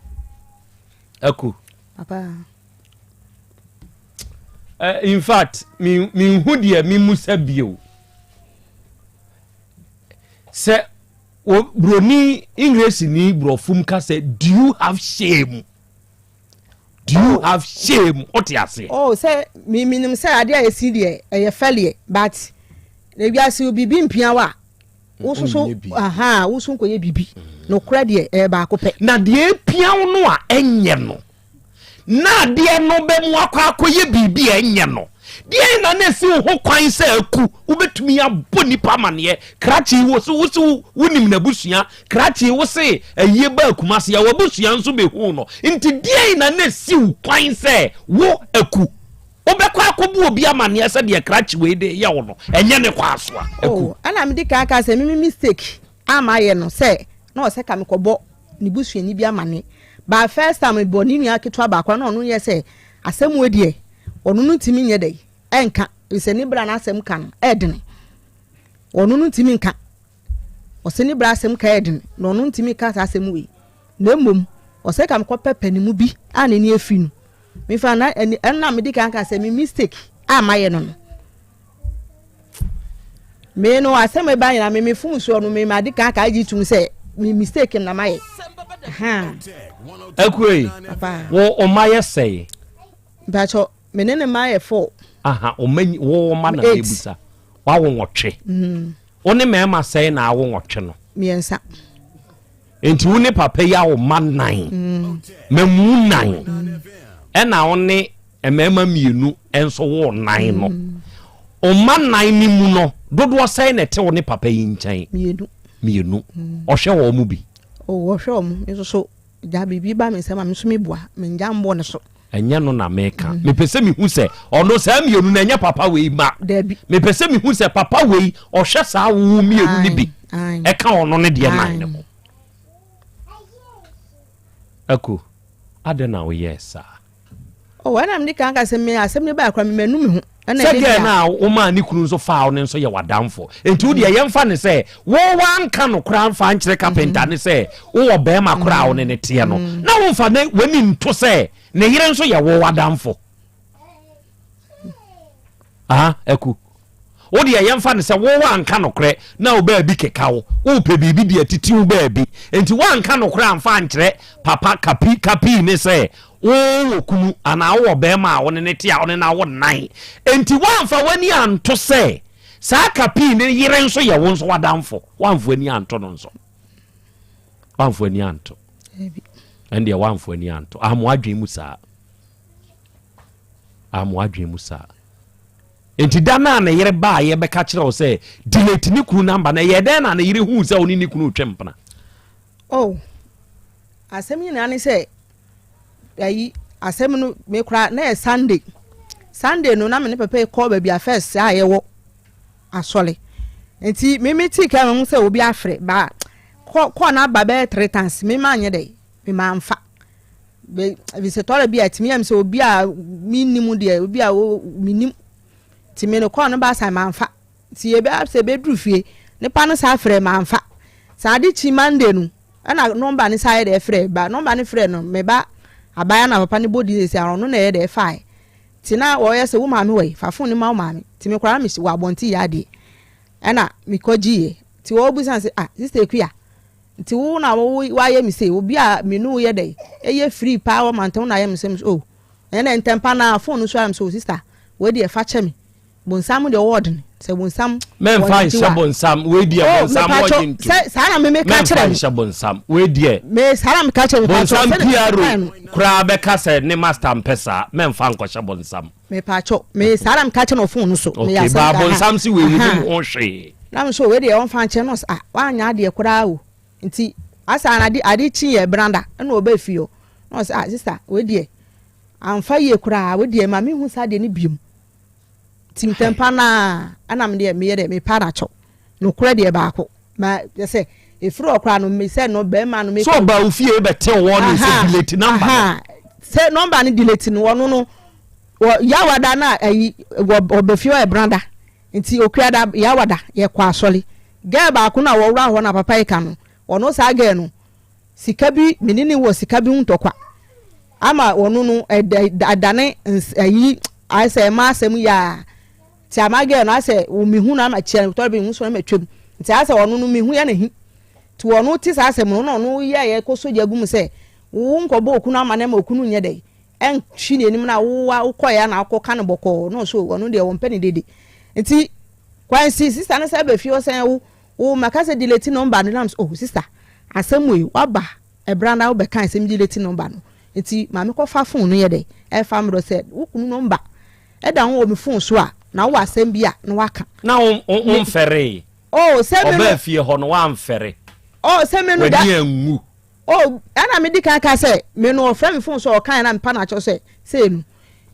aku. Papa. In fact me me hu deɛ me musa bio. Sɛ wɔ broni English ni brɔfo mu ka sɛ do you have shame? Do you have shame? Wote aseɛ? Oh sɛ me menim sɛ adeɛ a ɛsi deɛ ɛyɛ fɛleɛ but ewiase biribi mpia wo a wososo aha woso nkɔyɛ biribi nokorɛ deɛ ɛyɛ baako pɛ. Na deɛ epia wo no a ɛnyɛ no na adeɛ no bɛmu akɔ akɔyɛ biribi a ɛnyɛ no deɛ na na esi wo ho kwan sɛ aku wobɛtumi abɔ nipa amaneɛ krakye wo so wo so wonim n'abusua krakye wo se ayie ba Kumase a w'abusua nso bɛhu no nti deɛ na na esi wo kwan sɛ wo aku wobɛkɔ akɔbu obi amaneɛ sɛ deɛ krakye wei de yɛ wo no ɛnyɛ ne kwan so a aku. Oh, ɛna mede kan ka sɛ mimi mistake a mayɛ no sɛ na ɔsɛ ka mekɔbɔ ne busuani bi amane but first time mebɔ ne nua ketewa baako na ɔno yɛ sɛ asɛm wɔ deɛ ɔno no ntumi nyɛ dɛ ɛnka sɛ ne bra n'asɛm ka no ɛdene ɔno no ntumi nka ɔsɛ ne bra asɛm ka ɛdene na ɔno ntumi nka saa asɛm wei na mmom ɔsɛ ka mekɔpɛ panimu bi a n'ani afi no mefa na ɛni ɛna mede kan ka sɛ me mistake a mayɛ no no me no asɛm ɛba nyina me me fom soɔ no me ma de kan ka agye tum sɛ me mistake na mayɛ. Akue wo ɔma yɛ sɛe. Mpakyɛ me ne ne ma yɛ 4. Aha ɔma wo ɔma na mebusa wawo nwɔtwe. Wo ne mmarima sɛe na awo nwɔtwe no. Mmiɛnsa. Nti wo ne papa yi awo ma 9. Mamu 9. Ɛna wo ne mmarima mmienu nso wo 9 no. Ɔma 9 ne mu no dodoɔ sɛe na ɛte wo ne papa yi nkyɛn. Mmienu. Mmienu. Ɔhwɛ wɔn mu bi. Oh ɔhwɛ wɔn nso so gya biribi ba me nsɛm a me nso meboa mengya mbɔ ne so. Ɛnyɛ no na meka. Mepɛ sɛ mehu sɛ ɔno saa mmienu no ɛnyɛ papa wei ma. Dabi. Mepɛ sɛ mehu sɛ papa wei ɔhwɛ saa wo mmienu no bi. Ɛka ɔno ne deɛ 9 ne ho. Aku, adɛn na woyɛɛ saa? Oh, ɛna mede kan ka sɛ me asɛm no baa kora me manu me ho. Sɛ gɛɛ no a womaa ne kunu nso faa wo no nso yɛ w'adamfo. Nti wo deɛ yɛmfa ne sɛ wo wanka no koraa mfa nkyerɛ kapenta ne sɛ wowɔ bɛrima koraa a wo ne ne teɛ no. Na womfa ne w'ani nto sɛ ne yere nso yɛ wo w'adamfo. Ah, Aku. Wo deɛ yɛmfa no sɛ wo wanka nokorɛ na wo baabi keka wo, wopɛ biribi de atiti wo baabi. Nti woanka nokorɛ amfa ankyerɛ papa kapi kapii ne sɛ wowɔ kunu anaa wowɔ bɛrima a wo ne ne te a wo ne no awo nnan. Nti woamfa w'ani anto sɛ saa kapii ne yere nso yɛ wo nso w'adamfo. Woamfa w'ani anto no nso. Woamfa w'ani anto. Ɛndeɛ woamfa w'ani anto. Amoa adwene mu saa. Amoa adwene mu saa. Enti da no a ne yere baeɛ bɛka kyerɛ wo sɛ delete ne kunu namba no, ɛyɛɛ dɛn na ne yere huu sɛ wo ne ne kunu retwe mpena? Oh, asɛm nyinaa ne sɛ ayi asɛm no me kora na yɛ Sunday. Sunday no na me ne papa kɔ baabi a first a yɛwɔ asɔre. Nti me me tii ka me ho sɛ obi afrɛ ba kɔ kɔ na aba bɛyɛ 3 times me ma nyɛ dɛ me ma mfa. Be efisɛ tɔrɔ bi a ɛtumi yɛ me sɛ obi a mennim deɛ obi a mennim nti me no kɔɔ no ba san manfa nti ebe sɛ ebeduru fie nipa no saa frɛ manfa saa ade kyi Monday no ɛna nɔmba no saa yɛ dɛ frɛ ba nɔmba no frɛ no me ba abaya na papa no bɔ di sɛ ɔno na ɛyɛ dɛ fae. Nti na wɔyɛ sɛ wo maame wɔ he? Fa phone no ma wo maame. Nti me koraa na mesi wɔ abɔnten yɛ adeɛ. Ɛna mekɔ gyeeɛ. Nti wɔbisa me sɛ ah sister Akua, nti wo na wo woayɛ me sei? Obi a me ne wo yɛ dɛn? Ɛyɛ free paa wɔ mantam wo na ayɛ me sei? Me sɛ oh ɛnɛ ntɛmpa no ara phone no so ara me sɛ oh sister wei deɛ fa kyɛ me. Bonsam deɛ ɔwɔ ɔdene sɛ bonsam mɛnfa nhyɛ bonsam wei deɛ oh, bonsam wɔgye ntu sɛ saa na meme ka kyerɛ mɛnfa nhyɛ bonsam wei deɛ me saa na meka kyerɛ bonsam piaro koraa bɛka sɛ ne master mpɛ saa mɛnfa nkɔhyɛ bonsam mepatwɔ me saa na meka kyerɛ no phone no so okay baa bonsam si wei wonim ho hwee na me so wei deɛ ɔmfa nkyɛn no ah wanyɛ adeɛ koraa o nti asa na ade ade kyi yɛ branda ɛna ɔbɛ fie hɔ na ɔsɛ ah sister wei deɛ amfa yie koraa wei deɛ ma mehu saa deɛ no biom Nti ntɛmpa no ara ɛna me deɛ meyɛ dɛ mepa no akyɛw. Nokorɛ deɛ baako. Ma yɛ sɛ ɛfiri hɔ koraa no me sɛ no bɛrima no me. Sɛ ɔbaa wo fie bɛte wɔ ne sɛ delete number no. Sɛ number no delete no ɔno no wɔ yawada na ayi wɔ ɔbɛ fie ɔyɛ brada nti okuada yawada yɛkɔ asɔre girl baako na wɔwura hɔ na papa yi ka no ɔno saa girl no Sika bi, me ne no wɔ sika bi ho ntɔkwa ama ɔno no adane ayi ayɛ sɛ ɛma asɛm yɛ a nti ama girl no ayɛ sɛ mehu no ama kyia no tɔre bi mehu so na matwam nti ayɛ sɛ ɔno no mehu yɛ n'ahi nti ɔno te saa asɛm no na ɔno yɛ yɛ kɔ sogya gu mu sɛ wo nkɔbɔ okunu ama no ma okunu nyɛ dɛ ɛnhwi n'anim na wo wokɔɛ na akɔka no bɔkɔɔ na ɔso ɔno deɛ wɔmpɛ ne dede nti kwan si sista no sɛ bɛfie ɔsɛn wo Wo maka sɛ delete number no nam sɛ oh sister asɛm wei waba ɛbra na wobɛka sɛ me delete number no nti ma me kɔfa phone no yɛ dɛ ɛfa mmerɛ sɛ wo kunu number ɛda ho wɔ me phone so a na wowɔ asɛm bi a na waka. Na wo mfɛree? Oh sɛ me no. Ɔbaa fie hɔ no wamfɛre? Oh sɛ me no da. W'ani anwu? Oh, ɛna me di kan ka sɛ me no ɔfrɛ me phone so ɔka na mepa no akyɛw sɛ sei no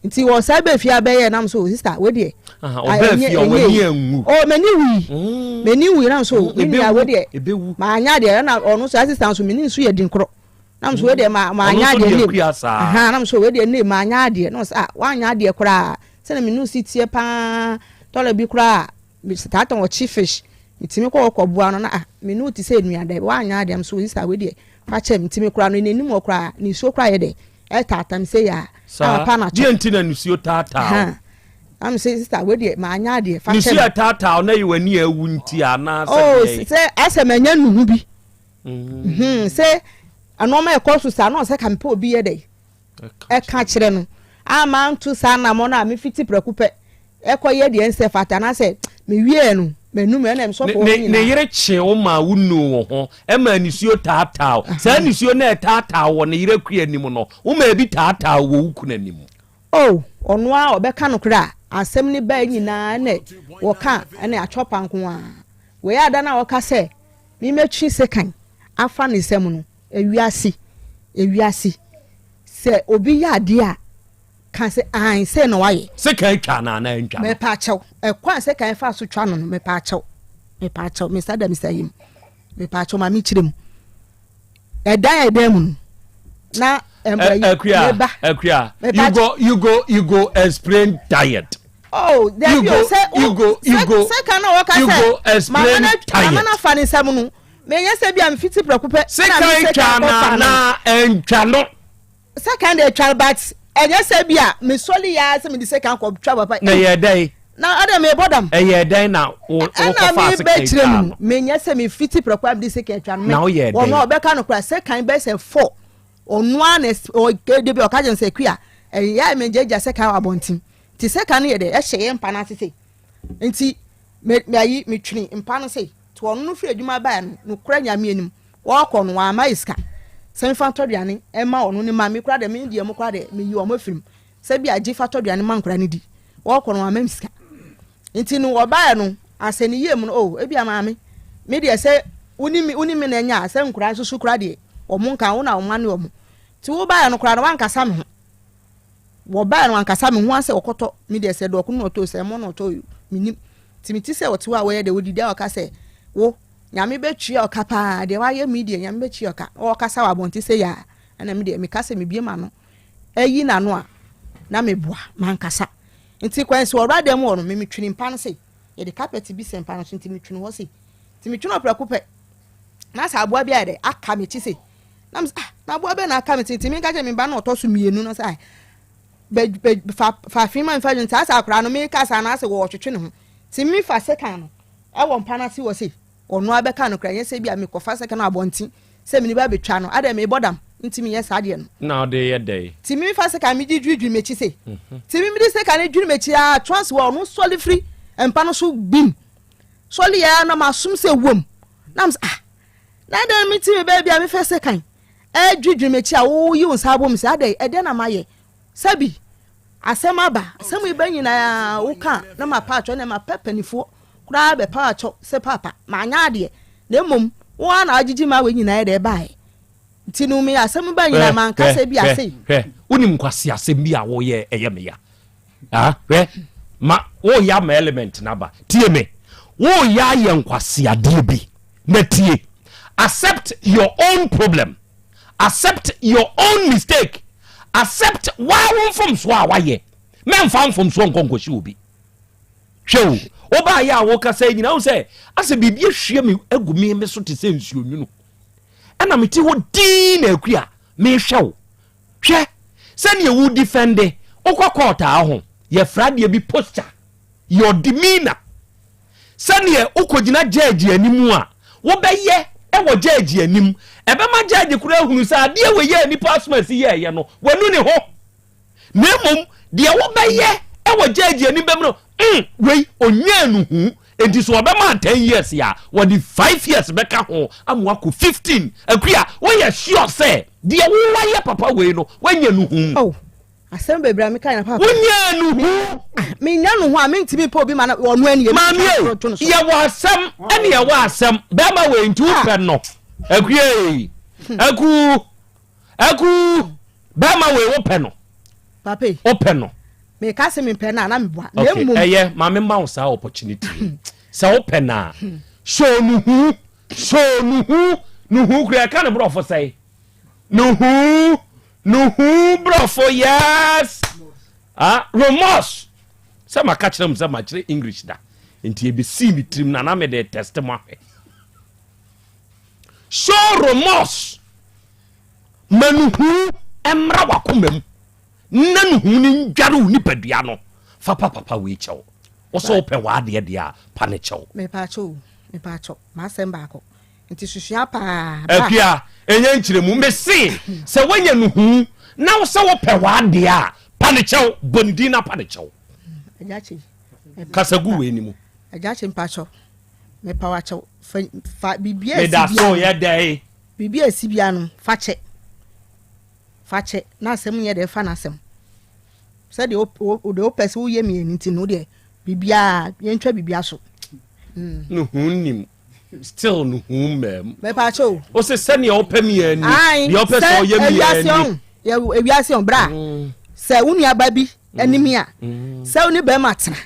nti wɔ saa bɛ fie abɛyɛ nam so sister wei deɛ ɔbɛ fie ɔwɔ ani anwu oh m'ani wui mm. m'ani wui nam so mm, me nua wei deɛ maanya deɛ ɛna ɔno so sister nso me ne nso yɛ din korɔ nam so wei deɛ ma maanya deɛ ne aha nam so wei deɛ ne maanya adeɛ na ɔsɛ ah wanya adeɛ koraa sɛnɛ me no si tie paa tɔlɛ bi koraa Tata ɔkye fish metumi kɔ hɔ kɔ boa no na ah me ne wo te sɛ nua dɛ woanyɛ adeɛ am so sister wei deɛ fa kyɛ me nti me koraa no n'anim hɔ koraa nisuo koraa yɛ dɛ ɛtaataa me sɛ yaa na papa na kyɛ deɛ nti na nisuo taataa wo na me sɛ sister wei deɛ maanyɛ adeɛ fa kyɛ nisuo ɛtaataa wo na yɛ w'ani awu nti anaa sɛ oh sɛ asɛ manya nuhu bi mm. hmm, sɛ nneɛma ɛkɔ so saa na ɔsɛ ka mepɛ obi yɛ dɛ ɛka kyerɛ no a manto saa anammɔn no a mefiti prɛko pɛ ɛkɔyɛ deɛ ɛnsɛ fata anaasɛ mewieɛ no m'anum ɛna mesɔfoɔ no nyinaa. Ne yere kyee wo maa wonuu wo ho ɛma nisuo taataa wo. Saa nisuo no a ɛtaataa wɔ ne yere akua anim no, womaa ebi taataa wɔ wo kunu anim. Oh, ɔno ara ɔbɛka nokorɛ a asɛm no bae nyinaa ɛna wɔka ɛna atwɔpa nko ara. Wei ada no a ɔka sɛ memɛtwi sekan afa ne nsam no, ewiase, ewiase, sɛ obi yɛ adeɛ a, ka sɛ aane sei na wayɛ. Sekan twa no anaa ɛntwa no? Mepaakyɛw, ɛkwan a sekan fa so twa no no, mepaakyɛw, mepaakyɛw, me nsa da me nsa yam, mepaakyɛw ma mekyerɛ mu. Ɛdan a ɛdan mu no, na ɛmba yi, meba. Akua, you go, you go, you go explain diet. Oh, dabi o, sɛ, you go, you go, sekan na wɔka sɛ, mama na fa ne nsam no, menyɛ sɛ bi a mefiti prɛko pɛ. Sekan twa no anaa ɛntwa no? Sekan de etwa but ɛnyɛ sɛ bi a mesɔli ya sɛ mede sekan kɔ twa papa. Na ɛyɛ dɛn? Na ɛdɛ mebɔ dam. Ɛyɛ dɛn na wo ɛna kɔfa sekan mebɛkyerɛ twaa mu no? menyɛ sɛ mefiti prɛko a mede sekan twa no. Na woyɛ dɛn? Ɔno a ɔbɛka no kora sekan bɛyɛ sɛ fɔ ɔno ara na ɔde bi ɔka kyerɛ no sɛ kuya ɛyɛ a megyagya sekan wɔ abɔnten nti sekan no yɛ dɛ ɛhyɛ yɛn mpa no ase sei nti me me ayi metwene mpa no sei nti ɔno no firi adwuma baeɛ no nokorɛ nyame anim Ɔɔkɔ no wamma yɛ sika sɛ mefa ntɔ aduane mma ɔno ne mma, me koraa deɛ me deɛ mo koraa deɛ meyi wɔn afiri mu sɛ bi a gye fa tɔ aduane ma nkwadaa no di. Ɔɔkɔ no wamma me sika. Nti no ɔbaeɛ no asɛ ne yie mu no oh ebi a maame me deɛ sɛ woni me woni me na anya a sɛ nkwadaa nso so koraa deɛ wɔn nka wo na wɔn ane wɔn. Nti wobaeɛ no koraa no wankasa me ho. Wɔbaeɛ no wankasa me ho asɛ ɔkɔtɔ me deɛ sɛ dɔkono na ɔtɔ sɛ ɛmo na ɔtɔ menim. Nti mete sɛ ɔte hɔ a wɔyɛ deɛ wɔdidi a ɔka sɛ wo Nyame bɛtua ɔka paa, deɛ wayɛ me yi deɛ Nyame bɛtua ɔka. Ɔɔkasa wɔ abɔnten sei a, ɛna me deɛ meka sɛ mebie m'ano ayi n'ano a, na meboa, mankasa. Nti kwan si ɔwura dɛm hɔ no, me metwene mpa no sei. Yɛde carpet bi sɛ mpa no so, nti metwene hɔ sei. Nti metwene hɔ prɛko pɛ, na sɛ aboa bi ayɛ dɛ, aka m'akyi sei. Na me sɛ, ah, na aboa bɛn na aka me nti, nti menka kyerɛ me ba no ɔtɔ so mmienu no sɛ, ah, Bɛ bɛ fa fa fi ma nfa dwene saa sɛ akwadaa no meka saa no asɛ wɔɔtwetwe ne ho nti me fa sekan no ɛwɔ mpa no ase wɔ se ɔno abɛka no koraa nyɛ sɛ bi a mekɔfa sekan no abɔnten sɛ mene ba bɛtwa no adɛ mebɔ dam nti meyɛ saa deɛ no. Na ɔde yɛ dɛn? Nti me fa sekan mede dwiridwiri m'akyi se nti me mede sekan no dwiri m'akyi aa trans wɔ ɔno sɔle firi mpa no so gbim sɔle yɛ na masom sɛ wom na mesɛ ah na adɛn mete me baabi a mefɛ sekan ɛredwidwiri m'akyi a woyi wo nsa abɔ mu sɛ adɛn ɛdɛn na mayɛ sɛbi asɛm aba asɛm yi bɛ nyinaa woka na mapa atwɔ na mapɛ panifoɔ koraa bɛpa atwɔ sɛ papa manyɛ adeɛ na mmom wo ara na agyegye ma wei nyinaa ɛdɛ ɛbaeɛ nti no me asɛm ba nyinaa manka sɛ bi ase hwɛ wonim nkwasi asɛm bi a woyɛ ɛyɛ me ya ah hwɛ ma woyɛ ama element no aba tie me woyɛ ayɛ nkwasi adeɛ bi na tie accept your own problem accept your own mistake accept waa wo mfomsoɔ a wayɛ mɛmfa mfomsoɔ nkɔ nkɔhye obi hwɛ o wobaayɛ a wokasa yi nyina wo sɛ asɛ biribi ahwie me agu me me so te sɛ nsuo nwunu ɛna mete hɔ din na akui a mehwɛ wo hwɛ sɛdeɛ wo defende wokɔ court a ho yɛfra adeɛ bi posture your demeanor Sɛdeɛ wokɔgyina gyɛɛgye anim a, wobɛyɛ wɔ gyɛɛgye anim. Ɛbɛma gyɛɛgye koraa ahunu sɛ adeɛ wei a nipa asomasi yɛeɛ no, wanu ne ho. Na mmom, deɛ wobɛyɛ wɔ gyɛɛgye anim bɛmu no, mm, wei ɔnyaa no hu. Enti sɛ ɔbɛma 10 years a, wɔde 5 years bɛka ho ama wakɔ 15. Akua, woyɛ sure sɛ deɛ wowayɛ papa wei no, woanya no hu? Oh. Asɛm bebree a mekae na paapa. Wonyaa no hu. Ah, menya no ho a mentumi mpɛ obi ma na ɔno ani. Maame e, yɛwɔ asɛm ɛne yɛwɔ asɛm. Bɛrima wei nti wopɛ no. Akue, aku, aku. Bɛrima wei wopɛ no. Papa yi. Wopɛ no. Meka sɛ mempɛ no a na meboa. Na mmom. Ɛyɛ maame ma wo saa opportunity. Sɛ wopɛ no a, show no hu, show no hu, no hu kura ɛka ne borɔfo sɛe. No hu. Nuhu brɔfo yes ah remorse sɛ maka kyerɛ mu sɛ makyerɛ English da nti ebesii me tirim na na mede test mo ahwɛ show remorse ma nuhu mmra wakoma mu na nuhu no ndware wo nipadua no fa pa papa wei kyɛw wo sɛ wopɛ w'adeɛ deɛ a pa ne kyɛw. Mepaakyɛw o mepaakyɛw m'asɛm baako. Nti susua paa bra. Akua, ɛnyɛ nkyerɛmu. Mese, sɛ woanya nuhu na wo sɛ wopɛ w'adeɛ a, pa ne kyɛw, bɔ ne din na pa ne kyɛw. Agya Kye. Kasa gu wei ni mu. Agya Kye mpakyɛw, mepa wo akyɛw, fa, fa biribi a ɛsi Meda bia so no, yɛ dɛn? biribi a ɛsi bia no, fa kyɛ. Fa kyɛ, na asɛm nyɛ dɛ, fa n'asɛm. Sɛdeɛ wo, wo, deɛ wopɛ sɛ woyɛ mmienu nti no, deɛ biribiara, yɛntwa biribiara so. Nuhu nnim. Still no hu mmaa mu. Mepaakyɛ o. O se sɛnea ɔpɛ mi ani. Deɛ ɔpɛ sɛ ɔyɛ mi ani. Ewiase ɔn bra. Mm. Sɛ wo nua ba bi anim mm. a. Mm. Sɛ wo ne bɛrima tena.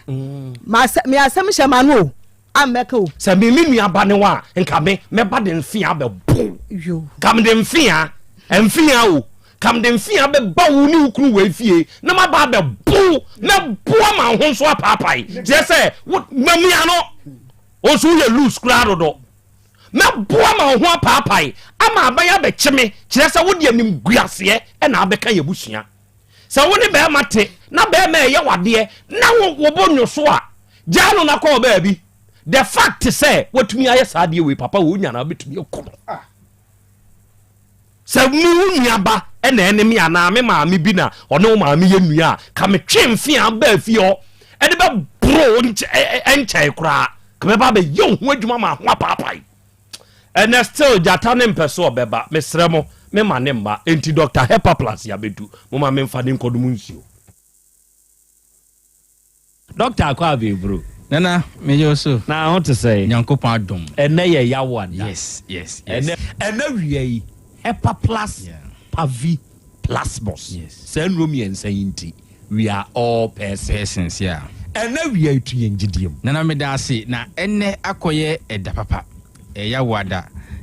Ma sɛ me asɛm hyɛ ma no o. Amɛka o. Sɛ me me nua ba ne wa nka me mɛba de mfea bɛbo. Yo. Ka me de mfea mfea o. Ka me de mfea bɛba wo ne wo kunu wɔ efie na ma ba bɛbo mɛboa ma ho nso apaapae. Kyerɛ sɛ wo mamia no. Wo nso woyɛ loose koraa dodo. Mɛboa ma wo ho apaapae ama aban abɛkye me, kyerɛ sɛ wode animguaseɛ na abɛka yɛn abusua. Sɛ wo ne barima te na barima ɛyɛ wadeɛ na wo wo bo nwo so a, gyaa no na kɔ baabi. The fact sɛ watumi ayɛ saa adeɛ wei papa wei wonya no a wobɛtumi aku no. Sɛ me wo nua ba na ɛne me anaa me maame bi na ɔne wo maame yɛ nua a, ka metwe mfeaa baa fie hɔ de bɛboro wo nkyɛe koraa, ka mɛba abɛyɛ wo ho adwuma ma ho apaapae. Ɛnɛ still gyata ne mpɛ so ɔbɛba, mesrɛ mo, mema ne mma, enti Dr. Hepaplus yɛabɛdu, moma memfa ne nkɔnom nsuo. Doctor akɔ abebro. Nana me yɛ so. Na ho te sɛn? Nyankopɔn adom. Ɛnɛ yɛ yawa da. Yes yes yes. Ɛnɛ ɛnɛ wia yi Hepa plus yeah. Pavi plasmos. Yes. Saa nnuro mmiɛnsa yi nti we are all persons. Persons yeah. Ɛnɛ wia yi tu yɛn gyidie mu. Nana meda ase na ɛnɛ akɔyɛ ɛda papa. Ɛyɛ yawa da.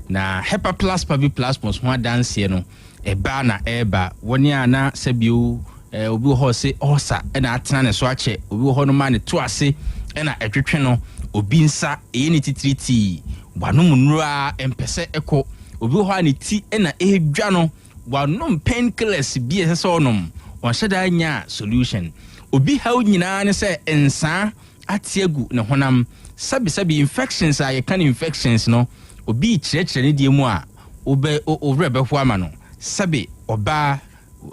Na Hepa plus Pavi plasmos ho adanseɛ no Ɛba na ɛreba. Wɔn a na sɛbio obi wɔ hɔ ɔse ɔɔsa na atena ne so akyɛ, obi wɔ hɔ nom a ne to ase na ɛtwetwe no, obi nsa ɛyɛ ne titiritii, wanom nnuro ara ɛmpɛ sɛ ɛkɔ, obi wɔ hɔ a ne ti na ɛredwa no, wanom pain killers bi a ɛsɛ sɛ ɔnom, Ɔnhyɛ da nyaa solution. Obi haw nyinaa ne sɛ nsaa ate agu ne honam. Sɛbesɛbe infections a yɛka no infections no, obi rekyerɛkyerɛ ne deɛ mu a, wobɛ, wo werɛ bɛho ama no. Sɛbe ɔbaa,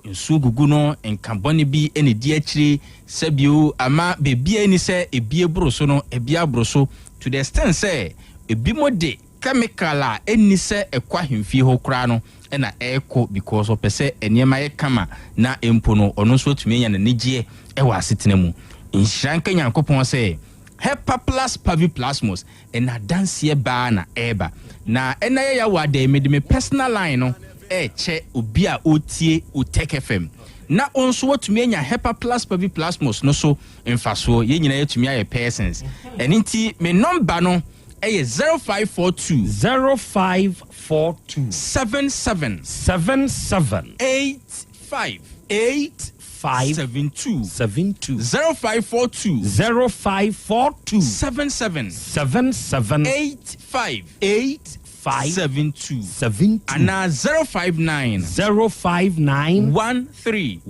nsuo gugu no, nka bɔne bi na ɛdi akyire, sɛbio ama baabi a ɛnni sɛ ebi boro so no, ebi aboro so to the extent sɛ ebinom de Chemical a ɛnni sɛ ɛkɔ ahemfie hɔ koraa no na ɛrekɔ because ɔpɛ sɛ nneɛma yɛ kama na mpo no ɔno nso atumi anya n'anigyeɛ wɔ asetena mu. Nhyira nka Nyankopɔn sɛ Hepaplus paviplasmus ɛna adanseɛ baa na ɛreba. Na ɛna yɛ yawa dɛ mede me personal line no ɛrekyɛ obi a ɔretie Otec FM na wo nso woatumi anya Hepaplus paviplasmus no so mfasoɔ. Yɛn nyinaa yɛatumi ayɛ persons. Ɛno nti me number no ɛyɛ 0542. 0542. 77. 77. 85. 85. 72. 72. 0542. 0542. 77. 77. 85. 85. 72. 72. Anaa 059. 059. 13.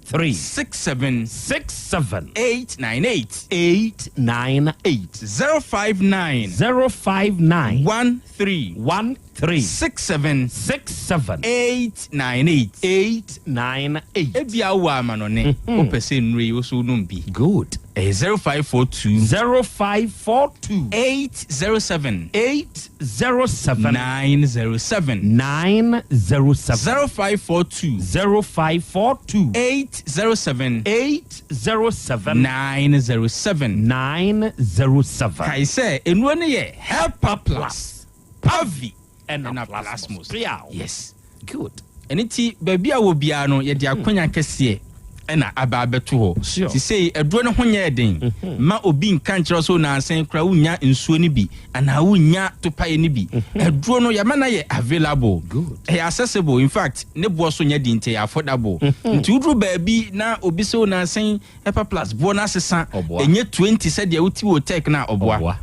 13. 67. 67. 898. 898. 059. 059. 13. 13. 67. 67. 898. 898. Ebia wowɔ amanɔne, wopɛ sɛ nnuro yi wo so wonom bi. Good. Ɛyɛ 0542. 0542. 807. 807. 907. 907. 0542. 0542. 807. 807. 907. 907. Kae sɛ nnuro no yɛ Helper Plus, Pavi ɛna ɛna Plasmos. Plasmos. Yes. Good. Ɛno nti baabi a wɔ biara no yɛde akwanya kɛseɛ ɛna aba abɛto hɔ. Sisei aduro no ho nyɛɛ den ma obi nka nkyerɛ wo sɛ onansa yi koraa wonnya nsuo no bi anaa wonnya topaeɛ no bi. Aduro no yɛama no ayɛ available. Ɛyɛ accessible, in fact ne boɔ so nyɛ den nti ɛyɛ affordable. Nti woduru baabi na obi sɛ onansa yi Hepa Plus boɔ no asesa, ɛnyɛ 20 sɛdeɛ wote wɔ Tech no a, ɔboa.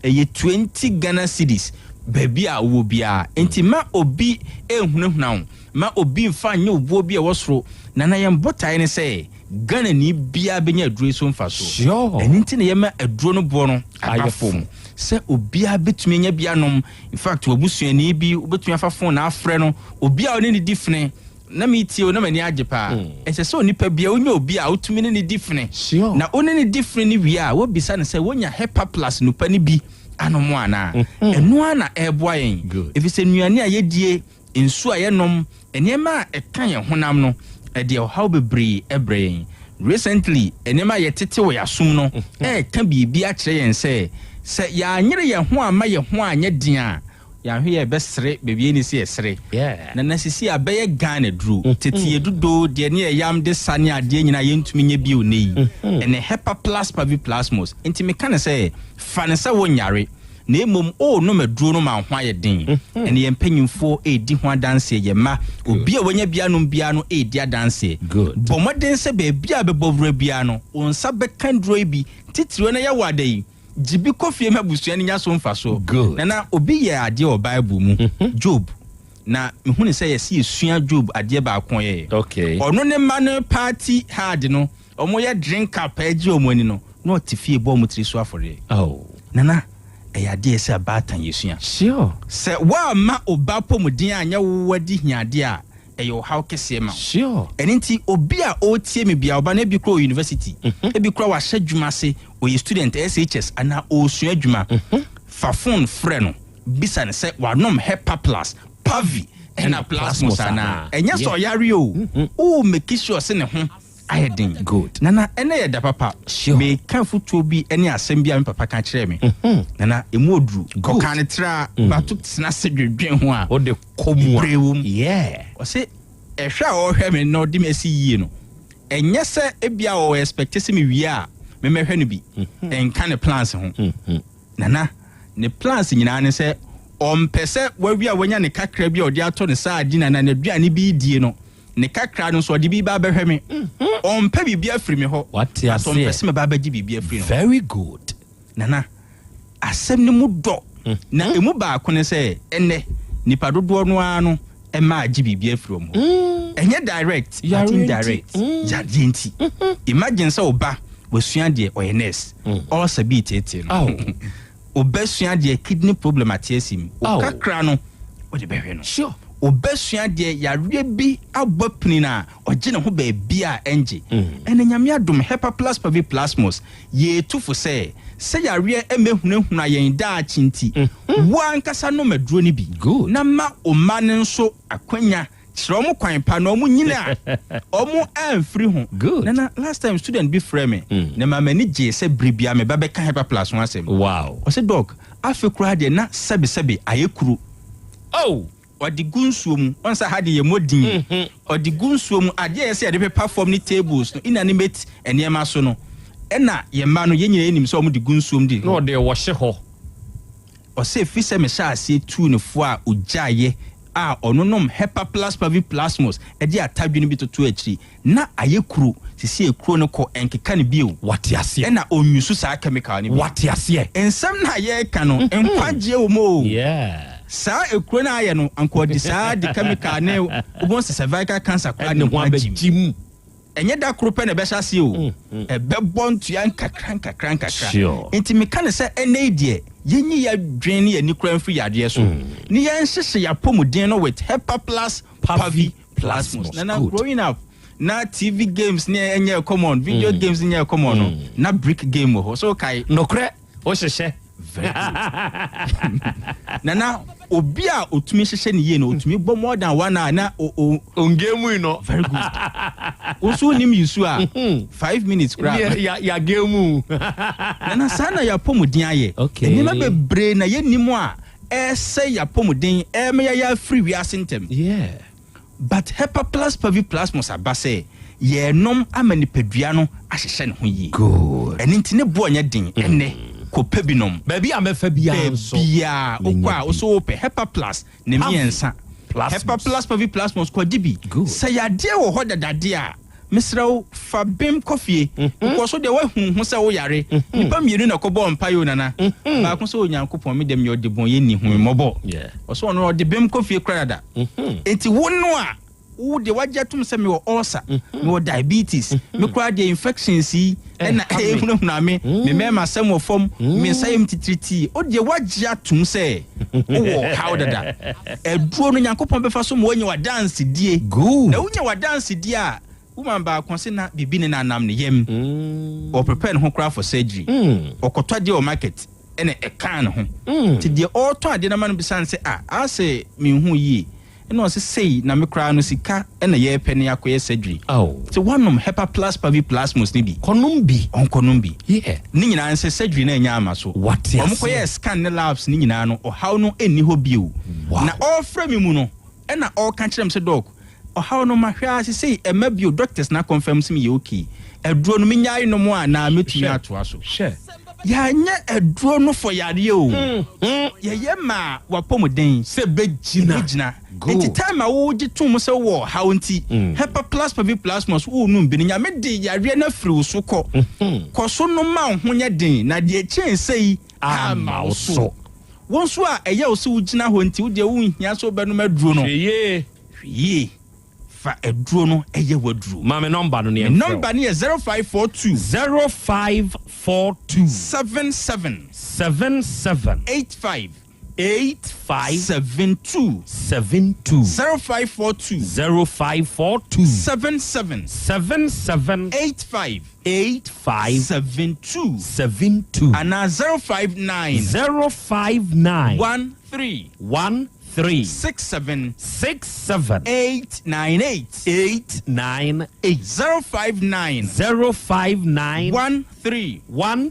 Ɛyɛ 20 Ghana cedis baabi a wowɔ biara. Enti mma obi nhunahuna wo, mma obi mfa nyɛ wo boɔ bi a ɛwɔ soro. Nana yɛn botaeɛ ne sɛ Ghanani biara bɛnya aduro yi so mfasoɔ. Ɛno nti na yɛma aduro no boɔ no aba fam sɛ obiara bɛtumi anya bi anom. In fact, w'abusuani bi wobɛtumi afa phone afrɛ no, obi a wo ne no di fene. Na meretie o, na m'ani agye paa. Ɛsɛ sɛ onipa biara onya obi a otumi ne no di fene. Na wo ne no di fene no wie a, wobisa no sɛ wonya Hepa-Plus nupa no bi anom anaa. Ɛno ara na ɛreboa yɛn, efisɛ nnuane a yedie, nsu a yɛnom, nneɛma a ɛka yɛn honam no, ɛde ɔhaw bebree brɛ yɛn. Recently, nneɛma a yɛtete wɔ yɛn asom no reka biribi akyerɛ yɛn sɛ, sɛ yɛanyere yɛn ho amma yɛn ho anyɛ den a, Yɛanhwɛ yɛ bɛsere baabi ɛni sɛ yɛsere. Na na sisi abɛyɛ Ghana duro. Tete yɛ dudo deɛ ne yɛ yam de sa ne adeɛ nyinaa yɛntumi nyɛ bio nnɛ yi. Ɛnɛ Hepa-Plus Paviplasmos. Nti meka no sɛ fa no sɛ wonyare na mmom worenom aduro no ma wo ho ayɛ den. Ɛnɛ yɛn mpanyinfoɔ redi ho adanseɛ, yɛn mma, obi a wanya bi anom biara no redi adanseɛ. Bɔ mmɔden sɛ baabi a bɛbɔ wura biara no wo nsa bɛka duro yi bi, titiriw ɛnɛ yɛwɔ ada yi. Gye bi kɔ fie ma abusua no nya so mfaso. Good. Na na obi yɛ adeɛ wɔ Bible mu, Job. Na mehu no sɛ yɛse yɛsua Job adeɛ baako a ɔyɛeɛ. Okay. Ɔno ne mma no party hard no, wɔyɛ drink up gye wɔn ani no, na ɔte fie bɔ wɔn tiri so afɔreɛ. Oh. Nana, ɛyɛ adeɛ a ɛsɛ abaatan yɛsua. Sure. Sɛ woamma wo ba apɔmuden anyɛ wo adehiadeɛ a, ɛyɛ ɔhaw kɛseɛ ma wo. Sure. Ɛno nti obi a ɔretie me biara, ɔba no ebi koraa ɔwɔ university, ebi koraa wahyɛ adwuma ase, ɔyɛ student, SHS anaa ɔresua adwuma, fa phone frɛ no, bisa no sɛ wanom Hepa Plus, Pavi ɛna Plasmos anaa. Ɛnyɛ sɛ ɔyare o, wo make sure sɛ ne ho ayɛ den. Good. Nana, ɛnɛ yɛ da papa. Sure. Meka afotuo bi ne asɛm bi a me papa ka kyerɛɛ me. Nana, ɛmu ɔduru. Good. Ɔkaa no traa, bato tena ase dwendwen ho a, Wode kɔ mu a. Berɛ wɔ mu. Yeah. Ɔse ɛhwɛ a ɔrehwɛ me na ɔde me asi yie no, ɛnyɛ sɛ ebia ɔwɔ expect sɛ mewie a memmɛhwɛ no bi. Ɛnka ne plans ho. Nana, ne plans nyinaa ne sɛ ɔmpɛ sɛ wawie a wanya ne kakra bi a ɔde atɔ ne sardine anaa n'aduane bi redie no, ne kakra no nso ɔde bi ba abɛhwɛ me. Ɔmpɛ biribi afiri me hɔ. Wate But ɔmpɛ aseɛ. sɛ mɛba abɛgye biribi afiri ne hɔ. Very good. Nana, asɛm no mu dɔ, na emu baako ne sɛ ɛnnɛ nnipa dodoɔ no ara no, Ɛma agye biribi afiri wɔn hɔ. Ɛnyɛ direct, but indirect. Yareɛ nti. Imagine sɛ wo ba wasua deɛ ɔyɛ nurse, ulcer bi reteetee no. Wo ba sua deɛ kidney problem ate asi mu. Wo kakra no wode bɛhwɛ no. Wo ba sua deɛ yareɛ bi abɔ apini no a ɔgye ne ho baabi a ɛngye. Ɛnɛ Nyame adom Hepa Plus Paviplasmos Yetu fo sɛ, sɛ yareɛ mmɛhunahuna yɛn daakye nti, wo ankasa nom aduro no bi na ma wo mma no nso akwanya, kyerɛ wɔn kwan pa na wɔn nyini a, wɔn amfiri ho. Nana, last time student bi frɛɛ me na ɛmaa m'ani gyee sɛ bere biara me ba bɛka Hepa Plus ho asɛm. Ɔse, Doc, afe koraa deɛ na sɛbesɛbe ayɛ kuro. Ɔde gu nsuo mu. Ɔn sɛ ha deɛ yɛmmɔ din. Ɔde gu nsuo mu. Adeɛ a ɛyɛ sɛ yɛde pepa fam ne tables no, inanimate nneɛma so no, ɛna yɛn mma no, yɛn nyinaa yɛnim sɛ wɔde gu nsuo mu de. Na ɔde wɔhye hɔ. Ɔsɛ ɛfiri sɛ mehyɛɛ aseɛ tuu no fo a ɔgyaeɛ a ɔnonom Hepa-Plus Paviplasmos de atadwene bi totoo akyiri. Na ayɛ kuro. Seesei ekuro no kɔ, ɛnkeka no bio. Wate aseɛ. Ɛna ɔnyusu saa chemical no bio. Wate aseɛ. Nsɛm no a yɛreka no, nkwagyeɛ wɔ mu o. Yeah. Saa ekuro no a ayɛ no, anka ɔde saa de chemical ne, wobɛhu sɛ cervical cancer koraa de ne ho agye mu. Ɛnyɛ da koro pɛ na ɛbɛhyɛ aseɛ o. Ɛbɛbɔ ntua nkakra nkakra nkakra. Sure. Nti meka no sɛ ɛnnɛ yi deɛ, yɛnyi yɛn adwene ne yɛn ani koraa mfiri yadeɛ so, ne yɛnhyehye yɛn apɔmuden no with Hepa Plus Pavi Plasmos. Nana, growing up, na TV games ne ɛnyɛ common, video games nyɛ common no, na brick game wɔ hɔ. So kae. Nokorɛ, wohyehyɛ. Very good. Nana, obi a otumi hyehyɛ ne yie no, otumi bɔ more than one hour na o o. Ongame yi no. Very good. Wo nso wonim Yusu a, 5 minutes koraa. Ya ya game. Nana, saa na yɛapɔmuden ayɛ. Okay. Nneɛma bebree na yɛnnim a ɛresɛe yɛapɔmuden, ɛrema yɛayɛ afiri wiase ntɛm. But Hepa Plus Paviplasmos aba sɛ yɛrenom ama nipadua no ahyehyɛ ne ho yie. Good. Ɛno nti ne boɔ nyɛ den ɛnnɛ, kɔpɛ bi nom. Baabi a mɛfa biara nso. Baabiara wokɔ a menya wo so wopɛ Hepa Plus ne mmiɛnsa. Plasmos. Hepa Plus Paviplasmos kɔgye bi. Good. Sɛ yadeɛ wɔ hɔ dadadeɛ a, mesrɛ wo fa bem kɔ fie. Wokɔ so deɛ woahunu ho sɛ woyare. Nnipa mmienu na ɛkɔbɔɔ mpaeɛ o Nana. Baako sɛ Onyankopɔn me deɛ meyɛ ɔdebɔnyɛni hu me mmɔbɔ. Ɔsɛ ɔno ɔde bem kɔ fie koraa dada. Enti wo no a wo deɛ wagye atom sɛ mewɔ ulcer, mewɔ diabetes, me koraa deɛ infections yi ɛna ɛhunahuna me, me mmarima asɛm wɔ fam, me nsa yam titiritii. Wo deɛ wagye atom sɛ wowɔ ɔhaw dada. Aduro no Nyankopɔn bɛfa so ma woanya w'adansedie. Good. Na wonya w'adansedie a, woman baako se na biribi ne nanam ne yam. Ɔprepare ne ho koraa for surgery. Ɔkɔtɔ adeɛ wɔ market ɛna ɛkaa ne ho. Nti deɛ ɔretɔn adeɛ no ama no bisa no sɛ, ah, asɛ menhu yie. Ɛna ɔse sei na me koraa no sika ɛna yɛrepɛ na yɛakɔyɛ surgery. Nti woanom Hepa Plus Paviplasmos no bi? Kɔnom bi. Ɔnkɔnom bi. Yeah. Ne nyinaa nsɛ surgery no ɛnyɛ ama so. Wate aseɛ. Wɔn kɔyɛɛ scan ne labs ne nyinaa no, ɔhaw no nni hɔ bio. Wow. Na ɔrefrɛ me mu no, ɛna ɔreka kyerɛ me sɛ doc, ɔhaw no mahwɛ ara sesei ɛmma bio, doctors no akɔnfɛm sɛ meyɛ okay. Aduro no menyae nom anaa mɛtumi atoa so? Hwɛ. Yɛanyɛ aduro no for yareɛ o. Yɛyɛ maa w'apɔmuden. Sɛ ɛbɛgyina. Ɛbɛgyina. Good. Nti time a wogye tom sɛ wowɔ ɔhaw nti, Hepa Plus Paviplasmos worenom bi no, Nyame de yareɛ no afiri wo so kɔ. Kɔ so nom ma wo ho nyɛ den, na deɛ ɛkyɛn sei amma wo so. Wo nso a ɛyɛ wo sɛ wogyina hɔ nti, wo deɛ wonhia sɛ wobɛnom aduro no. Hwɛ yie. Hwɛ yie. Fa aduro no yɛ w'aduro. Ma me nɔmba no ne Me yɛmfrɛ wo. nɔmba no yɛ 0542. 0542. 77. 77. 85. 85. 72. 72. 0542. 0542. 77. 77. 85. 85. 72. 72. Anaa 059. 059. 13. 13. 67. 67. 898. 898. 059. 059. 13.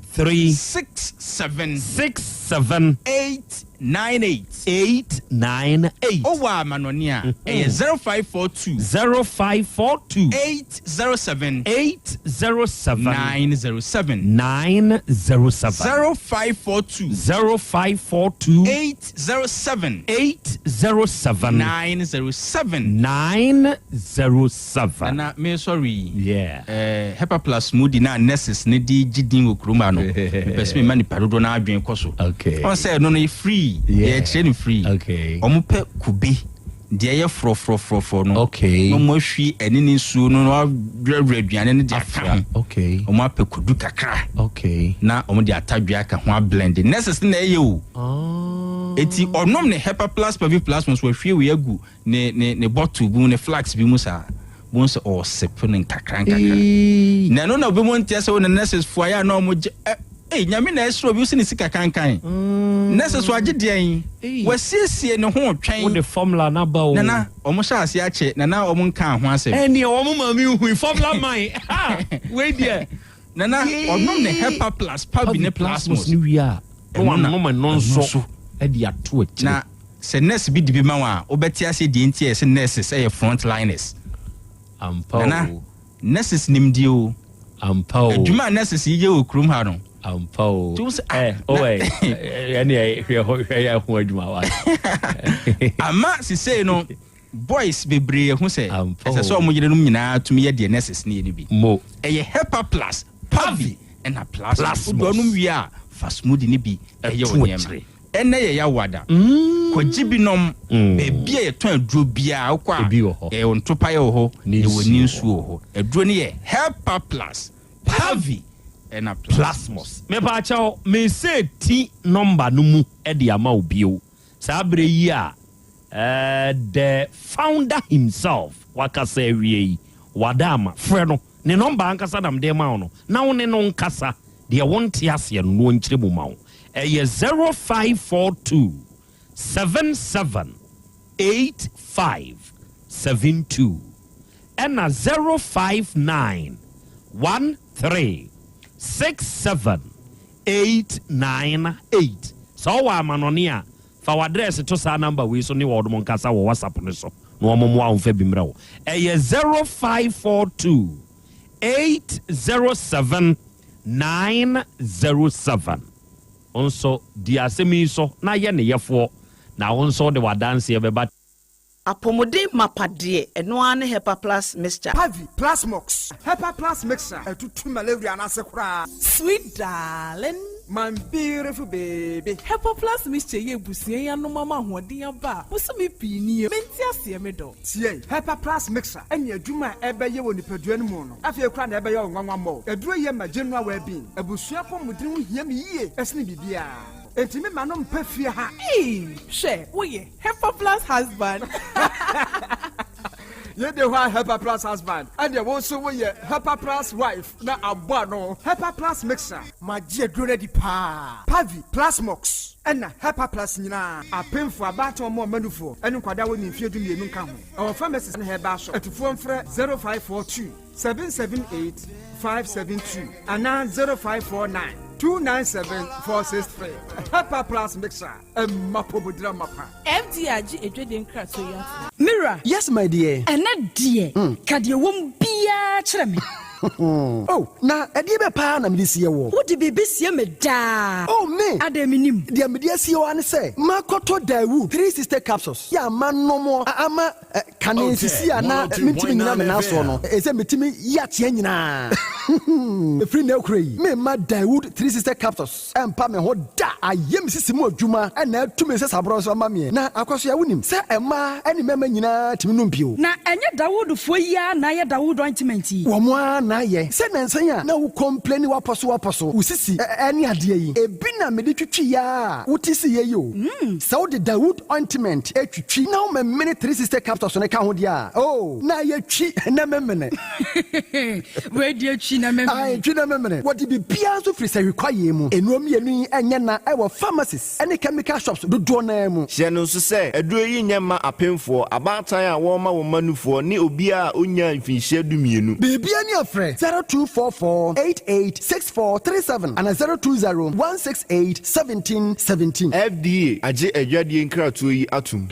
13. 67. 67. 898. 898. Ɔwɔ amanɔne a ɛyɛ 0542. 0542. 807. 807. 907. 907. 0542. 0542. 807. 807. 907. 907. Nana, me sorry. Yeah. Hepa Plus smoothie na nurses ne de gye din wɔ kurom ha no. Mepɛ sɛ mema nipa dodoɔ no adwene kɔ so. Okay. Ɔn sɛ ɛno no yɛ free. Yeah. Yɛkyerɛ no free. Okay. Ɔmo pɛ kube. Deɛ ɛyɛ frɔfrɔfrɔfrɔ no, Okay. na ɔmo ahwie ɛne ne nsuo no na wɔawerɛwerɛ aduane no de aka ho. Ɔmo apɛ kodu kakra na ɔmo de atadwe aka ho ablend. Nurses no na ɛyɛ o. Ah. Eti ɔnom ne Hepa Plus Pavi Plus nso, wahwie wei agu ne bottle bi mu, ne flask bi mu saa. Bon sɛ ɔɔsip no nkakra nkakra. Ee. Na ɛno na obi mu nteɛ sɛ wo ne nurses fo ayɛ a na ɔmo gye ɛ ei, Nyame na ɛsoro obi wo sɛ ne sika kankan. Nurses wagye deɛn? Ei. Wasiesie ne ho twɛn. Wode formula no aba o. Nana, ɔmo hyɛ ase akyɛ nana, ɔmo nka ho asɛm. Ɛneɛ wɔn maame hui formula man ha wei deɛ. Nana, ɔnom ne Hepa Plus Pavi ne Plasmos no wie a, na Ɛno na- wanom ɛno ɛno nso nso. ɛde ato akyire. Na sɛ nurse bi de bi ma wo a, wobɛte ase deɛ nti a ɛsɛ nurses ɛyɛ front liners. Ampa Nana, o. nurses nimdeɛ o. Ampa o. Adwuma a nurses yi yɛ wɔ kurom ha no, Ampa o. Nti wo sɛ, ah, ɛ o ɛ ɛne hwɛ hɔ, hwɛ yɛ ho adwuma wa. Ama sisei no boys bebree ho sɛ Ampa ɛsɛ sɛ o. ɔmo yerenom nyinaa tumi yɛ deɛ nurses ne yɛ no bi. Mo. Ɛyɛ Hepa Plus Pavi ɛna Plasmos. Plasmos. Wode ɔnom wie a, fa smoothie no bi ɛyɛ Ɛto wo nneɛma. akyire. Ɛnɛ yɛ Yawada, kɔgye bi nom. Baabi a yɛtɔn aduro biara wokɔ a, Ebi wɔ hɔ. yɛwɔ ntopa yɛ wɔ hɔ, Ne yɛwɔ nsuo ne wɔ nsuo wɔ hɔ. Aduro no yɛ Hepa Plus Pavi ɛna Plasmos. Plasmos. Mepaakyɛw, mese ti number no mu ɛde ama wo bio saa berɛ yi a the founder himself wakasa awie yi, wada ama frɛ no ne number ankasa nam de ma wo no na wo ne no nkasa. Deɛ wonte aseɛ no na ɔnkyerɛ mu ma wo. Ɛyɛ 0542 77 85 72 ɛna 059 13 67 898. Sɛ ɔwɔ amanɔne a, fa w'address to saa number wei so ne wɔdom nkasa wɔ WhatsApp no so na wɔmmoa wo mfa bi mmerɛ wo. Ɛyɛ 0542 807 907. Nso di asɛm yi so na yɛ ne yɛfoɔ na wo nso wode w'adanseɛ bɛba. Apɔmuden mapa deɛ, ɛno ara ne Hepa Plus mixture. Pavi Plasmox Hepa Plus mixture ɛtutu malaria n'ase koraa. Sweet darling. My beautiful baby. Hepa Plus mixture yɛ ebusua yi anom ama ahoɔden aba a bosome pii nie. Mente aseɛ, me dɔ. Tie, Hepa Plus mixture ɛne adwuma a ɛbɛyɛ wɔ nipadua no mu no, afei koraa na ɛbɛyɛ wo nwanwa mmɔ. Aduro yɛ ma general well-being. Abusua pɔmuden ho hia me yie ɛsene biribiara, enti me ma no mpɛ fie ha. Ee, hwɛ, woyɛ Hepa Plus husband. Yɛde hɔ a, Hepa Plus husband, ɛdeɛ wo nso woyɛ Hepa Plus wife na aboa no. Hepa Plus mixture, magye aduro no adi paa. Pavi Plasmox ɛna Hepa Plus nyinaa, apemfo, abaatan, ɔmo ɔmanufoɔ ɛne nkwadaa wɔ ne mfeɛ 12 nka ho. Ɛwɔ pharmacies ne herbal shop. Atufoɔ mfrɛ 0542 778 572 anaa 0549 297 463. Hepa Plus mixture, ɛma pomodira mapa. FDA agye edwadie nkratoɔ yi ato. Mira. Yes, my dear. Ɛnɛ deɛ, ka deɛ wɔm biara kyerɛ me. Oh, na ɛdeɛ bɛ paa na mede sie wɔ? Wode biribi sie me daa. Oh, me. Adɛn, menim? Deɛ mede asie wɔ ne sɛ makɔtɔ Daewoo 360 capsules yɛ ama nom ama kane sisi a na mentumi nyina me nan soɔ no, ɛsɛ metumi yi ateɛ nyinaa. Ɛfiri na akura yi, memma Daewoo 360 capsules ɛmpa me ho da. Ayɛ me sisi mu adwuma ɛna atumi sɛ saborɔ nso ama meɛ. Na akɔso a, wonim sɛ ɛmaa ɛne mmarima nyinaa tumi nom bio. Na ɛnyɛ Dawoodfoɔ yi ara na ayɛ Dawood ointment yi? Wɔn ara na ayɛ sɛ nansan a na wo complain, wapɔ so wapɔ so, wo sisi ɛne adeɛ yi, ebi na mede twitwi ya a wote si yɛ yi o. Sɛ wode Dawood ointment etwitwi na wo memene 360 capsules no ka ho deɛ a, oh, na yɛ twi na memene. Wei deɛ, twi na memene. Ayi, twi na memene. Wɔde biribiara nso firi sɛ hwekwayeɛ mu. Nnuro mmienu yi ɛnyɛ na ɛwɔ pharmacies ɛne chemical shops dodoɔ naa mu. Hyɛ no nso sɛ aduro yi nyɛ mma apemfoɔ, abaatan a wɔrema wɔn mma nufoɔ ne obiara a ɔnyaa mfinhyia 12. Biribia ni afrɛ 0244 886437 ana 020 168 17 17. FDA agye adwadeɛ nkratoɔ yi atom.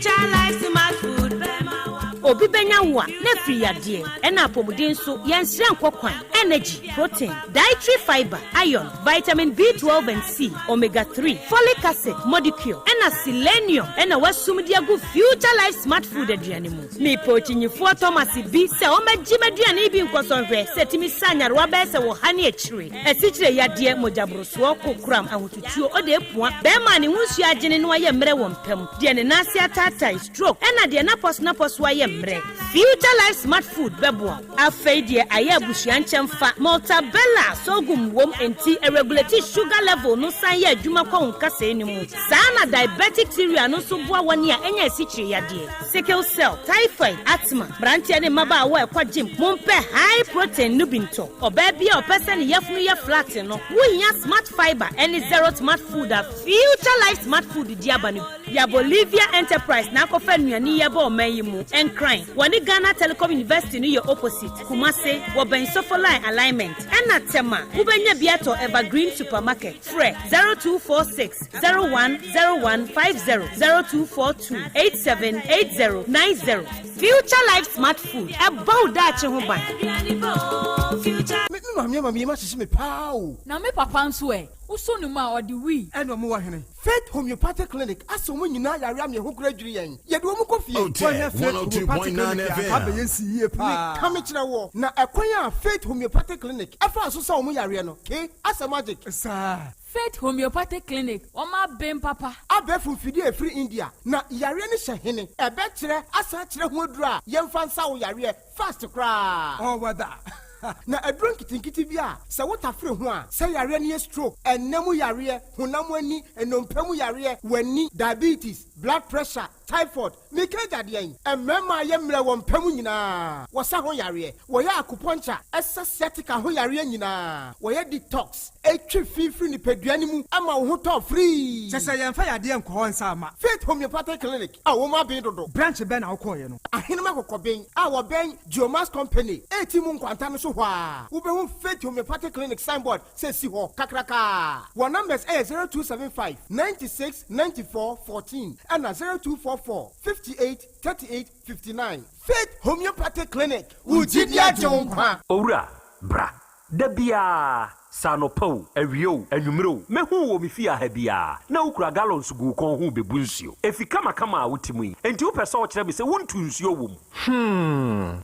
Obi bɛnya wo a, na afiri yadeɛ. Ɛna apɔmuden nso, yɛnsrɛ nkɔ kwan. Energy, protein, dietary fibre, iron, vitamin B12 and C, omega 3, folic acid, modicure, ɛna selenium ɛna wasum de agu Future Life Smart Food aduane mu. Mepɛ okyinyifoɔ Thomas bi sɛ ɔmmɛgye m'aduane yi bi nkɔsɔ nhwɛ sɛ ɛtumi sa nyarewa bɛyɛ sɛ wɔ ha ne akyire. Asikyire yadeɛ, mogyaborosoɔ, kokoram, ahotutuo, ɔde apua, bɛrima a ne ho nsuo agyene na wayɛ mmerɛ wɔ mpa mu, deɛ ne nan ase ataatae, stroke, ɛna deɛ n'apɔso-napɔso ayɛ mmerɛ. Future Life Smart Food bɛboa wo. Afei deɛ ayɛ abusua nkyɛmfa, Maltabella sorghum wom enti ɛregulate sugar level no san yɛ adwuma kɔ wo nkasɛɛ no mu. Saa na diabetic cereal no nso boa wɔn a anya asikyire yadeɛ, sickle cell, typhoid, asthma, mmeranteɛ ne mmabaawa a ɛkɔ gym, mompɛ high protein no bi ntɔ. Ɔbaa bi a ɔpɛ sɛ ne yafunu yɛ flat no, wohia Smart Fiber ne Zero Smart Food a Future Life Smart Food de aba no bi. Ya Bolivia Enterprise na akɔfa nnuane yi aba ɔman yi mu. Nkran, wɔne Ghana Telecom University no yɛ opposite. Kumase, wɔbɛn Sofoline Alignment. Ɛna Tema, wobɛnya bi atɔ Evergreen Supermarket. Frɛ 0246 010150, 0242 878090. Future Life Smart Food, ɛbɔ wo daakye ho ban. Me maame ama me yam ahyehye me paa o. Na me papa nso ɛ? Wosɔ ne mu a, ɔde wii. Ɛna ɔmo wɔ hene? Faith Homeopathic Clinic asɛ ɔmo nyinaa yare ama yɛn ho kora dwiri yɛn. Yɛde wɔn kɔ fie. Wɔnyɛ Faith Homeopathic Clinic a, anka abɛyɛ nsi yie paa. Meka me kyerɛ woɔ, na ɛkwan a Faith Homeopathic Clinic ɛfaa so sa wɔn yareɛ no, ke asɛ magic. Saa. Faith Homeopathic Clinic, wɔn aben papa. Abɛɛfo mfidie a ɛfiri India, na yareɛ no hyɛ hene? Ɛbɛkyerɛ asan akyerɛ ho aduro a yɛmfa nsa wo yareɛ fast koraa. Ɔwɔ da. Na aduro nketenkete bi a sɛ wotafere ho a, sɛ yareɛ no yɛ stroke, ɛnna mu yareɛ, honam ani, nnompe mu yareɛ, w'ani, diabetes, blood pressure, typhoid, meka agyadeɛ yi, mmarima a yɛ mmerɛ wɔ mpa mu nyinaa, wɔsa ho yareɛ, wɔyɛ acupuncture, ɛsa sciatica ho yareɛ nyinaa, wɔyɛ detox, ɛtwe fi firi nipadua no mu ama wo ho tɔ free. Kyɛ sɛ yɛmfa yadeɛ nkɔ hɔ nsa ama. Faith Homeopathic Clinic a wɔn aben dodo. Branch bɛn na wokɔɔyɛ no? Ahenema Kɔkɔben a wɔbɛn Geomas Company eti mu nkwanta no so hɔ a, wobɛhu Faith Homeopathic Clinic signboard sɛ si hɔ kakrakaa. Wɔn numbers ɛyɛ 0275 96 94 14 ɛna 0244 58 38 59. Faith Homeopathic Clinic, wo gyidi agye wo nkwa. Owura, bra. Da biara, sɛ anɔpa o, awia o, anwummere o, mɛhu wo wɔ me fie ha biara, na wokura gallons gu wo kɔn ho rebebu nsuo. Efi kamakama a wote mu yi, enti wopɛ sɛ wokyerɛ me sɛ wontu nsuo wɔ mu?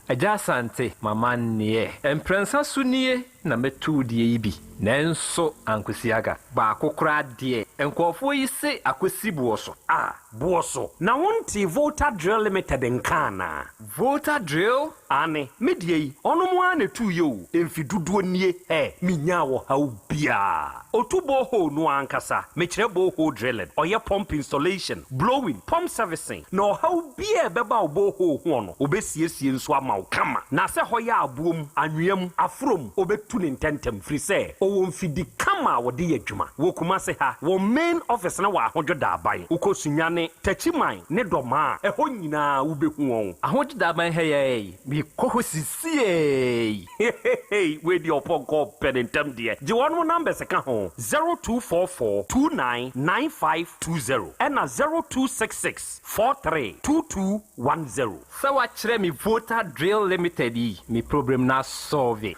Agya Asante, m'amanneɛ. Mprɛnsa so nie na mɛtu wo deɛ yi bi, nanso ankosi aga. Baako koraa deɛ, nkurɔfoɔ yi se akɔsi boɔ so. Ah, boɔ so. Na wontee Volta Drill Limited nka anaa? Volta Drill? Aane, me deɛ yi, ɔnom ara na ɛtuiɛ o, mfe dodoɔ nie, ɛ, menyaa ɔhaw biara. Ɔtu borehole no ara ankasa, mekyerɛ borehole drilling, ɔyɛ pump installation, blowing, pump servicing, na ɔhaw biara a ɛbɛba wo borehole hoɔ no, ɔbɛsiesie nso ama wo kama. Na sɛ hɔ yɛ aboɔ mu, anwea mu, aforɔ mu, ɔbɛtu no ntɛntɛm, firi sɛ ɔwɔ mfidi kama a wɔde yɛ adwuma. Wɔ Kumase ha, wɔn main office no wɔ Ahodwo Daaban. Wokɔ Sunyani, Techiman ne Dɔmaa a, ɛhɔ nyinaa wobɛhu wɔn. Ahodwo Daaban ha yi ara yi, mekɔ hɔ sisiei. Hehehe wei deɛ ɔpɔnkɔ pɛ ne ntɛm deɛ. Gye wɔnom numbers ka ho, 0244 29 9520 ɛna 0266 43 2210. Sɛ woakyerɛ me Volta Drill Limited yi, me problem no asɔlve.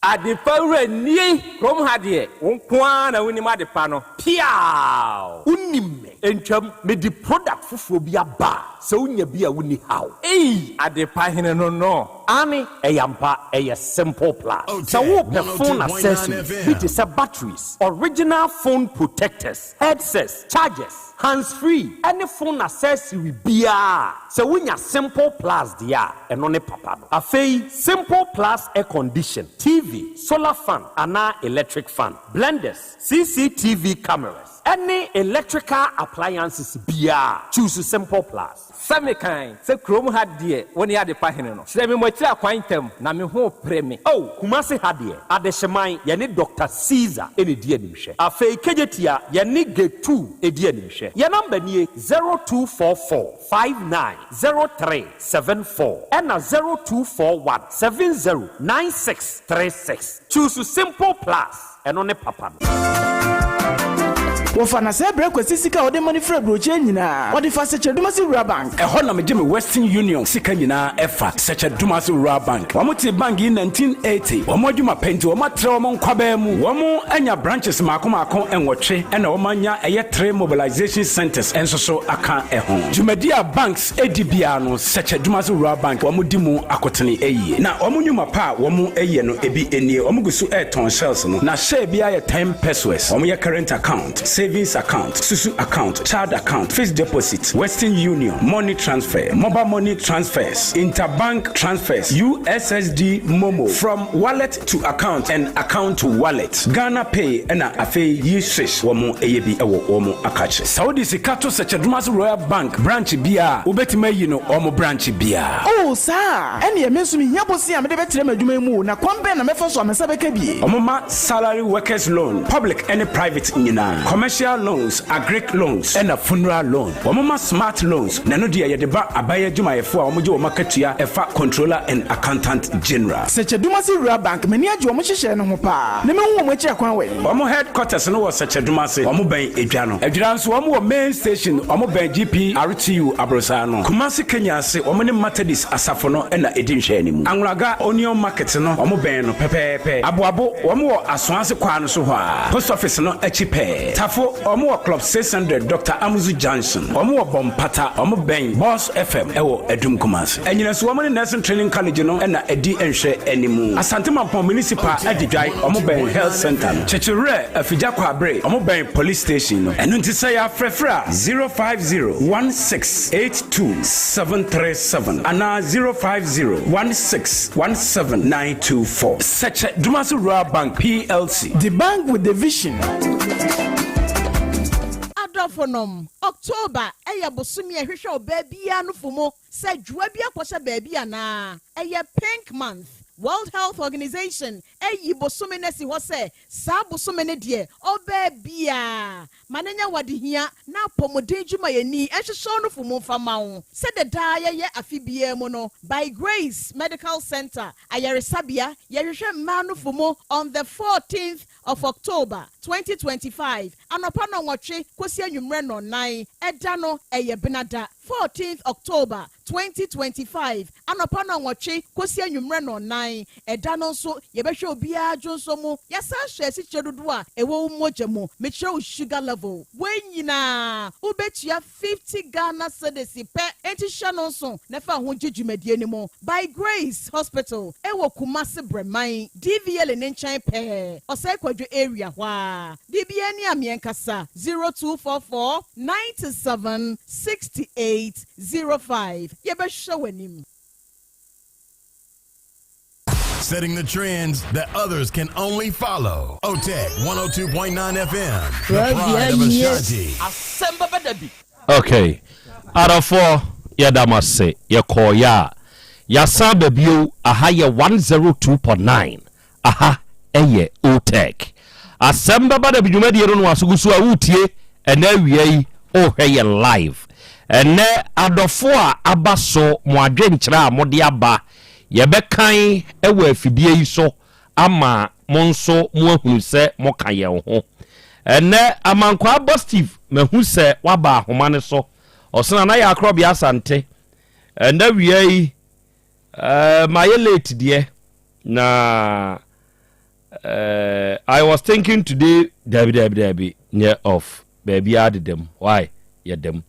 Adepa wura nie! Kurom ha deɛ, wo nko ara na wonim adepa no. Piaaw! Wonim me. Ntwam, mede product foforɔ bi aba a, sɛ wonya bi a wonni haw. Ei! Adepa hene no no. Aane, ɛyɛ ampa, ɛyɛ Simple Plus. Sɛ wopɛ phone accessories bi te sɛ batteries, original phone protectors, headsets, chargers, hands-free ɛne phone accessory biara a, sɛ wonya Simple Plus deɛ a, ɛno ne papa no. Afei, Simple Plus air condition, TV, solar fan anaa electric fan, blenders, CCTV cameras, ɛne electrical appliances biara, choose Simple Plus. Sɛ mekan sɛ kurom ha deɛ wo ne adepa hene no, kyerɛ me mo akyiri akwan ntɛm, na me ho repere me. Oh, Kumasi ha deɛ, Adehyeman, yɛne Doctor Caesar na ɛdi animhwɛ. Afei Kejetia, yɛne Getu di animhwɛ. Yɛn number nie, 0244 59 03 74 ɛna 0241 70 96 36. Choose Simple Plus, ɛno ne papa no. Wɔfa na sɛ brɛ Kwasi sika a ɔde ma no firi aburokyire nyinaa, ɔde fa Sɛkyɛdomase Rural Bank. Ɛhɔ na megye me Western Union sika nyinaa ɛfa, Sɛkyɛdomase Rural Bank. Wɔn tee bank yi 1980. Wɔn adwuma pɛ nti wɔn atrɛ wɔn nkwabaa mu. Wɔn anya branches mmaako mmaako nwɔtwe ɛna wɔn anya ɛyɛ three mobilization centers nso so aka ɛho. Dwumadi a banks di biara no, Sɛkyɛdomase Rural Bank wɔn di mu akotene yie. Na wɔn nnwuma pa a wɔn yɛ no ebi nie, wɔn gu so retɔn shells no, na share biara yɛ ten pesewas. Wɔn yɛ current account, savings account, susu account, child account, fixed deposit, Western Union, money transfer, mobile money transfers, interbank transfers, USSD MoMo, from wallet to account and account to wallet, Ghana Pay ɛna afei yi swish wɔn yɛ bi wɔ wɔn akakye. Sɛ wode sika to Sɛkyɛdomase Royal Bank branch biara a, wobɛtumi ayi no wɔn branch biara. Oh, saa a? Ɛnneɛ me nso mehia bosea a mede bɛtrɛ m'adwuma yi mu o, na kwan bɛn na mɛfa so a me nsa bɛka bi? Wɔma salary workers loan, public ne private nyinaa, commercial loans, agric loans, ɛna funeral loan. Wɔma smart loans, na ɛno deɛ yɛde ba aban adwumayɛfoɔ a wɔgye wɔn akatua ɛfa Controller and Accountant General. Sɛkyɛdumase Rural Bank, m'ani agye wɔn nhyehyɛɛ no ho paa, na mɛhu wɔn akyiri akwan wɛn? Wɔn headquarters no wɔ Sɛkyɛdumase, wɔn bɛn Edwa no. Adwira nso wɔn wɔ main station, wɔn bɛn GPRTU aborosaa no. Kumasi Kenya ase, wɔn ne Methodist asafo no na ɛdi nhwɛanimu. Anwulaga Onion Market no, wɔn bɛn no pɛpɛɛpɛ. Aboabo, wɔn wɔ Asoase kwaa no so hɔ ara, Post Office no akyi pɛɛ. Tafo, wɔn wɔ Club 600, Doctor Amuzu Junction. Wɔn wɔ Bɔmpata, wɔn bɛn Boss FM wɔ Adum Kumasi. Anyinaso, wɔn ne Nursing Training College no na ɛdi nhwɛanimu. Asante Mampong Municipal Adidwae, wɔn bɛn Health Centre no. Kyekyewerɛ, Afigya Kwaabere, wɔn bɛn Police Station no. Ɛno nti sɛ yɛafrɛfrɛ a, 050 1682 737 anaa 050 16 17 924. Sɛkyɛ Dumasi Rural Bank PLC. The bank with the vision. Adɔfonom, October yɛ bosome a ɛhwehwɛ ɔbaa biara nofo mu sɛ dwoa bi akɔhyɛ baabi anaa. Ɛyɛ Pink Month. World Health Organization ayi bosome no asi hɔ sɛ saa bosome no deɛ ɔbaa biara ma no nyɛ w'adehia na apɔmuden dwumayɛni nhwehwɛ wo nofo mu mfa ma wo. Sɛdeɛ daa yɛyɛ afe biara mu no, By Grace Medical Center Ayaresabea yɛhwehwɛ mmaa nofo mu on the 14th of October, 2025, anɔpa nnɔnwɔtwe kɔsi anwummerɛ nnɔnnan. Ɛda no, ɛyɛ Benada, 14th October, 2025, anɔpa nnɔnwɔtwe kɔsi anwummerɛ nnɔnnan. Ɛda no nso, yɛbɛhwɛ obiara dwonsɔ mu. Yɛasan hwɛ asikyire dodoɔ a ɛwɔ wo mogya mu, mekyerɛ wo sugar level. Wei nyinaa, wobɛtua 50 Ghana cedis pɛ, enti hyɛ no nso na fa ho gye dwumadie no mu. By Grace Hospital ɛwɔ Kumasi Brɛman, DVLA no nkyɛn pɛɛ, Ɔsɛe Kwadwo area hɔ ara. Biribiara ni a meɛnkasa, 0244 97 68 05. Yɛbɛhwɛ w'anim. Setting the trends that others can only follow. OTEC 102.9 FM, the pride of Ashanti. Asɛm bɛba da bi. Ok adɔfoɔ yɛda mo ase yɛkɔɔeɛ a yɛasan aba bio aha yɛ 102.9 aha ɛyɛ OTEC asɛm bɛba da bi dwumadie no no aso gu so a woretie ɛnɛ awia yi wohwɛ yɛ live ɛnɛ adɔfoɔ a aba so mo adwenkyerɛ a mode aba Yɛbɛkan wɔ afidie yi so ama mo nso moahunu sɛ moka yɛn ho. Ɛnnɛ, Amankwaa Bɔ Steve, mahu sɛ woaba ahoma no so. Ɔsena na yɛ Akorɔbea Asante. Ɛnnɛ awia yi, eh, mayɛ late deɛ, na eh, I was thinking today, dabi dabi dabi, nyɛ off. Baabiara deda mu why yɛda mu.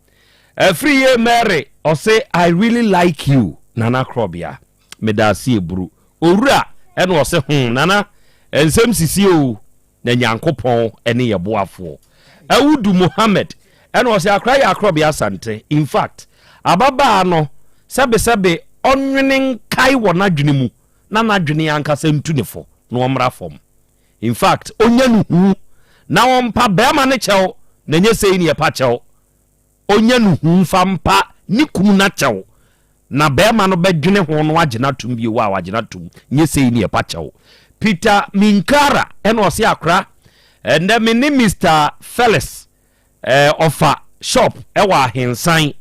Afiri yie Mary ɔse I really like you Nana Krɔbea medaase eburu owura ɛna ɔse hmm Nana nsɛm sisi o na Nyankopɔn ɛne yɛ boafoɔ Awudu Mohammed ɛna ɔse akora yɛ Akrɔbea Asante in fact ababaa no sɛbesɛbe ɔnwene nkae wɔ n'adwene mu na n'adwene ankasa ntu ne fo na ɔmmra fam. In fact onya no huu na ɔmpa bɛɛma no kyɛw na nyɛ sei ne yɛpa kyɛw onya no huu fa mpa ne kunu no akyɛw na bɛɛma no bɛdwene ho no agye no atom bio a wagye no atom nyɛ sei ne yɛpa kyɛw Peter Minkara ɛna ɔse akora ɛnɛ me ne Mister Felix Eh ɔfa shop ɛwɔ ahensan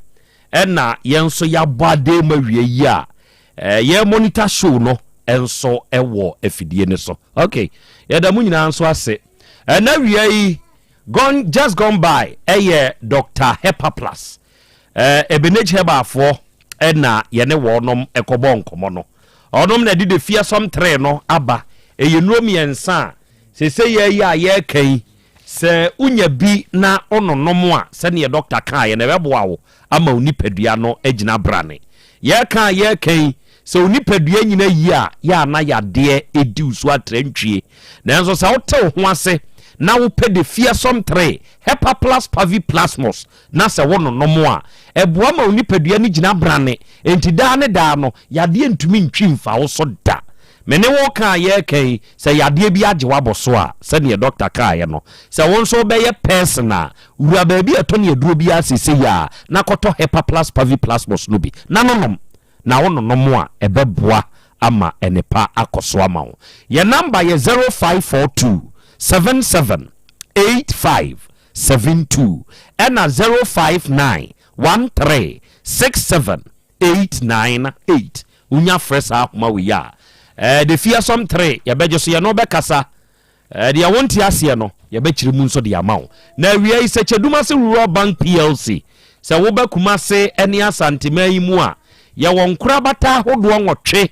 ɛna yɛn nso yabɔ adan mu awie yi a eh yɛ monitor show no nso ɛwɔ afidie no so. Ok yɛda mo nyinaa nso ase. Ɛna awia yi. Gone just gone by ɛyɛ Doctor Hepaplus eh, Ebenage Herbal-foɔ ɛna yɛne wɔnom ɛkɔbɔ nkɔmmɔ no. Ɔnom na ɛde the fearsome tree no aba. Ɛyɛ nnuro mmiɛnsa a seesei yɛ yi a yɛreka yi, sɛ wonya bi na wononom a, sɛdeɛ dɔkta kaeɛ no, ɛbɛboa wo ama wo nipadua no agyina brane. Yɛreka a yɛreka yi, sɛ wo nipadua nyina yie a, yɛ a na yadeɛ di wo so atrantwie. Nanso sɛ wote wo ho ase na wopɛ the fearsome tree, Hepaplus paviplasmus, na sɛ wononom a, ɛboa ma wo nipadua no gyina brane. Enti daa ne daa no, yadeɛ ntumi ntwi mfa wo so da. Me ne wo reka a yɛreka yi, sɛ yadeɛ bi agye wo abɔ so a, sɛdeɛ dɔkta kaeɛ no, sɛ wo nso wobɛyɛ person a, wura baabi a ɛtɔn aduro biara seesei ara na kɔtɔ Hepaplus Paviplasmus no bi na nonom. Na wononom a, ɛbɛboa ama nnepa akɔ so ama wo. Yɛn namba yɛ 0542 77 85 72 ɛna 059 13 67 898. Wonya frɛ saa ahoma wei a, ɛɛ de fi asɔm tere yɛbɛgye so, yɛne wo bɛkasa. Ɛɛ deɛ wonte aseɛ no, yɛbɛkyerɛ mu nso de ama wo. Na awia yi, Sɛkyɛdumase Rural Bank PLC, sɛ woba Kumase ne Asanteman yi mu a, yɛwɔ nkorabata ahodoɔ nwɔtwe.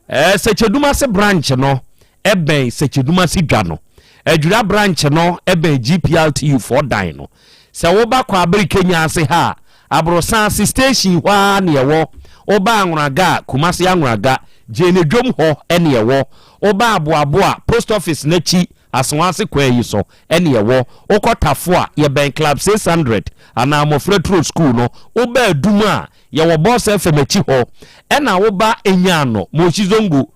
Ɛɛ Sɛkyɛdumase branch no bɛn Sɛkyɛdumase dwa no. Adwira branch no bɛn GPRTU foɔ dan no. Sɛ woba Kwabere Kenya ase ha a, Aborosan ase station hɔ ara na ɛwɔ. Woba Anwonaga a, Kumase Anwonaga, Gyeene dwom hɔ na ɛwɔ. Woba Aboabo a, Post Office no akyi, Asoa ase kwan yi so na ɛwɔ. Wokɔ Tafo a, yɛbɛn Club 600 anaa Mmɔfra Turo School no. Woba Adum a, yɛwɔ Boss FM akyi hɔ. Ɛna woba Enyaano, Moshi Zongo,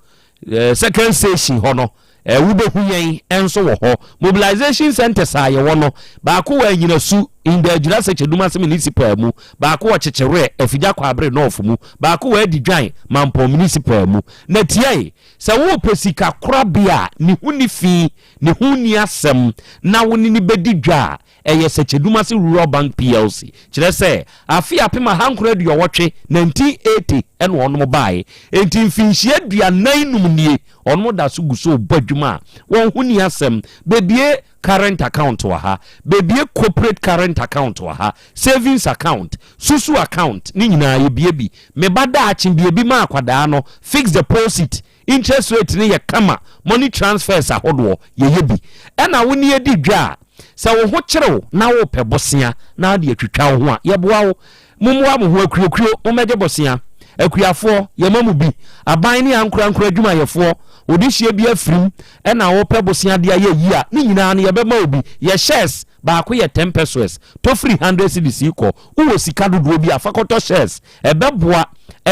Second station hɔ no, wobɛhu yɛn nso wɔ hɔ. Mobilization centers a yɛwɔ no, baako wɔ Anyinasu, in the Adwira Sekyedumase Municipal mu, baako wɔ Kyekyewerɛ, Afigya Kwaabere North mu, baako wɔ Adidwan, Mampɔn Municipal mu. Na tiae, sɛ worepɛ sika korabea a ne ho nni fi, ne ho nni asɛm, na wo ne no bɛdi dwa a, Ɛyɛ Sɛkyɛdumase Rural Bank PLC, kyerɛ sɛ afe 1980, 1980, na wɔnom baeɛ. Enti mfinhyia 45 nie wɔnom da so gu so rebɔ adwuma a wɔn ho nni asɛm. Bɛbue current account wɔ ha, bɛbue corporate current account wɔ ha, savings account, susu account, ne nyinaa yɛbue bi. Me ba daakye bue bi ma akwadaa no, fixed deposit, Interest rate no yɛ kama, money transfers ahodoɔ, yɛyɛ bi. Ɛna wo ne yɛdi dwa a, sɛ wo ho kyere wo na wopɛ bosea na wode atwitwa wo ho a, yɛboa wo. Mommoa mo ho akuokuo, mommɛgye bosea. Akuafoɔ, yɛma mo bi. Aban ne ankorankoro adwumayɛfoɔ, wo dehyeɛ bi afirim ɛna wopɛ bosea de ayɛ yie a, ne nyinaa no yɛbɛma wo bi. Yɛ shares baako yɛ ten pesewas, tɔ firi hundred cedis rekɔ. Wowɔ sika dodoɔ bi a, fa kɔtɔ shares. Ɛbɛboa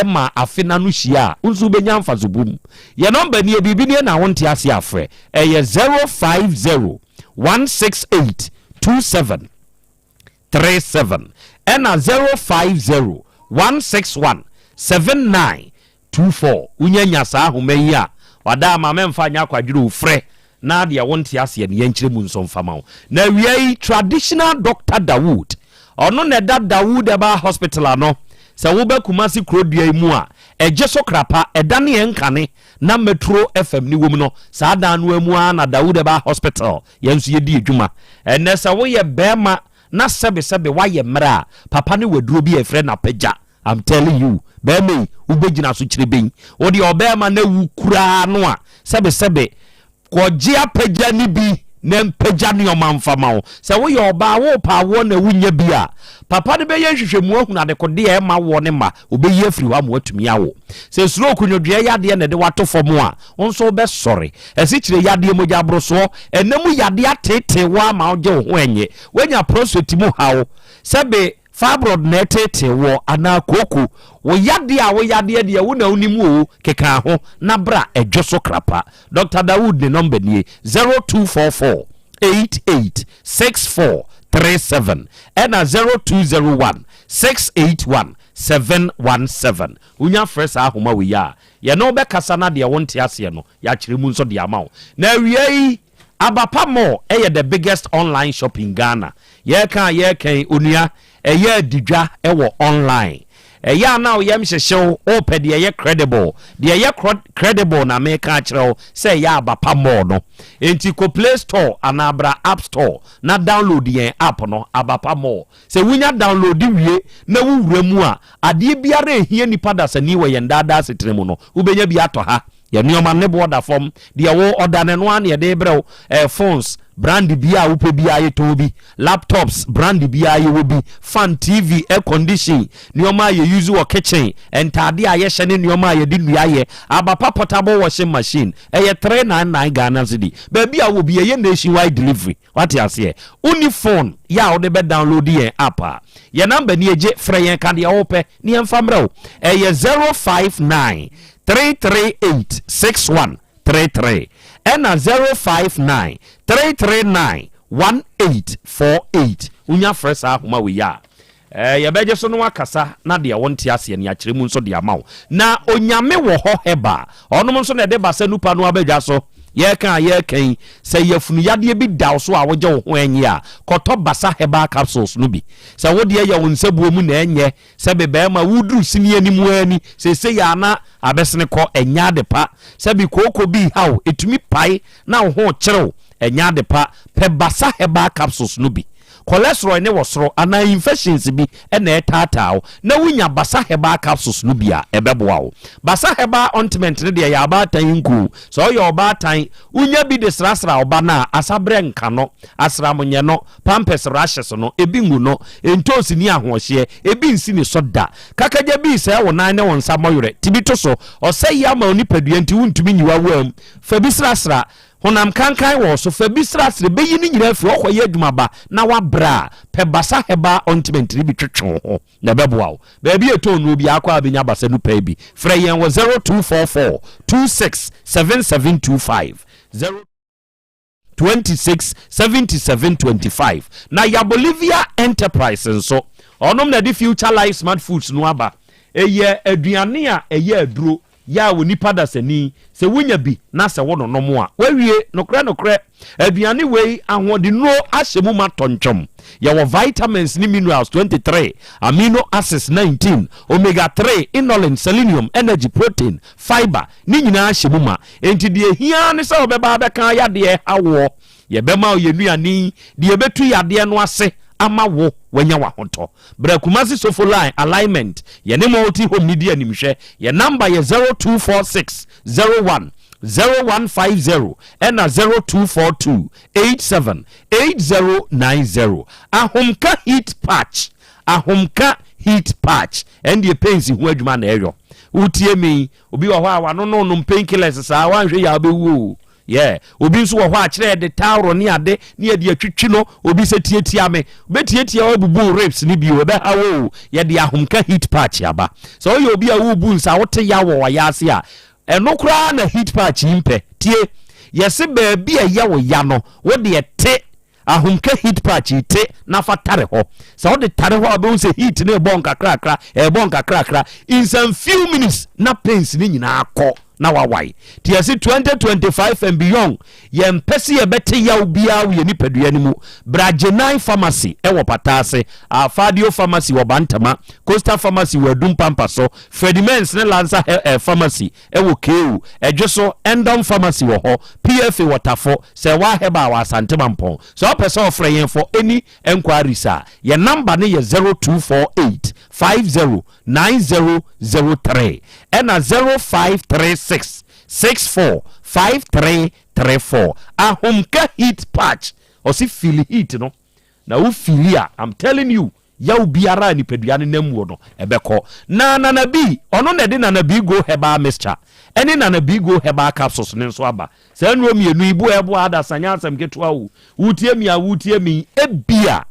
ma afe no ano hyia a, wo nso wobɛnya mfaso bum. Yɛn nɔmba nie, biribi nie na wonte aseɛ a frɛ. Ɛyɛ 050 168 2737 ɛna 050 161 7924. Wonya nya saa ahoma yi a, wada ama mɛmfa nyɛ akwadwerɛ o, frɛ na deɛ wonte aseɛ no yɛnkyerɛ mu nso mfa ma wo. Na awia yi traditional doctor Dawood, ɔno na ɛda Dawood Herbal Hospital ano. Sɛ woba Kumasi kuro dua yi mu a, ɛgye so krapa, ɛda ne ɛnkane na Metro FM ne wom no, saa dan no ara mu ara na Dawood Herbal Hospital yɛn nso yɛdi adwuma. Ɛnnɛ sɛ woyɛ barima na sɛbesɛbe woayɛ mmerɛ a, papa ne waduro bi a yɛfrɛ no apagya. I'm telling you, bɛɛma yi, wobɛgyina so kyereben. Wo deɛ ɔbɛɛma no awu koraa no a, sɛbesɛbe, kɔgye apagya no bi na mpagya nneɛma mfa ma wo. Sɛ woyɛ ɔbaa, worepɛ awoɔ na wonnya bi a, papa no bɛyɛ nhwehwɛmu ahunu adekodeɛ a ɛmma woɔ ne mma, ɔbɛyi afiri hɔ ama woatumi awo. Sɛ stroke, nnwodwoeɛ yadeɛ na ɛde wo ato fam a, wo nso wobɛsɔre. Asikyire yadeɛ, mogya aborosoɔ, ɛna mu yadeɛ ateetee wo ama wogye wo ho ɛnnye. Woanya prostate mu haw, sɛbe Fibroid na ɛteetee woɔ anaa kooko? Wo yadeɛ a wo yadeɛ deɛ wo na wonim oo, keka ho na bra ɛdwo so krapa. Doctor Dawood ne number nie, 0244 88 64 37 ɛna 0201 681 717. Wonya frɛ saa ahoma wei a, yɛne wo bɛkasa na deɛ wonte aseɛ no yɛakyerɛ mu nso de ama wo. Na awia yi, Abapa Mall yɛ the biggest online shop in Ghana. Yɛreka a yɛreka yi, onua, ɛyɛ adi dwa wɔ online. Ɛyɛ a na wo yam hyehye wo, wopɛ deɛ ɛyɛ credible. Deɛ ɛyɛ credible na meka akyerɛ wo sɛ ɛyɛ aba pa more no. Enti kɔ Play Store anaa bra App Store na download yɛn app no, Aba Pa More. Sɛ wunya download wie na wowura mu a, adeɛ biara a ɛhia nnipa dasani wɔ yɛn daa daa asetena mu no, wobɛnya bi atɔ ha. Yɛn nneɛma no ne boɔ da fam. Deɛ wo ɔda no, ɛno ara na yɛde rebrɛ wo. Ɛɛ phones, brand biara a wopɛ biara yɛtɔn bi. Laptops, brand biara yɛwɔ bi. Fan, TV, air condition, nneɛma a yɛ use wɔ kitchen, ntaadeɛ a yɛhyɛ ne nneɛma a yɛde nnua yɛ. Abapa portable washing machine, ɛyɛ 399 Ghana cedi. Baabi a wowɔ biara, yɛyɛ nationwide delivery. Wate aseɛ? Wonni phone yɛ a wode bɛ download yɛn app a, yɛn number nie, gye frɛ yɛn ka deɛ wopɛ ne yɛmfa mmerɛ wo. Ɛyɛ 059 338 6133 ɛna 059 339 1848. Wonya frɛ saa ahoma wei a, eh, yɛbɛgye so na wakasa na deɛ wonte aseɛ no yɛakyerɛ mu nso de ama wo. Na Onyame wɔ hɔ Herbal, ɔnom nso na ɛde basa nupa no abadwa so. Yɛreka a yɛreka yi, sɛ yafunu yadeɛ bi da wo so a wogye wo ho ɛnye a, kɔtɔ Basa Herbal Capsules no bi. Sɛ wo deɛ yɛ wo nsabuo mu na ɛnyɛ, sɛbe bɛrima woduru sini anim ara ni, seesei a na abɛsene kɔ, ɛnyɛ ade pa. Sɛbe kooko bi reha wo, ɛtumi pae na wo ho rekyere wo, ɛnyɛ ade pa. Pɛ Basa Herbal Capsules no bi. Cholesterol ne wɔ soro anaa infections bi na ɛretaataa wo na wunya Basa Herbal Capsules no bi a, ɛbɛboa wo. Basa Herbal Ointment no deɛ ɛyɛ abaatan nku. Sɛ woyɛ ɔbaatan, wunya bi de srasra wo ba no a, asaberɛ nka no, asram nyɛ no, pampers rashes no, ebi ngu no, ntoosi ne ahoɔhyeɛ, ebi nsi ne so da. Kakagya bi resɛe wo nan ne wo nsa mmɔwerɛ, ti bi to so. Ɔsɛe yi ama wo nipadua nti wuntumi nyi w'awam. Fa bi srasra. Honam kankan wɔ wo so, fa bi sra srɛ bɛyi ne nyinaa afiri hɔ kɔyɛ adwuma ba na woabrɛ a, pɛ Basa Herbal Ointment no bi twetwe wo ho na ɛbɛboa wo. Baabi a ɛtɔn nnuro biara kɔ a bɛnya Basa no pɛɛ bi. Frɛ yɛn wɔ 0244 26 7725, 0 26 77 25. Na ya Bolivia Enterprise nso, ɔnom na ɛde Future Life Smart Foods no aba. Ɛyɛ aduane a ɛyɛ aduro Yɛ a onipa dasani, sɛ wonya bi na sɛ wononom a, woawie. Nokorɛ, nokorɛ, aduane wei, ahoɔdennuro ahyɛ mu ma tɔntwam. Yɛwɔ vitamins ne minerals 23, amino acids 19, omega 3, inulin, selenium, energy, protein, fiber, ne nyinaa hyɛ mu ma. Enti deɛ ɛhia ara ne sɛ wobɛba abɛka yadeɛ ɛha woɔ. Yɛbɛma wo yɛn nnuane yi de yɛbɛtu yadeɛ no ase ama wo wanya w'ahotɔ. Bra Kumasi Sofo Line Alignment, yɛne Multi Home no di animhwɛ. Yɛn number yɛ 0246 01 0150 ɛna 0242 87 8090. Ahomka Heat Patch, Ahomka Heat Patch, ɛndeɛ pains ho adwuma na ɛyɔ. Wotie me yi, obi wɔ hɔ a wanononom painkillers saa, woanhwɛ yie a wobɛwu o. Yeah. Obi nso wɔ hɔ a kyerɛ yɛde towel ne ade ne yɛde atwitwi no. Obi sɛ tiatia me. Wobɛtiatia wabubu ribs no bio. Ɛbɛha wo o. Yɛde ahomka heat patch aba. Sɛ woyɛ obi a worebu nsa wote yaw wɔ w'ayaase a, ɛno koraa na heat patch yi mpɛ. Tie. Yɛse baabi a ɛyɛ wo ya no, wo deɛ te Ahomka heat patch yi te na fa tare hɔ. Sɛ wode tare hɔ a wobɛhu sɛ heat no rebɔ nkakrakra, ɛrebɔ nkakrakra. In some few minutes na pains no nyinaa kɔ na wawae. Nti yɛse 2025 and beyond yɛmpɛ sɛ yɛbɛte yaw biara wɔ yɛn nipadua no mu. Bra Gyenai Pharmacy wɔ Pataase, Alfadio Pharmacy wɔ Bantama, Coastal Pharmacy wɔ Adum Pampa so, Freddie Mens ne Lanza Pharmacy wɔ KU, Ɛdweso, Endom Pharmacy wɔ hɔ, PFA wɔ Tafo, Sɛɛwaa Herbal wɔ Asante Mampɔn. Sɛ wopɛ sɛ ɔfrɛ yɛn for any enquiries a, yɛn number no yɛ 0248 50 9003 ɛna 0536 64 5334. Ahomka heat patch, ɔse feel heat no na wo feeli a, I'm telling you, Yaw biara a nipadua no nam mu no, ɛbɛkɔ. Na Nana B, ɔno na ɛde Nana B Go Herbal Mixture ne Nana B Go Herbal Capsules no nso aba. Saa nnuro mmienu yi, bo a ɛboa adasa nyɛ asɛm ketewa o. Wotie me a wotie me yi, ebia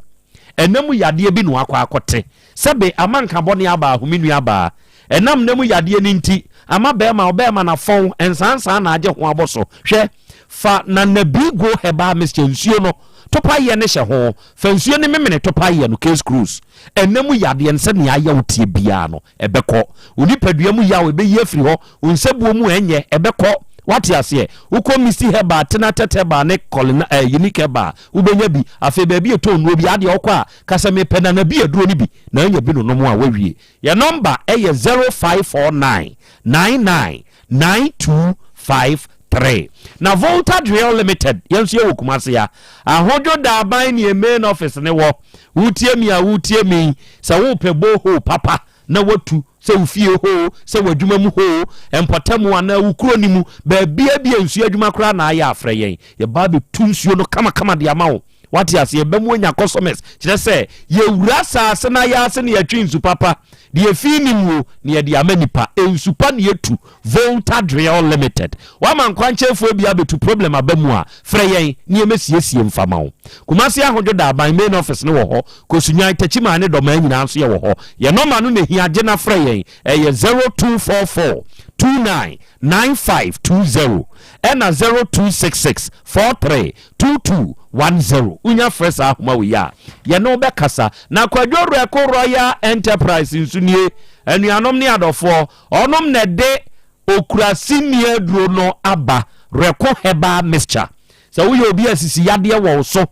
ɛna mu yadeɛ bi na wakɔ akɔte. Sɛbe ama nka bɔne aba ahome nuabaa. Ɛnam nna mu yadeɛ no nti, ama bɛrima ɔbɛrima no afɔn, nsansan na agye ho abɔ so. Hwɛ, fa Nana B Go Herbal Mixture nsuo no topaeɛ no hyɛ ho. Fa nsuo no memene topaeɛ no, case closed. Ɛnna mu yadeɛ no, sɛnea ayɛ wo teɛ biara no, ɛbɛkɔ. Wo nipadua mu yaw, ɛbɛyi afiri hɔ. Wo nsabuo mu ɛnyɛ, ɛbɛkɔ. Wate aseɛ? Wokɔ Misty Herbal, Tenatet Herbal ne Colina, eh, Unique Herbal, wobɛnya bi. Afei baabi a ɛtɔn nnuro bi, adeɛ wokɔ a, ka sɛ mepɛ Nana bi aduro no bi, na anya bi nonom a, woawie. Yɛn nɔmba yɛ 0549 99 9253. Na Volta Drill Limited, yɛn nso yɛwɔ Kumasi ha. Ahodwo Daaban ne yɛn main office ne wɔ. Wotie mi a wotie mi, sɛ wopɛ borehole papa na watu, sɛ wo fie hoo, sɛ w'adwuma mu hoo, mpɔtam anaa wo kuro no mu, baabia bi a nsuo adwuma koraa na ayɛ a, frɛ yɛn. Yɛba abɛtu nsuo no kamakama de ama wo. Wate aseɛ? Yɛbɛma woanya customers. Kyerɛ sɛ, yɛwura asaase no ayaase na yɛtwe nsu papa. Deɛ efi nni mu o, na yɛde ama nipa. Nsu pa na yɛtu. Volta Drill Limited. Woama nkwankyɛnfoɔ bi abɛtu problem aba mu a, frɛ yɛn na yɛmmɛsiesie mfa ma wo. Kumasi Ahodwo Daaban main office no wɔ hɔ. Kosunyan, Techiman ne Dɔmaa nyinaa nso yɛwɔ hɔ. Yɛn nɔma no na ɛhia, gye na frɛ yɛn. Ɛyɛ 0244 29 9520 ɛna 0266 43 2210. Wonya frɛ saa ahoma wei a, yɛne wo bɛkasa. Na Kwadwo Werɛko Royal Enterprise nso nie. Anuanom ne adɔfoɔ, ɔnom na ɛde Okuraseni aduro no aba, Werɛko Herbal Mixture. Sɛ woyɛ obi a sisi yadeɛ wɔ wo so,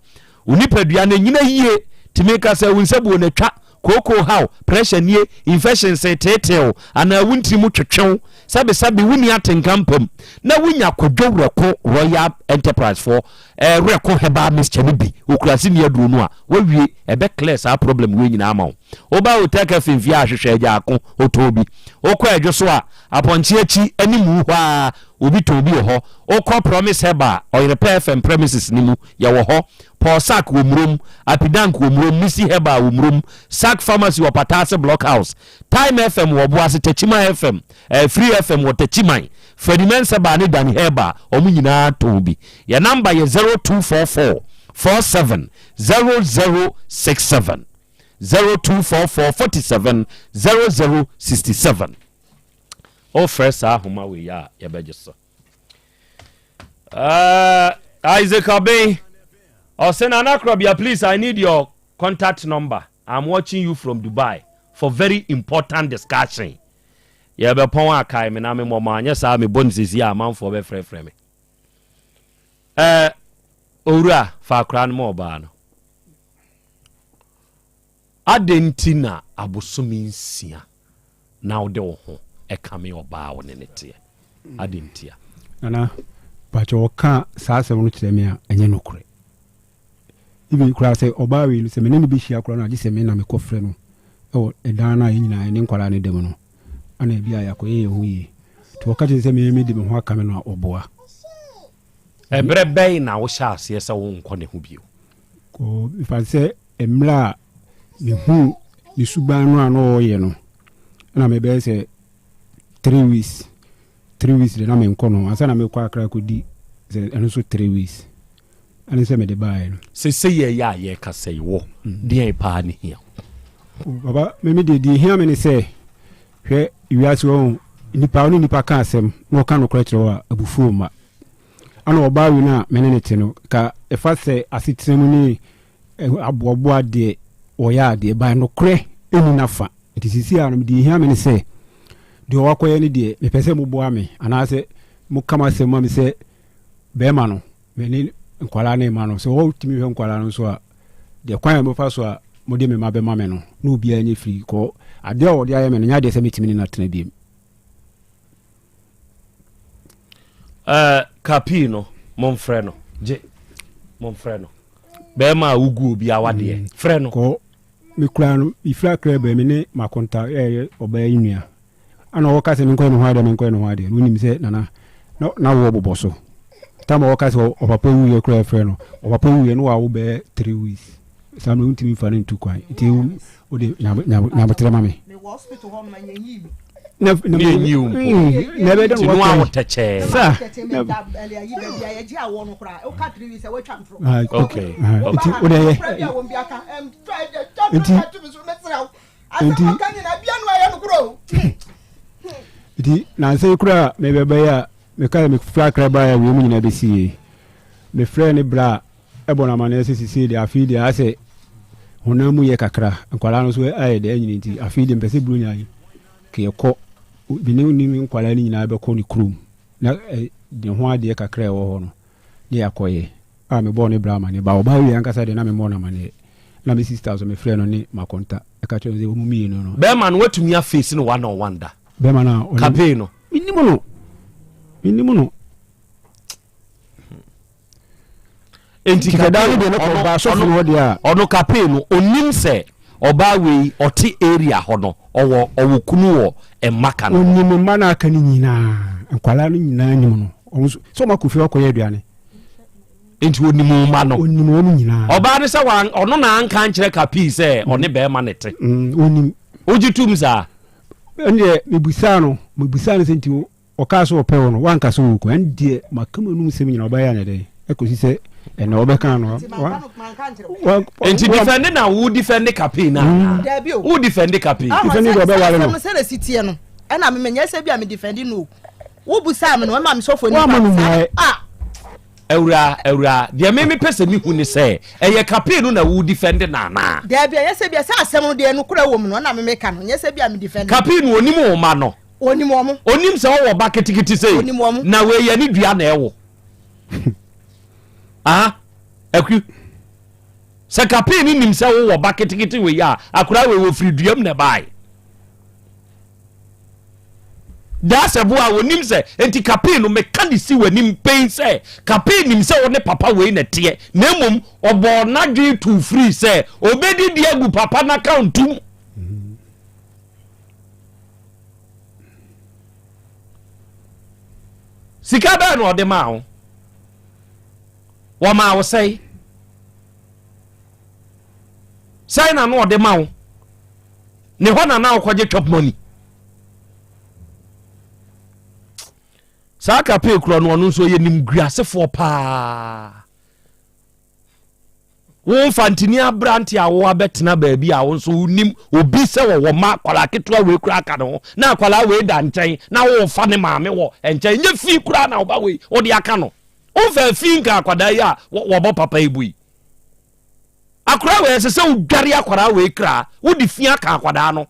wo nipadua no ɛnyina yie, tumi ka sɛ wo nsabuo no atwa, kooko haw, pressure nie, infections reteetee wo, anaa wo ntini mu twetwe wo, sɛbesɛbe wonni atenka mpa mu, na wonya Kwadwo Werɛko Royal Enterprise foɔ eh, Werɛko Herbal Mixture no bi, Okuraseni aduro no a, woawie, ɛbɛ clear saa problem wei nyinaa ama wo. Woba Hotel Cafe mfie a, hwehwɛ Agya Ako, ɔtɔn bi. Wokɔ Adwo so a, Apɔnkye akyi anim hɔ ara, obi tɔn bi wɔ hɔ. Wokɔ Promise Herbal, Ɔyerepɛ FM premises no mu, yɛwɔ hɔ. Paul Sack wɔ Murom, Apidank wɔ Murom, Missy Herbal wɔ Murom, Sack Pharmacy wɔ Pataase Block House, Time FM wɔ Ɔboase, Techiman FM, eh, Free FM wɔ Techiman, Freddie Mensah Bar ne Danny Herbal, wɔn nyinaa tɔn bi. Yɛn namba yɛ 0244 47 0067, 0244 47 0067. Wofrɛ saa ahoma wei a yɛbɛgye so. Uh, Isaac Obey, ɔsɛ Nana Krobia, please I need your contact number. I'm watching you from Dubai for very important discussion. Yɛbɛpɔn akae me na me mmɔ ma anyɛ saa mebɔ no sisi a amanfoɔ bɛfrɛfrɛ me. Uh, owura fa akora no ma ɔbaa no. Adɛn nti na abosome nsia na wode wo ho kame ɔbaa a wo ne no teɛ? Adɛn ntia? Nana, pakyɛ ɔka saa asɛm no kyerɛ me a, ɛnyɛ nokorɛ. Even koraa sɛ ɔbaa wei no, sɛ me ne no bɛhyia koraa no a, gye sɛ me na mekɔ frɛ no wɔ ɛdan no a yɛn nyinaa yɛne nkwadaa no da mu no, ana ebi a yɛakɔyɛ yɛn ho yie. Nti ɔka kyerɛ sɛ me mede me ho akame no a, ɔboa. Ɛberɛ bɛn na wohyɛɛ aseɛ sɛ wonkɔ ne ho bio? Kɔ, mefa no sɛ mmerɛ a mehuu ne suban no a na ɔreyɛ no, ɛna mebɛyɛ sɛ three weeks, three weeks de na menkɔ no, ansa na mekɔ Accra kɔdi sɛ ɛno nso three weeks, ɛne sɛ mede baeɛ no. Seesei yɛyɛ a yɛrekasa yi, wo deɛn paa ne hia wo? Papa, me me deɛ, deɛ ɛhia me ne sɛ, hwɛ wiase wɔ ho, nipa, wo ne nipa ka asɛm na ɔka nokorɛ kyerɛ wo a, abufuo mma. Ana ɔbaa wei no a me ne no te no, ka ɛfa sɛ asetena mu ne aboaboa deɛ ɔyɛ adeɛ, by nokorɛ ɛnni n'afa. Nti seesei ara no, deɛ ɛhia me ne sɛ, deɛ wakɔyɛ no deɛ, mepɛ sɛ moboa me, anaasɛ moka m'asɛm ma me sɛ bɛrima no, me ne nkwadaa no rema no. Sɛ ɔtumi hwɛ nkwadaa no nso a, deɛ kwan a mobɛfa so a mode me mma bɛma me no, na obiara nyɛ firi. Kɔ adeɛ a ɔde ayɛ me no, nyɛ adeɛ sɛ mɛtumi ne no atena biom. Ɛɛ kapii no momfrɛ no gye momfrɛ no bɛrima a wogu obi awadeɛ mm. frɛ no. Kɔ me kura no mefiri akra baa me ne makonta ɛyɛ ɔbaa yi nua ana ɔka sɛ menkɔyɛ ne ho adeɛ menkɔyɛ ne ho adeɛ no wonim sɛ nana na na wɔ bobɔ so tam a ɔka sɛ ɔpapa wuiɛ kora ɛfrɛ no ɔpapa wuiɛ no wawo bɛyɛ three weeks saa mmerɛ wontumi mfa no ntu kwan nti wode nyaboterɛ ma me na na enyi wo mpo na ɛbɛyɛ dɛ na wɔn tɛkyɛɛ sa okay nti o de yɛ nti nti nti nansa yi kura mebɛbɛyɛ a meka sɛ mefra akra baa yɛ wiem nyinaa bɛsi yie mefrɛ ne bra Ɛbɔ no amanneɛ sɛ seesei deɛ afei deɛ ayɛ sɛ honam mu yɛ kakra, nkwadaa no nso ayɛ dɛ anyini nti afei deɛ mpɛ sɛ Buronya yi ka yɛkɔ, me ne ne nkwadaa no nyinaa bɛkɔ ne kurom. Na ne ho adeɛ kakra a ɛwɔ hɔ no, ne yɛakɔyɛ. A mebɔɔ ne bra amaneɛ. Ba ɔbaa wei ankasa deɛ na memmɔɔ no amaneɛ. Na me sister nso mefrɛɛ no ne Makonta ɛka kyerɛɛ no sɛ wɔn mmienu no. Bɛrima no woatumi afeesi no one on one da? Bɛrima no a ɔne. Kapee no. Mennim no. Mennim no. Enti kapee no deɛ ɔno ɔno hɔ deɛ a. Ɔno kapee no onim sɛ ɔbaa wei ɔte area hɔ no ɔwɔ ɔwɔ kunu wɔ mma ka no. Onim mma no aka no nyinaa nkwadaa no nyinaa nim no ɔmo nso sɛ ɔmo akɔ fie akɔyɛ aduane. Enti onim mma no. Onim wɔn nyinaa. Ɔbaa no sɛ wɔn ɔno na anka nkyerɛ kapii sɛ ɔne bɛrima ne te. Onim. Wogye tum saa. Ɛndeɛ mebusaa no mebusaa no sɛ nti Ɔkaa sɛ ɔpɛ wo no, woanka sɛ ɔwɔ kunu. Ɛndeɛ maka m'anum nsɛm nyinaa, ɔbɛyɛ anyɛ dɛn? Ɛkɔsi sɛ ɛnɛ ɔbɛka no. Nti defɛnde na wo defɛnde kapii no anaa? Dabi o. Wo defɛnde kapii? Defɛnde deɛ ɔbɛware no. Asɛm no sɛdeɛ ɛsi teɛ no, ɛna me menyɛ sɛ bi a me defɛnde no o. Wo busaa me no, ɛma me sɔfo nipa. Woama no mmuaeɛ. Ah! Awuraa, awuraa, deɛ me mepɛ sɛ mehu ne sɛ, ɛyɛ kapii no na wo defɛnde no anaa? Dabi, ɛnyɛ sɛ bi a, sɛ asɛm no deɛ nokorɛ wɔ mu no, ɛna me meka no, nyɛ sɛ bi a me defɛnde no. Kapii no, ɔnim wo mma no? Onim wɔn. Onim sɛ ɔwɔ ba ketekete sei. Onim wɔn. Na wei yɛ ne dua na ɛwɔ. Ah, akwi. Sɛ kapee ne nim sɛ wowɔ ba ketekete wei a, akora wei wɔfiri duam na ɛbae. Daa sɛ bo a onim sɛ, enti kapee no meka de si w'anim pɛn sɛ kapee nim sɛ wo ne papa wei na ɛteɛ, na mmom ɔbɔɔ n'adwene tuu firii sɛ ɔbɛdidi agu papa n'akantom. Sika bɛn na ɔde maa wo? Wɔmaa wo sɛe? Sɛe na na ɔde ma wo? Ne hɔ na na wokɔgye chop money? Saa kapee korɔ no ɔno nso ɔyɛ nimguasefoɔ paa. Wo mfantini aberante a wo abɛtena baabi a wo nso wonim obi sɛ wɔwɔ mma akwadaa ketewa wei koraa ka ne ho na akwadaa wei da nkyɛn na worefa ne maame wɔ nkyɛn nyɛ fi koraa na woba wei wode aka no womfa fi nka akwadaa yi a wɔbɔ papa yi bu yi akwadaa wei ɛsɛ sɛ wodware akwadaa wei kra wode fi aka akwadaa no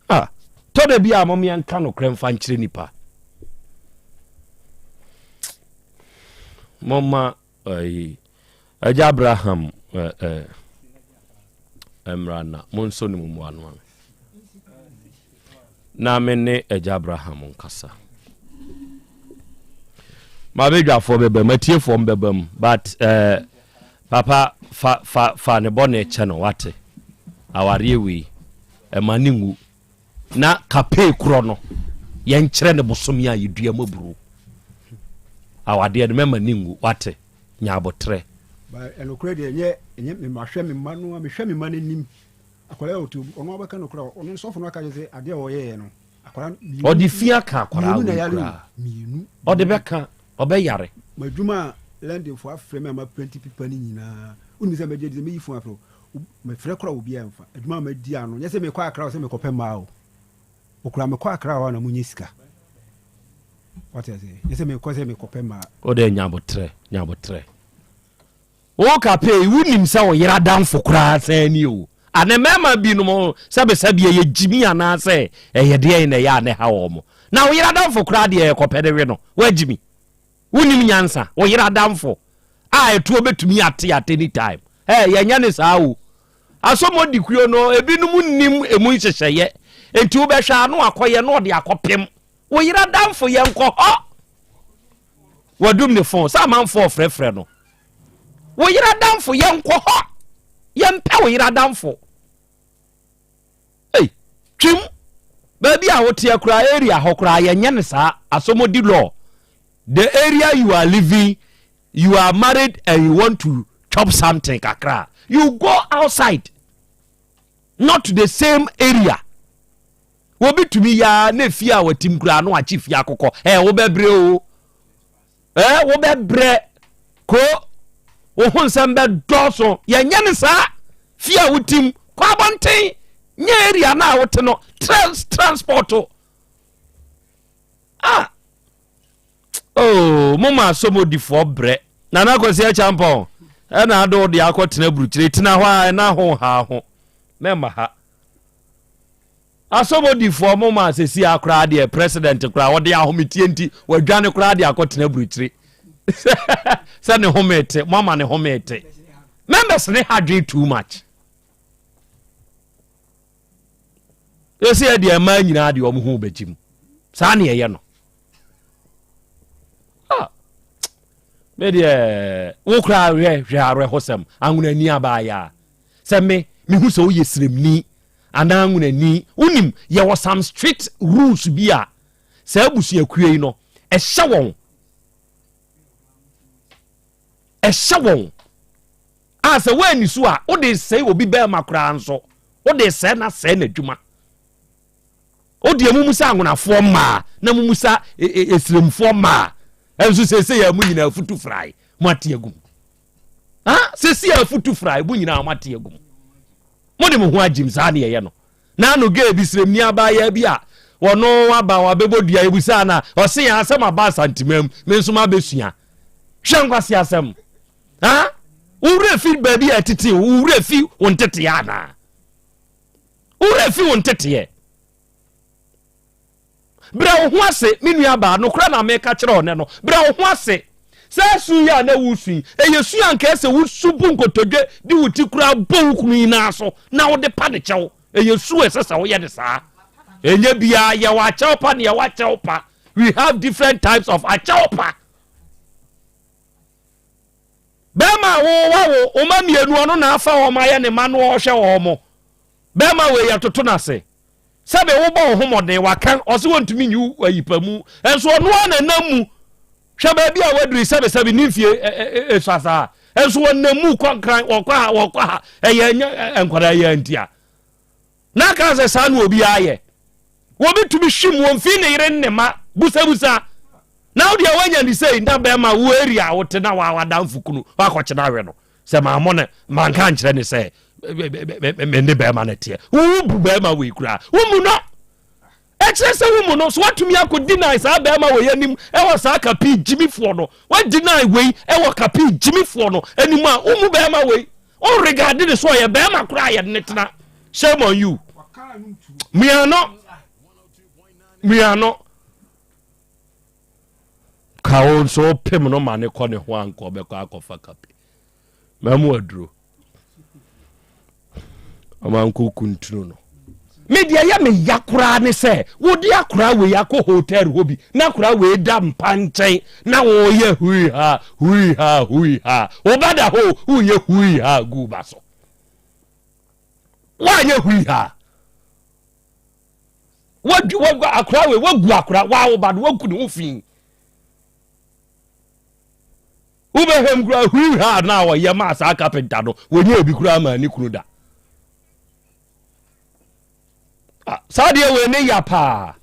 Ah, tɔ da bi a mom yɛnka nokorɛ mfa nkyerɛ nipa. Momma ayi agya Abraham eh, eh, mmra na monsɔ ne mu mmoa no ame. Na me ne agya Abraham nkasa. Mabɛdwafoɔ bɛba mu, atiefoɔ mbɛba mu, but eh, papa fa fa fa ne bɔne kyɛ no wate. Awareɛ wei. Ɛma no nwu. Na kapee korɔ no, yɛnkyerɛ no bosome a yɛdua mu aburo. Awadeɛ no, mɛma no nwu. Wate? Nya aboterɛ. Ba ɛnokorɛ deɛ ɛnyɛ ɛnyɛ me mahwɛ me mma no a mehwɛ me mma no anim akwadaa a ɔte ɔno abɛka nokorɛ a ɔno sɔfo no aka kyerɛ sɛ adeɛ a ɔyɛɛ no akwadaa no mmienu Ɔde fi aka akwadaa mmienu na wei yare o koraa. mmienu Ɔde bɛka, ɔbɛyare. M'adwuma a Londonfoɔ afrɛ me a maprɛnti pipa no nyinaa wonim sɛ mɛgye adi sɛ mɛyi fon afrɛ wo Mefrɛ koraa obiara mfa. Adwuma a madi ano, nyɛ sɛ mekɔ Accra sɛ mekɔpɛ mmaa o. Okura mekɔ Accra hɔ a na monyɛ sika. Wate aseɛ? Nyɛ sɛ mekɔ sɛ mekɔpɛ mmaa. Wo deɛ nya aboterɛ, nya aboterɛ. Wo kapee, wonim sɛ wo yere adamfo koraa sɛn ni o. Ane mmarima binom sɛbesɛbe ɛyɛ gyimi anaasɛ ɛyɛ deɛn na ɛyɛ a na ɛha wɔn. Na wo yere adamfo koraa deɛ ɛkɔpɛ de we no, woagyimi. Wonnim nyansa, wo yere adamfo a ɛtoɔ bɛtumi ate at any time. Ɛ yɛnyɛ ne saa o. Asɔmɔdi kuo no, ebinom nnim emu nhyehyɛeɛ. Enti wobɛhwɛ a na wakɔyɛ na ɔde akɔpem. Wo yere adamfo yɛnkɔ hɔ. Wadum ne fon sɛ amanfoɔ ɔfrɛfrɛ no. Wo yere adamfo yɛnkɔ hɔ. Yɛmpɛ wo yere adamfo. Ei, twim! Baabi a woteɛ koraa, area hɔ koraa, yɛnyɛ no saa. Asɔmodi law. The area you are living, you are married and you want to chop something kakra. You go outside. Not the same area. Obi tumi yaa na efie a watim koraa no akye fie akokɔ. Eh, wobɛbrɛ o. Eh, wobɛbrɛ ko wo ho nsɛm bɛdɔɔso. Yɛnyɛ no saa. Fie a wotim, kɔ abɔnten, nyɛ area no a wote no, trans transport. Ah, oh, mo ma asɔmodifoɔ brɛ. Nana Kwasi Acheampong, ɛna ade wo de akɔtena burukyire, tena hɔ a ɛna ho ha ho. Mɛma ha. Asɔmodifoɔ mo ma sɛsi a koraa deɛ president koraa ɔde ahometie nti wadwane koraa de akɔtena burukyire sɛ ne home te mo ama ne home te members ne ha dwen too much ɛsɛ yɛ deɛ mmaa nyinaa deɛ ɔmo ho bɛgye mu saa ne ɛyɛ no ah. Me deɛ wo koraa hwɛ hwɛ awerɛhosɛm anwonani abaayɛ a sɛ me mehu sɛ woyɛ sremni anaa nwonani wonim yɛwɔ some strict rules bi a saa abusuakuo yi no ɛhyɛ wɔn ɛhyɛ wɔn a sɛ woanni so a wode sɛe obi bɛrima koraa nso wode sɛe na sɛe n'adwuma wodeɛ mumu sɛ anwonafoɔ mmaa na mumu sɛ esiremfoɔ mmaa ɛnso sɛsɛ yɛ mu nyinaa futu frae mo ate agu mu ha sɛsi yɛ futu frae mo nyinaa mo ate agu mu mo de mo ho agyim saa ne yɛyɛ no na ano gee bi siremni abaayaa bi a wɔno aba wɔabɛbɔ dua ebusaa na ɔse yɛn asɛm aba asantemam me nso mabɛsua hwɛ nkwasi asɛm ha wo werɛ fi baabi a ɛtete wo werɛ fi wo nteteɛ anaa wo werɛ fi wo nteteɛ brɛ wo ho ase me nua baa nokorɛ na meka kyerɛ ɔnɛ no brɛ wo ho ase sɛ su yi a na wosu yi ɛyɛ su a nka ɛsɛ wosu bu nkotodwe de wo ti koraa bɔ wo kunu yi naa so na wode pa ne kyɛw ɛyɛ su a ɛsɛ sɛ woyɛ ne saa ɛnyɛ biara yɛwɔ akyɛw pa ne yɛwɔ akyɛw pa we have different types of akyɛw pa Bɛrima a wo wawo wo mma mmienu ɔno na afa wɔn ayɛ ne mma no ɔhwɛ wɔn mo. Bɛrima wei yɛtoto no ase. Sɛbe wobɔ wo ho mmɔden waka ɔse wɔntumi nyi wo ayi pa mu nso ɔno ara na ɛnam mu. Hwɛ baabi a waduru yi sɛbe sɛbe ne mfie esua saa nso wɔnam mu kɔ nkran wɔkɔ ha wɔkɔ ha ɛyɛ ɛnyɛ nkwadaa yi antia. Na aka sɛ saa na obiara yɛ. Obi tumi hwim wɔn fi ne yere ne ne mma busabusa. Na wo deɛ woanya ne sei na bɛrima wo area a wote na w'adamfo kunu wakɔkye no awe no sɛ mammɔ no manka nkyerɛ ne sɛ me ne bɛrima no teɛ. Wobu bɛrima wei koraa womu no ɛkyerɛ sɛ womu no so watumi akɔ deny saa bɛrima wei anim ɛwɔ saa kapi gyimifoɔ no wadeny wei ɛwɔ kapi gyimifoɔ no anim a womu bɛrima wei O regard ne so ɔyɛ bɛrima koraa yɛde ne tena shame on you miano miano ka wo nso wopem no ma ne kɔ ne ho ankɔ ɔbɛkɔ akɔfa kape mamu aduro ɔma nkɔ kuntunu no me deɛ yɛ me ya koraa ne sɛ wode akora wei akɔ hotel hɔ bi na akora wei da mpa nkyɛn na wɔyɛ hui ha hui ha hui ha woba da hɔ woyɛ hui ha gu ba so woanyɛ hui ha wadu wagu akora wei wagu akora wawo ba no wagu ne ho fi wobɛhwɛm koraa hui ha na ɔyɛ maa saa kapenta no wɔnyɛ obi koraa maa ne kunu da Ah, saa deɛ wei ne ya paa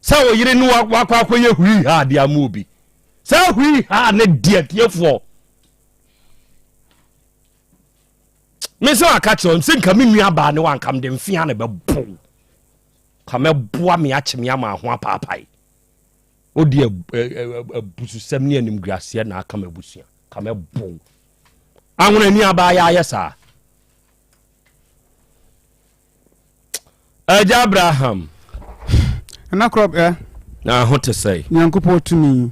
sɛ wo yere ne wakɔ akɔyɛ hui ha de ama obi saa hui ha ne deɛ tiefoɔ me sɛ waka kyerɛ m sɛ nka me nua baa ne wanka mede mfea ne bɛbo ka mɛboa me akye me ama ho apaapae wode abususɛm ne animguaseɛ na aka m'abusua ka mɛbo Anwonani abaayaa ayɛ saa. Agya Abraham. Ɛna korɔ ɛ. Na ho te sɛ. Nyankopɔn tumi.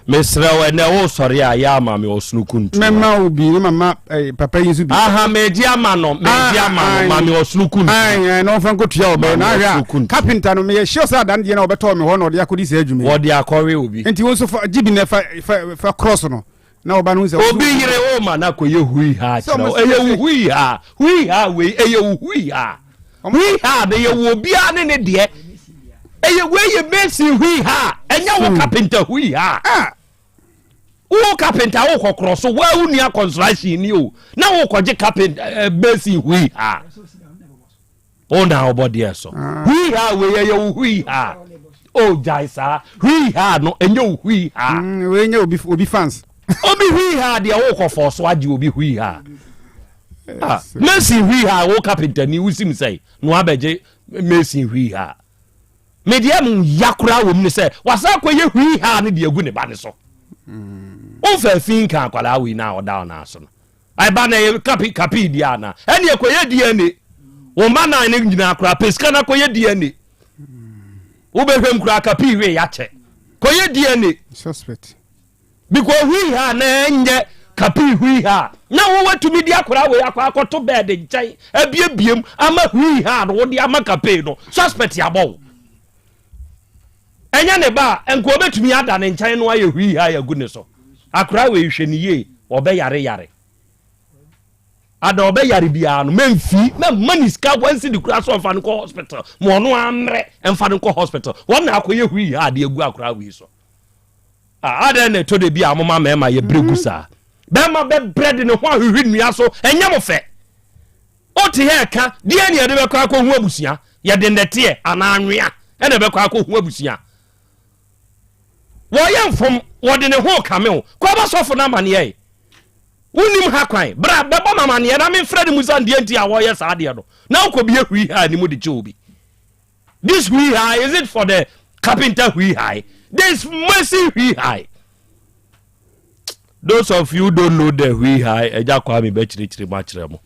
Mesrɛ wo ɛnɛ wo sɔre a yɛ ama me ɔsono kuntu. Mɛma wo bi ne mama eh, papa yi nso bi. Aha megye ama no megye ah, ama no ma me ɔsono kuntu. Ayi na ɔmfa nkɔtua ɔbɛn na ahwɛ a kapenta no meyɛ sure sɛ adan deɛ na ɔbɛtɔɔ me hɔ na ɔde akɔdi saa adwuma yi. Wɔde akɔwe obi. Nti wo nso fa gye bi na fa fa fa cross no. na ɔba no hu sɛ obi yere wo ma na kɔyɛ hui ha kyerɛ wo ɛyɛ wo hui ha hui ha wei ɛyɛ wo hui ha hui ha na ɛyɛ wo obiara ne ne deɛ ɛyɛ wei yɛ mason hui ha ɛnyɛ wo kapenta hui ha ah. wo kapenta wo kɔkorɔ so wo wo nua construction ni o na wo kɔgye kapenta eh, mason hui ha Wo na wobɔ deɛ so. Hui ha wei ɛyɛ wo hui ha. O gyae saa. Hui ha no ɛnyɛ wo hui ha. Mm, wei nyɛ obi obi fans. Obi hui ha deɛ wo kɔ fɔ so agye obi hui ha. Ah, Mason hui ha wo kapenta ni wosim sɛe na wabɛgye Mason hui ha. Me deɛ mo ya koraa wɔ mu ne sɛ wasan akɔyɛ hui ha no de agu ne ba ne so. Womfa fi nka akwadaa wei na ɔda ɔna so no. Ɛba na ɛyɛ kapi kapi di ana? Ɛne ɛkɔyɛ DNA. Wo mma nan no nyinaa koraa pɛ sika na kɔyɛ DNA. Wobɛhwɛ mu koraa kapii wei akyɛ. Kɔyɛ DNA. Suspect. Because hui ha na ɛnyɛ kapii hui ha na wowatumi de akwaraa wei akɔ akɔto bɛɛde nkyɛn abiebiem ama hui ha no wode ama kapii no suspect abɔ wo. Ɛnyɛ ne ba a nka obetumi ada ne nkyɛn no ayɛ hui ha agu ne so. Akwaraa wei hwɛ ne yie ɔbɛyare yare. Ada ɔbɛyare biara no mɛmfi mɛmma ne sika wansi de kura so ɔmfa no kɔ hospital ma ɔno ammerɛ mfa no nkɔ hospital wɔn na akɔyɛ hui ha de agu akwaraa wei so. Ah, adɛn na ɛtɔ da bi a moma mmarima yɛ brɛ gu saa? Bɛrima bɛbrɛ de ne ho ahwehwe nnua so, ɛnyɛ mo fɛ. Wote hɛ ɛka, deɛ ne yɛde bɛkɔ akɔhu abusua? Yɛde nnɛteɛ anaa anwea ɛna ɛbɛkɔ akɔhu abusua. Wɔyɛ mfom, wɔde ne ho kame wo. Kɔ bɔ sɔfo no amaneɛ. Wonim ha kwan, bra bɛbɔ ma amaneɛ na memfrɛ no musa deɛ nti a wɔyɛ saa adeɛ no. Na wokɔbie hui ha anim de kyɛ obi. This hui high is it for the carpenter hui high? This mercy hui high. Those of you don't know the hui high, Ẹja Kwame bɛkyerɛkyerɛ mu akyerɛ mo.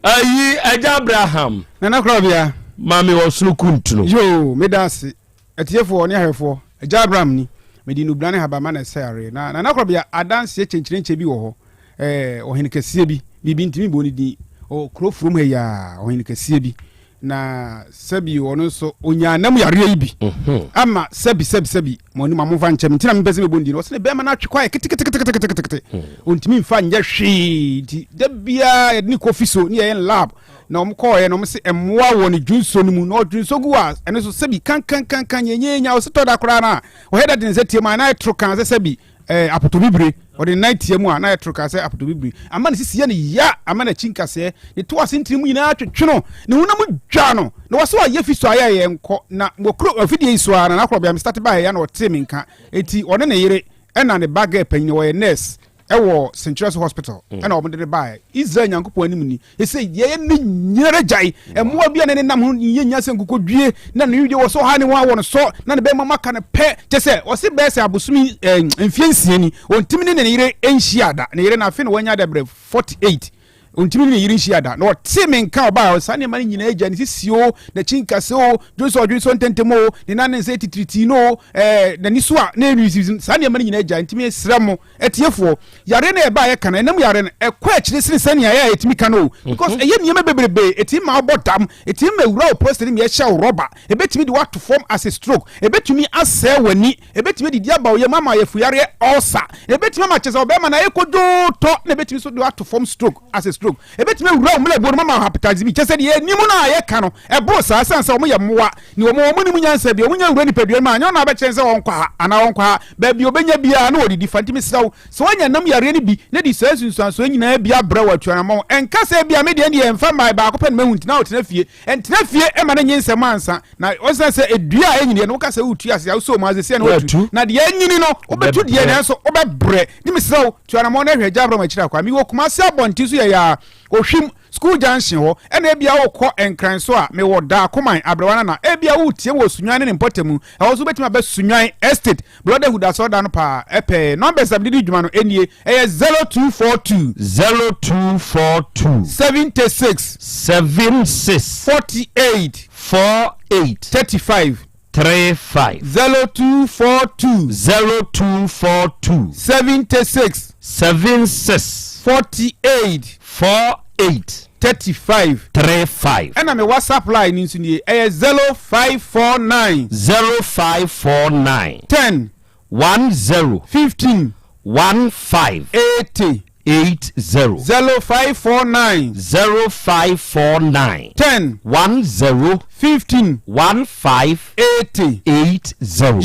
Ayi Ẹja Abraham. Nana Korabea. Maame ɔsono kuntunu. Yoo, meda ase. Atiefoɔ ne ahwɛfoɔ, Agya Abraham ni. Mede nnubena ne habamma na ɛsa yareɛ. Na Nana Korabea, adanseɛ kyenkyerenkyɛ bi wɔ hɔ. Ɛɛ, ɔhene kɛseɛ bi, biribi ntumi bɔ ne din. Ɔwɔ kuro furom ha yi ara, ɔhene kɛseɛ bi. Na sɛbi ɔno nso ɔnyaa nam yareɛ yi bi mhm. ama sɛbi sɛbi sɛbi mo anim amomfa nkyɛm nti na mepɛ sɛ mebɔ ndin ɔsɛ ne bɛrima no atwe kɔ ayɛ keteketeketekete hmm. ɔntumi mfa nyɛ hwee nti da biara yɛde ne kɔ fi so ne yɛyɛ lab na wɔn kɔɔɛ na wɔn se mmoa wɔ ne dwonso no mu na ɔdwonso gu a ɛno nso sɛbi kankankankan nyɛnyɛnya ɔsɛ tɔ da koraa no a ɔyɛ da de ne nsa tie mu a na ɛtoro kan sɛ sɛbi ɛɛ apotobibire ɔde ne nan tia mu a na ayɛ toro kaa sɛ apotobibire ama ne sisi yɛ ne ya ama n'akyi nkasɛɛ ne to ase ntini mu nyinaa twetwe no ne honam dwa no na wɔsɛ ɔyɛ fi so ayɛ yɛ nkɔ na wɔkuro afidie yi so ara na n'akorɔbea me start baeɛ ya na ɔtee me nka eti ɔne ne yere ɛna ne ba gɛɛ panyin ɔyɛ nurse ɛwɔ St. Charles Hospital mm. ɛna wɔn de ne baeɛ Israel Nyankopɔn anim ni Ese yɛyɛ ne nyinara gyae. Mmoa bi a ne nenam ho yɛ nya sɛ nkokodwie na ne wedeɛ wɔ sɛ ɔha ne wɔn a wɔn sɔ na ne bɛma maka no pɛ. Kyɛ sɛ ɔse bɛyɛ sɛ abosomi eh, mfie nsia ni ɔntumi ne ne yere nhyia da. Ne yere no afe na wanya dabrɛ 48 ɔntumi ne ne yere nhyia da. Na ɔte me nka ɔbaa saa nneɛma no nyinaa gya ne sisi o, n'akyi nkase o, dwonsɔ ɔdwonsɔ ntɛntɛm o, ne nan ne nsa titiritii no o, eh, n'ani so a na ɛnwisiwisi saa nneɛma no nyinaa gya. Ntumi srɛ mo Atiefoɔ, yareɛ no a ɛba a yɛka no, ɛnam yareɛ no, ɛkɔ akyire sene sɛnea ɛyɛ a yɛtumi ka no o. Because ɛyɛ nneɛma bebrebe, ɛtumi ma wobɔ dam, ɛtumi ma ɛwura wo prostate mu yɛhyɛ wo rɔba, ɛbɛtumi de wo ato fam as a stroke, ɛbɛtumi asɛe w'ani, ɛbɛtumi adidi aba wo yam ama ayafuyareɛ, ulcer, ɛbɛtumi ama kyerɛ sɛ ɔbɛrima no ayɛ kodwoo tɔ, na ɛbɛtumi nso de wo ato fam stroke as a stroke, ɛbɛtumi awura wo mmerɛboɔ no mu ama wo hepatitis B. Kyerɛ sɛ deɛ yɛnim no a yɛka no, ɛboro saa, ɛsiane sɛ wɔyɛ mmoa. Ne wɔn, wɔn nnim nyansa bi, wɔn nya wura nipadua no mu a, anyɛ wɔn na abɛkyerɛ sɛ wɔnkɔ ha anaa wɔnkɔ ha, baabi a wɔbɛnya biara na wɔdidi fa. Nti mesrɛ wo, sɛ woanya nam yareɛ no bi na de saa nsunsuansoɔ nyinaa bi abrɛ wo a, tu anammɔn. Ɛnka sɛ ebia me deɛ deɛ ɛmfa mmae, baako pɛ na mahu nti na wotena fie. Ɛntena fie mma no nye nsɛm ansa. Na ɔsiane sɛ dua a ɛnyiniiɛ no, woka sɛ woretu ase a, wosɔ mu ase seɛ na woatu. Na deɛ anyini no, wobɛtu deɛ nanso wobɛbrɛ. Nti mesrɛ wo, tu anammɔn na hwɛ Agya Abraham akyiri akwan. Mewɔ Kumasi abɔnten so yɛyɛ a, Ohwim, School junction hɔ, ɛna ebia wokɔ Nkran so a, mewɔ Dakoman, Aberewa Nana. Ebia woretie wɔ Sunyani ne ne mpɔtamu, ɛhɔ nso wobɛtumi aba Sunyani Estate, Brotherhood asɔredan no paa pɛɛ. Numbers a mede di dwuma no nie, ɛyɛ 0242. 0242. 76. 76. 48. 48. 35. 35. 0242. 0242. 76. 76. 48. 48. 35. 35. Ɛna me WhatsApp line no nso nie, ɛyɛ 0549. 0549. 10. 10. 15. 15. 80. 80. 0549. 0549. 10. 10. 15. 15. 80. 80.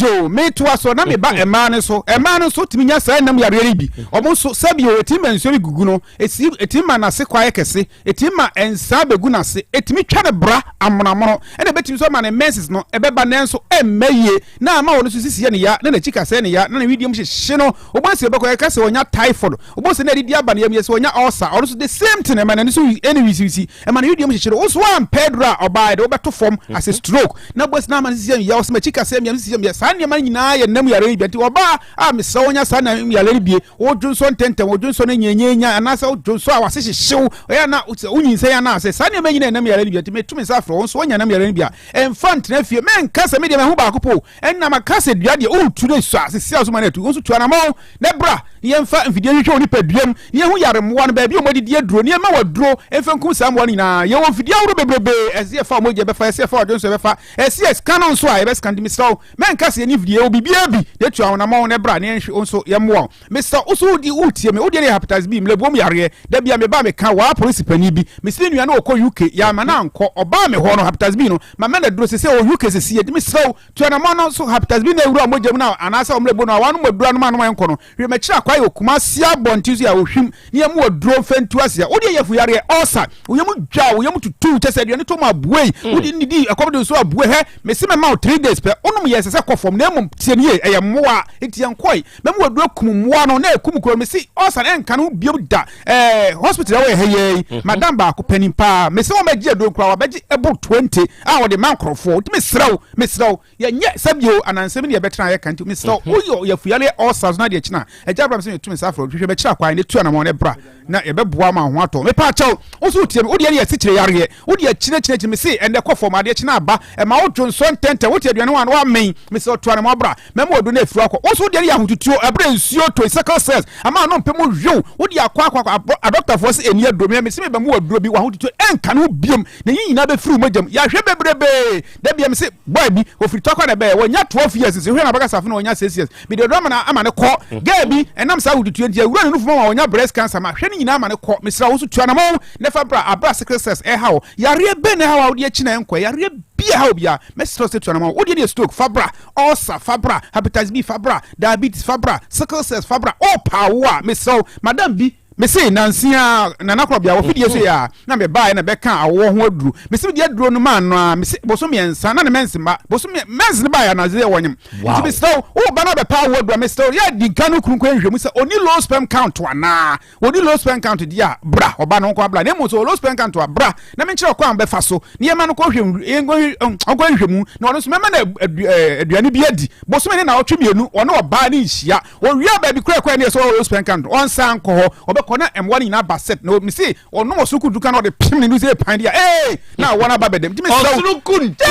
Yoo, metoa so na meba mmaa no so. Mmaa no nso tumi nya saa nam yareɛ no bi. Wɔn nso, sɛbi o, ɛtumi ma nsuo bi gugu no, ɛsi, ɛtumi ma n'ase kɔ ayɛ kɛse, ɛtumi ma nsaa bɛgu n'ase, ɛtumi twa no bra amonamono, ɛna ɛbɛtumi nso ama ne menses no ɛbɛba nanso ɛmma yie, na ama ɔno nso sisi yɛ ne ya, na n'akyi kasɛɛ ne ya, na ne wedeɛ mu hyehye no. Wobɛhu sɛ ɔbɛkɔ yɛka sɛ ɔnya typhoid, wobɛhu sɛ na adidi aba ne yam, yɛ sɛ ɔnya ulcer, ɔno nso the same thing, ɛma n'ani so ɛne wisiwisi, ɛma ne wedeɛ mu hyehye no. Wo nso woampɛ aduro a, ɔbaa ɛde wobɛto fam. fam ase stroke na bɔs na ama no sisi yɛ ɔsɛ m'akyi kaseɛ mmiam sisi yɛ saa nneɛma no nyinaa yɛ nam yare no bi nti ɔbaa a mesrɛ wo nya saa nam yare no bie wodwonsɔ ntɛntɛm wodwonsɔ no nyanyanya anaasɛ wodwonsɔ a wase hyehyew ɔyɛ na wonyinsɛn anaasɛ saa nneɛma nyinaa yɛ nam yare no bi nti metumi nsa afrɛ wo nso wonya nam yare no bi a ɛmfa ntena fie menka sɛ medeɛ mahu baako po ɛnna maka sɛ dua deɛ woretu no sua sisi a so ma no atu wo nso tu anamɔn na bra na yɛmfa mfidie nhwehwɛ wo nipaduam na yɛhu yare mmoa no baabi a wɔadidi aduro na yɛma waduro mfa nkum saa mmoa no nyinaa. Yɛwɔ mfidie ahorow bebrebe, ɛsɛ yɛfa wo mogya bɛfa, ɛsɛ yɛfa w'adwene nso yɛbɛfa, ɛsɛ yɛ scan no nso a yɛbɛscan. Nti mesrɛ wo mɛnka sɛ yɛnni mfidie, yɛwɔ biribiara bi na tu ahonamɔn na bra na yɛnhwɛ wo nso yɛmmoa wo. Mesrɛ wo so wodi wotie me, wodeɛ no yɛ hepatitis B, mmerɛboɔ mu yareɛ, da bi a meba a meka waa polisi panin bi, mese ne nua no ɔkɔ UK, yɛamma no ankɔ, ɔbaa me hɔ no hepatitis B no mama no aduro, sesei ɔwɔ UK sesei, nti mesrɛ wo Tu anamɔn no so hepatitis B na ewura mogya mu no anaasɛ ɔmmerɛ no a wɔanom aduru anom anom a ɛnkɔ no. Hwɛ m'akyiri akwae wɔ Kumasi abɔnten so yi a ohwim ne yɛn mu aduro mfɛntu ase a wodeɛ yɛ fuyareɛ, ulcer, wo yam dwa, wo yam tutu kyɛ sɛ aduane tɔ mu abuei, wode nnidi ɛkɔm de nso abue hɛ mese mɛma wo 3 days pɛ wonom yɛ ɛsɛ sɛ kɔ fam na mmom tie no yie ɛyɛ mmoa nti yɛnkɔe mɛma waduru akum mmoa no na ɛkum kuro no mese ulcer no ɛnka no ho biom da ɛɛ hospital ɛwɔ yɛ ha yɛ yi mhm. madam baako panin paa mese wɔn bɛgye aduro koraa wɔbɛgye ɛbo 20 a wɔde ma nkorɔfoɔ nti mesrɛ wo mesrɛ wo yɛnyɛ sɛbio anansɛm ne yɛbɛtena yɛka nti mesrɛ wo mhm. woyɛ yɛfuyale ulcers no adeɛ kyena agya abram sɛ metu me nsa afrɛ hwehwɛ bɛkyerɛ akwan ne tu anamɔ ne bra na yɛbɛboa ma ho atɔ mepa kyɛw wo so wotie me wodeɛ ne yɛ sikyire yareɛ wode akyire kyerɛ kyerɛ me se ɛnɛ kɔ fam adeɛ kyena aba ɛma wo dwo nsɔ ntɛntɛn wote aduane ho a na woamen me sɛ ɔto anamɔ bra mɛma wadu no afiri akɔ wo so wodeɛ ne yɛ ahotutuo ɛberɛ nsuo tɔ sickle cells ama ano mpɛ mu hwew wode akɔ akɔ akɔ adɔktafoɔ sɛ ɛni aduro me se mebɛma waduro bi wahotutuo ɛnka ne ho biom na yi nyinaa bɛfiri wo mogyam yɛahwɛ bebrebee da bia me se boy bi ofiri tɔkwa na ɛbɛyɛ wɔnya 12 years nso hwɛ na bɛka safo na wɔnya 6 years mede ɔdɔ ama na ama ne kɔ mm. girl bi ɛnam saa wotutuo nti awura ne nufu ma wɔnya breast cancer ma hwɛ ne nyinaa ama ne kɔ mesrɛ wo so tua namɔ na fa bra abra sickle cells ɛha wo yareɛ bɛn na ɛha wo a wode akyi na ɛnkɔ yareɛ bi ɛha wo bia mɛsrɛ sɛ tua namɔ wodeɛ ne yɛ stroke fa bra ulcer fa bra hepatitis B fa bra diabetes fa bra sickle cells fa bra ɔpaa wo a mesrɛ wo madam bi Mese nanse ara Nana Korɔbea wɔ fidie so yɛ a na me baeɛ na bɛkaa awoɔ ho aduro. Mese mede aduro no maa no a mese boso mmiɛnsa na ne mɛnse mma. Boso mɛnse no baeɛ anadwo yɛ wɔnyem. Nti mesrɛ wo wo ba no abɛpɛ awoɔ aduro a mesrɛ wo yɛ di nka no kunu nkɔ nhwɛ mu sɛ ɔni low sperm count anaa. Ɔni low sperm count deɛ a bra ɔba no nkɔ abra na mmom sɛ ɔwɔ low sperm count a bra na menkyerɛ ɔkwan a bɛfa so na yɛma no kɔhwɛ ɔnkɔ nhwɛ mu na ɔno nso mɛma no aduane bi adi bosome ne naawɔtwe mmienu ɔne ɔbaa ne nhyia Owia baabi koraa kɔɛ ne yɛ sɛ ɔwɔ spɛn kan ɔnsan nkɔ hɔ ɔbɛkɔ na mmoa no nyinaa ba set na mese ɔnom ɔsoro kuntu kan na ɔde pem ne no sɛ pan deɛ ee na awɔ no aba bɛdɛm nti mesrɛ wo ɔsoro kuntu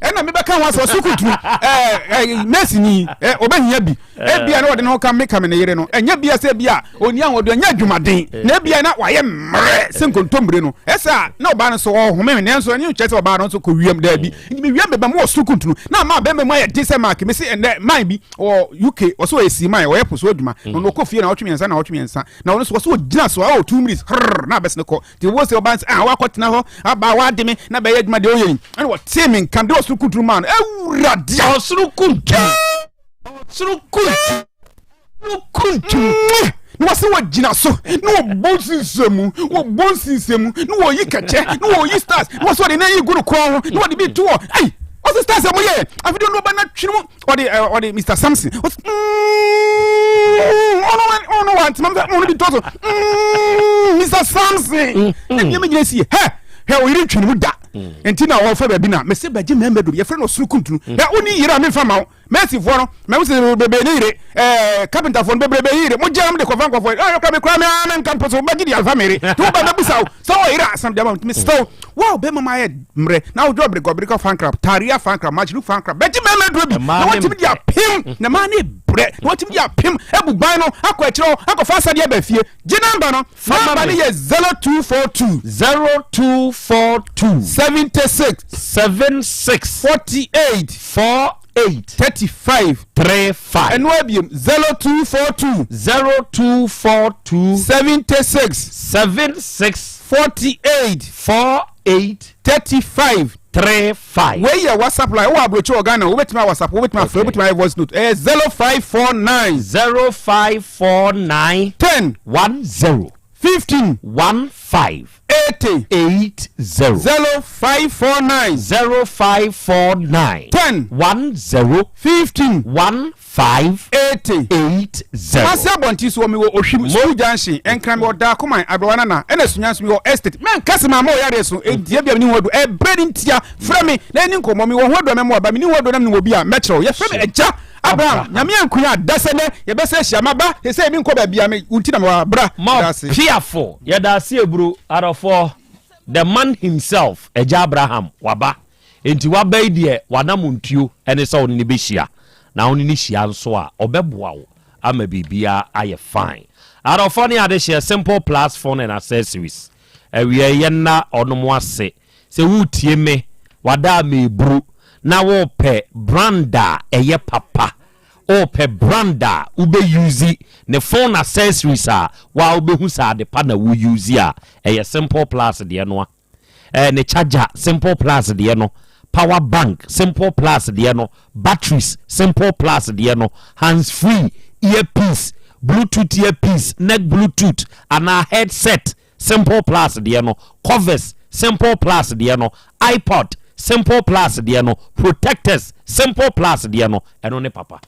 ɛna mebɛka ho asɛ ɔsoro kuntu ɛɛ nɛɛse ni ɛɛ ɔbɛhia bi ebia na ɔde ne ho ka meka me ne yere no ɛnyɛ bia sɛ bia ɔni ahoɔden ɔnyɛ adwumaden na ebia na wayɛ mmerɛ sɛ nkontommire no ɛsɛ a na ɔbaa no so ɔhome nanso ɛne nkyɛ sɛ ɔbaa no nso kɔ wiem daabi nti me wiem bɛba mu wɔ soro kuntunu na ama bɛrima mu ayɛ den sɛ maake mese ɛnɛ man bi wɔ UK ɔsɛ ɔyɛ sii man ɔyɛ po so adwuma mm. na ɔno ɔkɔ fie na ɔtwe mmiɛnsa na ɔtwe mmiɛnsa na ɔno nso ɔsɛ ɔgyina so ɔwɔ two minutes hrrr na abɛsene kɔ nti wɔn sɛ ɔba nsɛ ah wakɔ tena hɔ aba wade me na bɛyɛ adwuma deɛ ɔyɛ yi ɛna wɔtee me nka de ɔsoro kuntunu maa no awura deɛ ɔsoro kuntunu ɔsoro kuntunu kuntum na wɔsɛ wɔgyina so na wɔbɔ nsinsɛmu wɔbɔ nsinsɛmu na wɔyi kɛkyɛ na wɔyi stars na wɔsɛ wɔde nan yi gu no kɔn ho na wɔde bi to hɔ ayi wɔsɛ stars a wɔyɛ afei de ɔba na twene mu ɔde ɛ ɔde mr samson ɔsɛ ɔno ɔno wa ntoma ɔno bi tɔ so mr samson na nneɛma nyina si yɛ hɛ hwɛ oyere ntwene mu da nti na wɔfa baabi na mɛsɛ bɛgye mɛmɛ dum yɛfrɛ no ɔsoro kuntunu hwɛ woni yere a memfa ma wo Mɛsifoɔ no, mɛhu sɛ bebrebe ne yere, ɛɛ kapentafoɔ no bebrebe yere, mo gyam de kɔfa nkɔfoɔ, ɛɛ kura mi kura mi aa mi nka mpo so bɛgye di alfa mi yere, tí wo ba bɛ busa wo, sɛ wɔ yere asam di ama mi sɛ wo, bɛ mama ayɛ mmerɛ, na wodwo ɔbere gɔbere fan club, taria fan club, majlu fan club, bɛgye mɛmɛ duro bi, na wɔtumi di apem, na maa ne brɛ, na wɔtumi di apem, ebu ban no, akɔ akyerɛ hɔ, akɔfa asadeɛ aba fie, gye namba no, namba no yɛ 0242. 0242. 76. 76. 48. 4. 8. 35. 35. Ɛno abiem 0242. 0242. 76. 76. 48. 48. 35. 35. Wei yɛ WhatsApp line. Wowɔ aburokyi wɔ Ghana, wobɛtumi a WhatsApp, wobɛtumi afrɛ, wobɛtumi ayɛ voice note. Ɛyɛ 0549. 0549. 10. 10. 15. 15. 80. 80. 0549. 0549. 10. 10. 15. 15. 80. 80. Kumasi abɔnten so wɔ mewɔ Ohwim, School Junction, Nkran mewɔ Dakoman, Aberewa Nana, ɛna Sunya nso mewɔ Estate. Mɛnka sɛ mamma wo yareɛ so, ɛntia bia menni ho adu. Ɛberɛ no ntia, frɛ me na yɛni nkɔmmɔ. Mewɔ ho adu a mɛma wo aba, menni ho adu na menim obi a mɛkyerɛ wo. Yɛfrɛ me Agya Abraham, Nyame ankonya a, dasɛ nɛ yɛbɛsan ahyia. Maba, seesei menkɔ baabiara, me wo nti na mewɔ ha. Bra, Ma meda ase. piafo, yɛda ase aburo, adɔfoɔ, the man himself, Agya Abraham, waba. Enti waba yi deɛ w'anamontuo ne sɛ wo ne no bɛhyia, na wo ne no hyia nso a, ɔbɛboa wo ama biribiara ayɛ fine. Adɔfoɔ ne adehyeɛ, Simple Plus Phone and Accessories, awia yi yɛnna ɔnom ase sɛ woretie me, wada a mereburu, na worepɛ brand a ɛyɛ papa, worepɛ brand a wobɛ use ne phone accessories a, wo ara wobɛhu sɛ ade pa na wo use a, ɛyɛ Simple Plus deɛ no a. Eh, ne charger, Simple Plus deɛ no, power bank, Simple Plus deɛ no, batteries, Simple Plus deɛ no, hands free, earpiece, Bluetooth earpiece, neck Bluetooth anaa headset, Simple Plus deɛ no, covers, Simple Plus deɛ no, iPod, Simple Plus deɛ no, protectors, Simple Plus deɛ no, ɛno ne papa.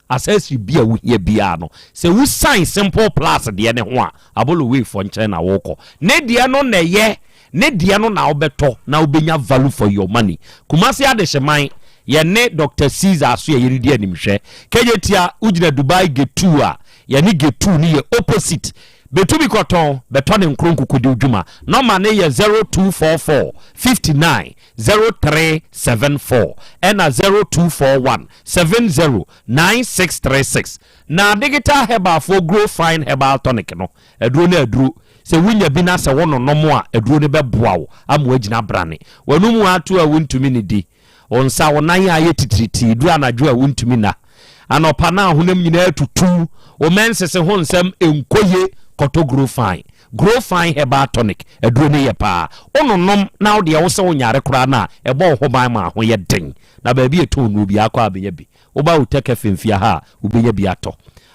Accessory bi a wohia biara no, sɛ wo sign Simple Plus deɛ no ho a, Aboloway foɔ nkyɛn na wokɔ. Ne deɛ no na ɛyɛ, ne deɛ no na wobɛtɔ na wobɛnya value for your money. Kumasi Adehyeman, yɛne Doctor Caesar aso a yɛredi animhwɛ. Kejetia, wogyina Dubai Gate 2 a, yɛne Gate 2 no yɛ opposite. Bɛtumi kɔtɔn, bɛtɔ ne nkoro nkokodi dwuma. Nɔma no yɛ 0244 59 0374 ɛna 0241 70 9636. Na Digital Herbal foɔ Grow Fine Herbal Tonic no, aduro no aduro. Sɛ wonya bi na sɛ wononom a, aduro no bɛboa wo ama woagyina brane. W'anomu ato a wontumi nnidi. Wo nsa, wo nan ayɛ titiritii, duru anadwo a wontumi nna. Anɔpa na ahonam nyinaa tutu, wo mɛnsese ho nsɛm nkɔ yie, kɔtɔ Grow Fine. Grow Fine Herbal Tonic aduro no yɛ paa. Wononom na wo deɛ wo sɛ wonyare koraa no a, ɛbɔ wo ho ban ma ho yɛ den. Na baabi a ɛtɔn nnuro biara kɔ a bɛnya bi. Woba Utec FM fie ha a, wobɛnya bi atɔ.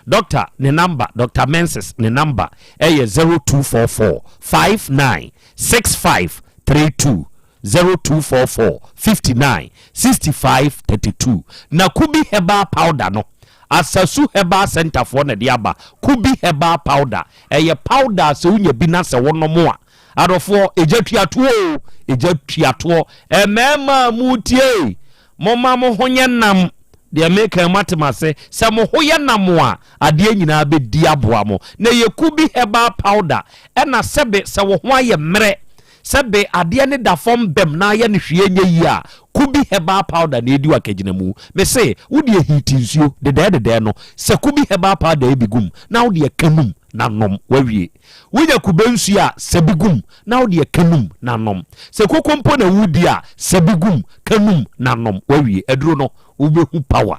Doctor ne number, Doctor Menses ne number ɛyɛ 0244 59 65 32. 0244 59 65 32 Na Kubi Herbal Powder no, Asasu Herbal Centre foɔ na ɛde aba. Kubi Herbal Powder, ɛyɛ powder a sɛ wonya bi na sɛ wonom a, adɔfoɔ, egya tua toɔ o, egya tua toɔ. Mmarima a moretie, momma mo ho nyɛ nam. Deɛ meka yi moate m'ase. Sɛ mo ho yɛ nam a, adeɛ nyinaa bɛdi aboa mo. Na ɛyɛ Kubi Herbal Powder, ɛna sɛbe sɛ wo ho ayɛ mmerɛ, Sɛ be adeɛ no da fam bɛm na ayɛ no hwee nyɛ yie a, Kubi herbal powder na ɛdi w'akagyinamu. Me se, wo deɛ heat nsuo dedɛɛ dedɛɛ no, sɛ Kubi herbal powder yi bi gu mu na wo deɛ ka num na nom, wawie. Wonya kube nsuo a, sɛ bi gu mu na wo deɛ ka num na nom. Sɛ koko mpo na woredi a, sɛ bi gu mu, ka num na nom, wawie. Aduro no, wobɛhu power.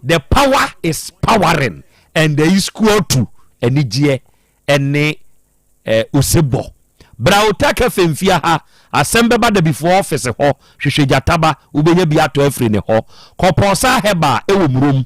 The power is powering and the is equal to anigyeɛ ne osebɔ. Bra Ota Cafe mfia ha, asɛm bɛba Dabifoɔ ɔfese hɔ, hwehwɛ gyataba, wobɛnya bi atɔ afiri ne hɔ. Kɔ Pɔɔsaa Herbal wɔ Murom.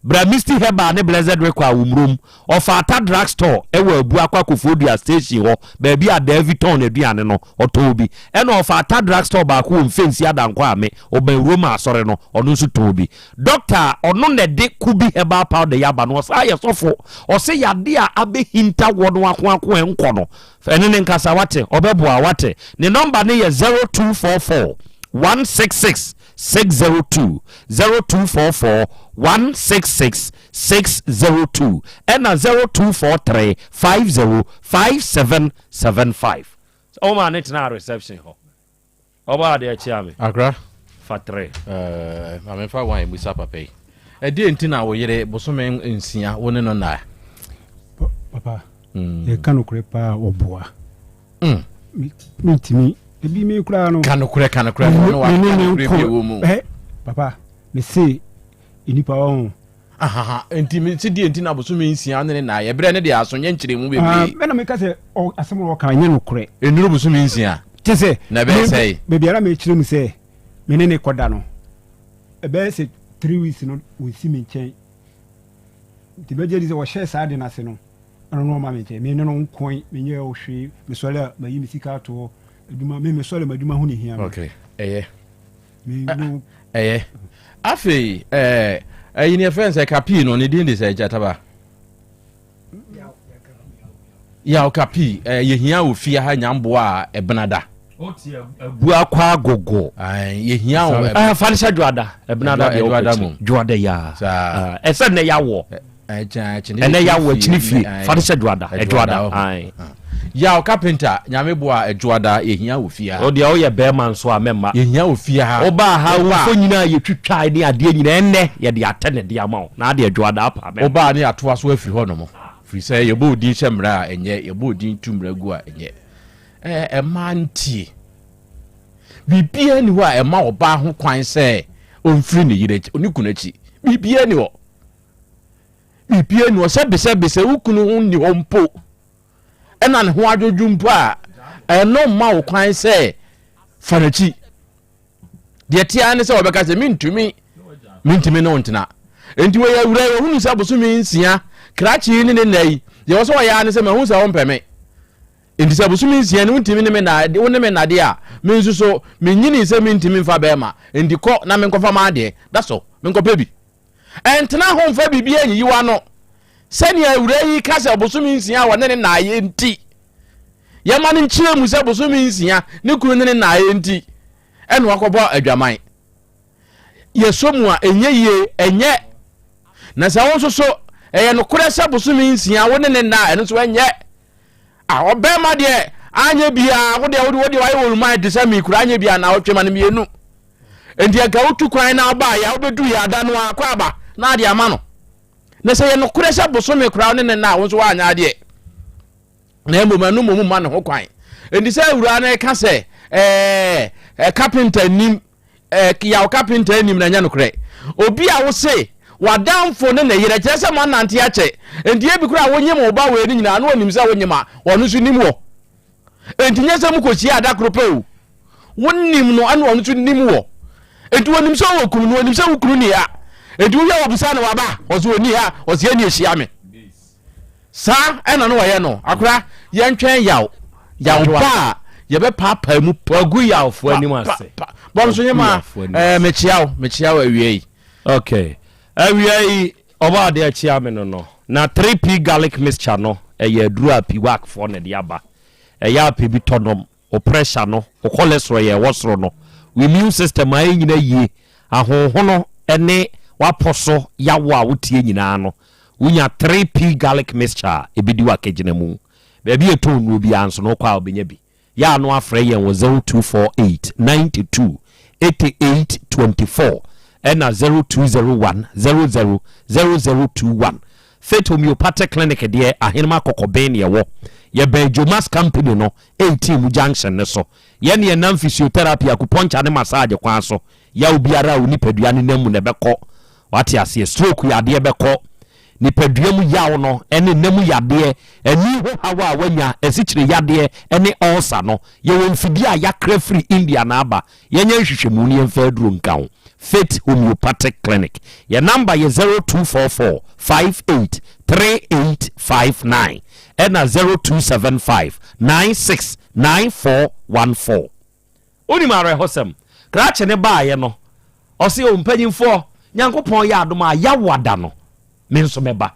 Bra Misty Herbal ne Blessed Require wɔ Murom. Ɔfaata Drug Store wɔ Abuakwa Kofoɔdua Station hɔ, baabi a Daavi tɔn n'aduane no, ɔtɔn bi. Ɛna Ɔfaata Drug Store baako wɔ Mfensi Adankwa Ame, ɔbɛn Roma Asɔre no, ɔno nso tɔn bi. Doctor a ɔno na ɛde Kubi herbal powder yi aba no, ɔsan yɛ sɔfo. Ɔse yade a abɛhinta wɔ no akoako a ɛnkɔ no, ɛne ne nkasa wate, ɔbɛboa wate. Ne number no yɛ 0244 166 602, 0244 166 602, ɛna 0243 50 5775. Ɔma ne tenaa reception hɔ. Ɔbɔ adeɛ kyea me. Akra. Fa tre. Eh, ma memfa wine mmusa papa yi. Ɛdeɛn nti na wo yere bosome nsia wo ne no nna? Papa, mm. yɛka nokorɛ paa ɔboa. Mm. Mentumi, ebi me koraa no. Ka nokorɛ, ka nokorɛ, no wa ka nokorɛ bi wɔ mu. Eh, papa, mese nnipa wɔ ho. Ahaha, nti me se deɛ nti na bosome nsia ne ne na yɛ berɛ ne deɛ aso nyɛ nkyerɛmu bebree. Ah, mɛna meka sɛ asɛm a ɔka nyɛ nokorɛ. Nnuru bosome nsia. Kyɛ sɛ na ɛbɛyɛ sɛe. Baabi ara mekyerɛ mu sɛ me ne ne kɔda no ɛbɛyɛ sɛ three weeks no wɔnsi me nkyɛn nti bɛgye di sɛ wɔhyɛɛ saa de no ase no. Ɛno no ɔma me nkyɛn. Me ne no nkoe, menyɛɛ wo hwee. Mesɔre a, mayi me sika ato hɔ. Adwuma, me mesɔre m'adwuma ho ne hia me. Okay, ɛyɛ. Me no. Ɛyɛ. Afei, ɛɛ, ɛyi ne yɛfrɛ no sɛ kapii no, ne din de sɛ gyataba. Yaw kapii, ɛɛ, yɛhia wɔ fie ha nyamboa a ɛbena da. Abu akɔ agogo. Yɛhia wɔ. Ɛɛ, fa ne sɛ dwoada. Ɛbena da deɛ wokɔ akyi. Dwoada yaa. Ɛsɛ nnɛ yawɔ. Ɛnɛ yawɔ akyini fie. Fa ne sɛ dwoada. Ɛdwoada. Yaw carpenter nyame boa ɛdwoada yɛhia wɔ fie ha. Wo deɛ woyɛ bɛrima nso a mɛmma. Yɛhia wɔ fie ha. Wobaa ha wo mfo nyinaa yɛtwitwae ne adeɛ nyinaa ɛnnɛ yɛde atɛ ne de ama wo na adeɛ ɛdwoada apa mɛmma. Wobaa ne yɛatoa so afiri hɔ nom firi sɛ yɛbɔ odin hyɛ mmara a ɛnyɛ yɛbɔ odin tu mmara gu a ɛnyɛ. Ɛɛ mmaa ntie. Biribiara ni hɔ a ɛma ɔbaa ho kwan sɛ ɔmfiri ne yere akyi ne kunu akyi. Biribiara ni hɔ. Biribiara ni hɔ sɛbesɛbe sɛ wo kunu ho nni hɔ mpo ɛna ne ho adwodwo mpo a ɛno mma wo kwan sɛ fa n'akyi. Deɛ ɛte ara ne sɛ wɔbɛka sɛ mentumi mentumi ne wo ntena. Enti wɔyɛ awura yi wɔhunu sɛ bosome nsia krakye ne ne nna yi deɛ wɔ sɛ wɔyɛ ara ne sɛ mahu sɛ wompɛ me. Enti sɛ bosome nsia ni wontumi ne me nna wo ne me nna deɛ a me nso so menyinii sɛ mentumi mfa bɛrima enti kɔ na menkɔfa m'adeɛ. That's all. Menkɔpɛ bi. Ɛntena ho mfa biribiara nyiyi w'ano. Sɛnea awuraa yi ka sɛ bosome nsia a wɔne ne nnaeɛ nti, yɛma no nkyerɛ mu sɛ bosome nsia ne kunu ne ne nnaeɛ nti ɛna wakɔbɔ adwaman. Yɛsɔ mu a ɛnyɛ yie, ɛnyɛ. Na sɛ wo nso so ɛyɛ nokorɛ sɛ bosome nsia wo ne ne nna a ɛno nso ɛnyɛ. A ɔbɛrima deɛ anyɛ biara wo deɛ wo deɛ wayɛ wɔ ruman te sɛ me kura anyɛ biara na ɔtwe ma no mmienu. Enti anka wotu kwan na ɔbaeɛ a wobɛdu yɛ ada no ara kɔ aba na ade ama no. Na sɛ yɛ nokorɛ sɛ bosome koraa ne ne nna a wo nso woanyɛ adeɛ. Na mmom ɛno mmom mma ne ho kwan. Enti sɛ awuraa no ɛka sɛ ɛɛ kapenta nim ɛɛ yaw kapenta nim na ɛnyɛ nokorɛ. Obi a wose wadamfo ne ne yerɛ kyerɛ sɛ moanante akyɛ. Enti ebi koraa wonyem wo ba wei no nyinaa na ɔnim sɛ wonyem a ɔno nso nim wɔ. Enti nyɛ sɛ mokɔhyia da koro pɛ o. Wonim no ɛna ɔno nso nim wɔ. Enti wɔnim sɛ ɔwɔ kunu no, wɔnim sɛ wo kunu ni ha. Enti wohwɛ wɔbisa no waba, ɔsɛ ɔni ha, ɔsɛ ɛni ahyia me. Saa ɛna no wɔyɛ no. Akora, yɛntwɛn yaw. Yaw ba a, yɛbɛpaapaa mu pa. Wagu yawfoɔ anim ase. Bɔm so nyema, ɛɛ mekyia wo, mekyia wo awia yi. Okay. Awia yi, ɔbɔ adeɛ akyia me no no. Na 3P garlic mixture no, ɛyɛ aduro a PWAC foɔ na ɛde aba. Ɛyɛ a pɛ bi tɔ nom. Wo pressure no, wo cholesterol yɛ ɛwɔ soro no, wo immune system a ɛnyina yie, ahonhono ne w'apɔ so yawo a wotie nyinaa no, wonya 3P garlic mixture a, ɛbɛdi w'akagyina mu. Baabi a ɛtɔn nnuro biara nso no, wokɔ a wobɛnya bi. Yɛ a na wafrɛ yɛn wɔ 0248 92 88 24 ɛna 0201 00 0021. Faith Homeopathic Clinic deɛ Ahenema Kɔkɔben na ɛwɔ. Yɛbɛn Jomas Company no 18 mu junction no so. Yɛne yɛnam physiotherapy, acupuncture ne massage kwan so. Yaw biara a wo nipadua no nam mu no ɛbɛkɔ. Wate aseɛ? Stroke yadeɛ bɛkɔ. Nipadua mu yaw no ne nna mu yadeɛ, ani ho haw a woanya, asikyire yadeɛ ne ulcer no, yɛwɔ mfidie a yɛakra firi India na aba. Yɛnyɛ nhwehwɛmu na yɛmfa aduro nka ho. Faith Homeopathic Clinic. Yɛn namba yɛ 0244 58 3859 ɛna 0275 96 9414. Wonim awerɛhosɛm? Krakye no baeɛ no, ɔse, O mpanyimfoɔ, Nyankopɔn yɛ adom a, Yawoada no, me nso mɛba.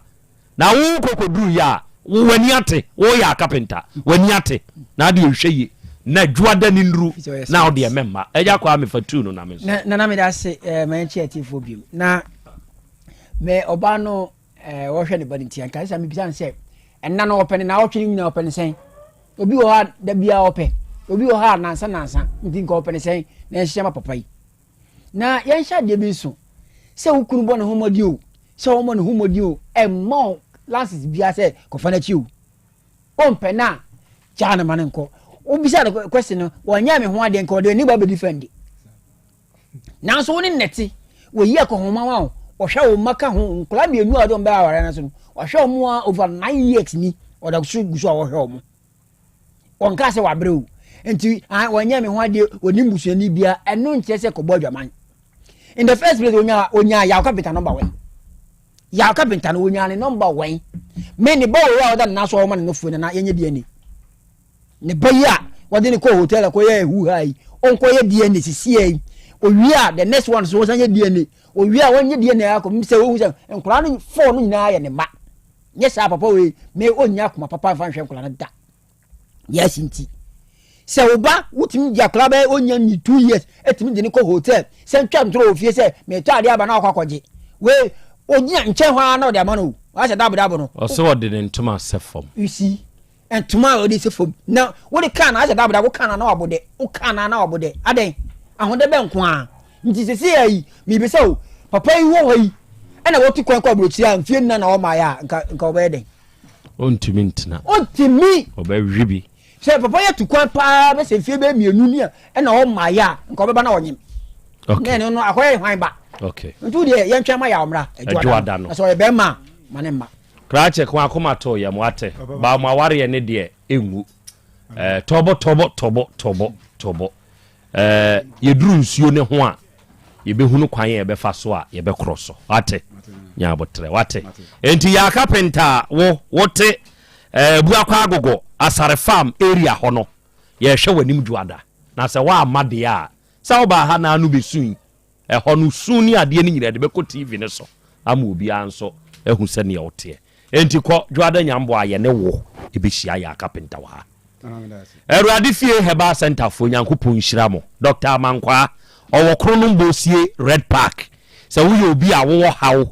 Na wo kɔkɔduru yɛ a, wo w'ani ate, woyɛ akapenta, w'ani ate, na adeɛ nhwɛ yie, na dwoada ni nnuru, na wo deɛ mɛmma. Agya Kwame fa tuu no na me nso. Na nana meda ase eh, ma yɛnkyɛ atiefoɔ biom. Na me ɔbaa no eh, wɔhwɛ ne ba no nti anka sɛ mebisa no sɛ ɛnna no ɔpɛ no na ɔtwe no nyina ɔpɛ no sɛn? Obi wɔ hɔ a da biara ɔpɛ, obi wɔ hɔ a nansa nansa nti nka ɔpɛ no sɛn na yɛnhyehyɛ ma papa yi. Na yɛnhyɛ adeɛ bi nso sɛ wo kunu bɔ ne ho mmɔden o, sɛ ɔmmɔ ne ho mmɔden o, ɛmma wo lances biara sɛ kɔfa n'akyi o. Wompɛ no a, gyaa no ma no nkɔ. Wobisa no question no, wɔnyɛ me ho adeɛ nka ɔde ani ba bɛdi fɛn de. Nanso wo ne nnɛte, wɔyi akɔnhoma ma wo, wɔhwɛ wo mma ka ho, nkwadaa mmienu a wɔde wɔn bɛyɛ awareɛ no so no, wɔhwɛ wɔn a over nine years ni, wɔda so gu so a wɔhwɛ wɔn. Wɔnka sɛ wabrɛ o. Nti wɔnyɛ me ho adeɛ, wɔnim busuani biara, ɛno nkyerɛ sɛ kɔbɔ adwaman. In the first place, onya onya yaw capital number wɛ. Yaw Carpenter no wɔnyaa ne nɔmba wɛn? Me ne ba wei a ɔda ne nan so a wɔma ne nofoɔ nana yɛnyɛ DNA. Ne ba yi a wɔde ne kɔ hotel akɔyɛ huha yi ɔnkɔyɛ DNA sisiɛ yi. Owie a the next one so wɔsan yɛ DNA. Owie a wɔnyɛ DNA akɔ sɛ wɔhu sɛ nkwadaa no four no nyinaa yɛ ne mma. Nyɛ saa papa wei me ɔnnya akoma papa mfa nhwɛ nkwadaa no da. Yes nti sɛ wo ba wotumi di akwadaa bɛyɛ onya ni 2 years etumi de ne kɔ hotel sɛ ntwa ntoro wɔ fie sɛ mɛtɔ adeɛ aba na wakɔ akɔgye wei ogyina nkyɛn hɔ ara na ɔde ama no o wasɛ dabo dabo no. Ɔsɛ ɔde ne ntoma sɛ fam. You see, ntoma a ɔde sɛ fam na wode kaa na asɛ dabo dabo kaa na na wabɔ dɛ wo kaa na na wabɔ dɛ adɛn ahodɛ bɛ nko ara nti sɛ sɛ yi mibisa o, papa yi wɔ hɔ yi ɛna wɔtu kwan kɔ aburokyire a mfie nna na ɔma yɛ a nka nka ɔbɛyɛ dɛn? Ɔntumi ntena. Ɔntumi. Ɔbɛwe bi. Sɛ papa yɛ tu kwan paa bɛsɛ mfie bɛyɛ mmienu ni a ɛna ɔma yɛ a nka ɔbɛba na ɔnyem. Okay. Na ɛno no akɔyɛ hwan ba? Okay. Nti wo deɛ yɛntwɛn ma yɛ ɔmmra adwoada no. Na sɛ ɔyɛ bɛrima a ma ne mma. Krakye ko akoma to yam wate. Ba mo awareɛ ne deɛ ɛngu. Eh, tɔbɔ tɔbɔ tɔbɔ tɔbɔ tɔbɔ. Eh, yɛduru nsuo ne ho a yɛbɛhunu kwan a yɛbɛfa so a yɛbɛkorɔ so wate. Nya abotrɛ wate. Enti yɛ akapenta wo wote eh, Buakɔ Agogo Asare Farm area hɔ no yɛhwɛ w'anim dwoada na sɛ woamma deɛ a sɛ wobaa ha na ano bɛsui ɛhɔ no su ne adeɛ no nyinaa de bɛkɔ TV no so ama obiara nso ahu sɛdeɛ woteɛ. Enti kɔ dwoada nyamboa yɛne wo ɛbɛhyia yɛ akapenta wɔ ha. Awurade fie herbal center foɔ Nyankopɔn nhyira mo. Doctor Amankwaa ɔwɔ Kronom Bosie Red Park. Sɛ woyɛ obi a wowɔ haw.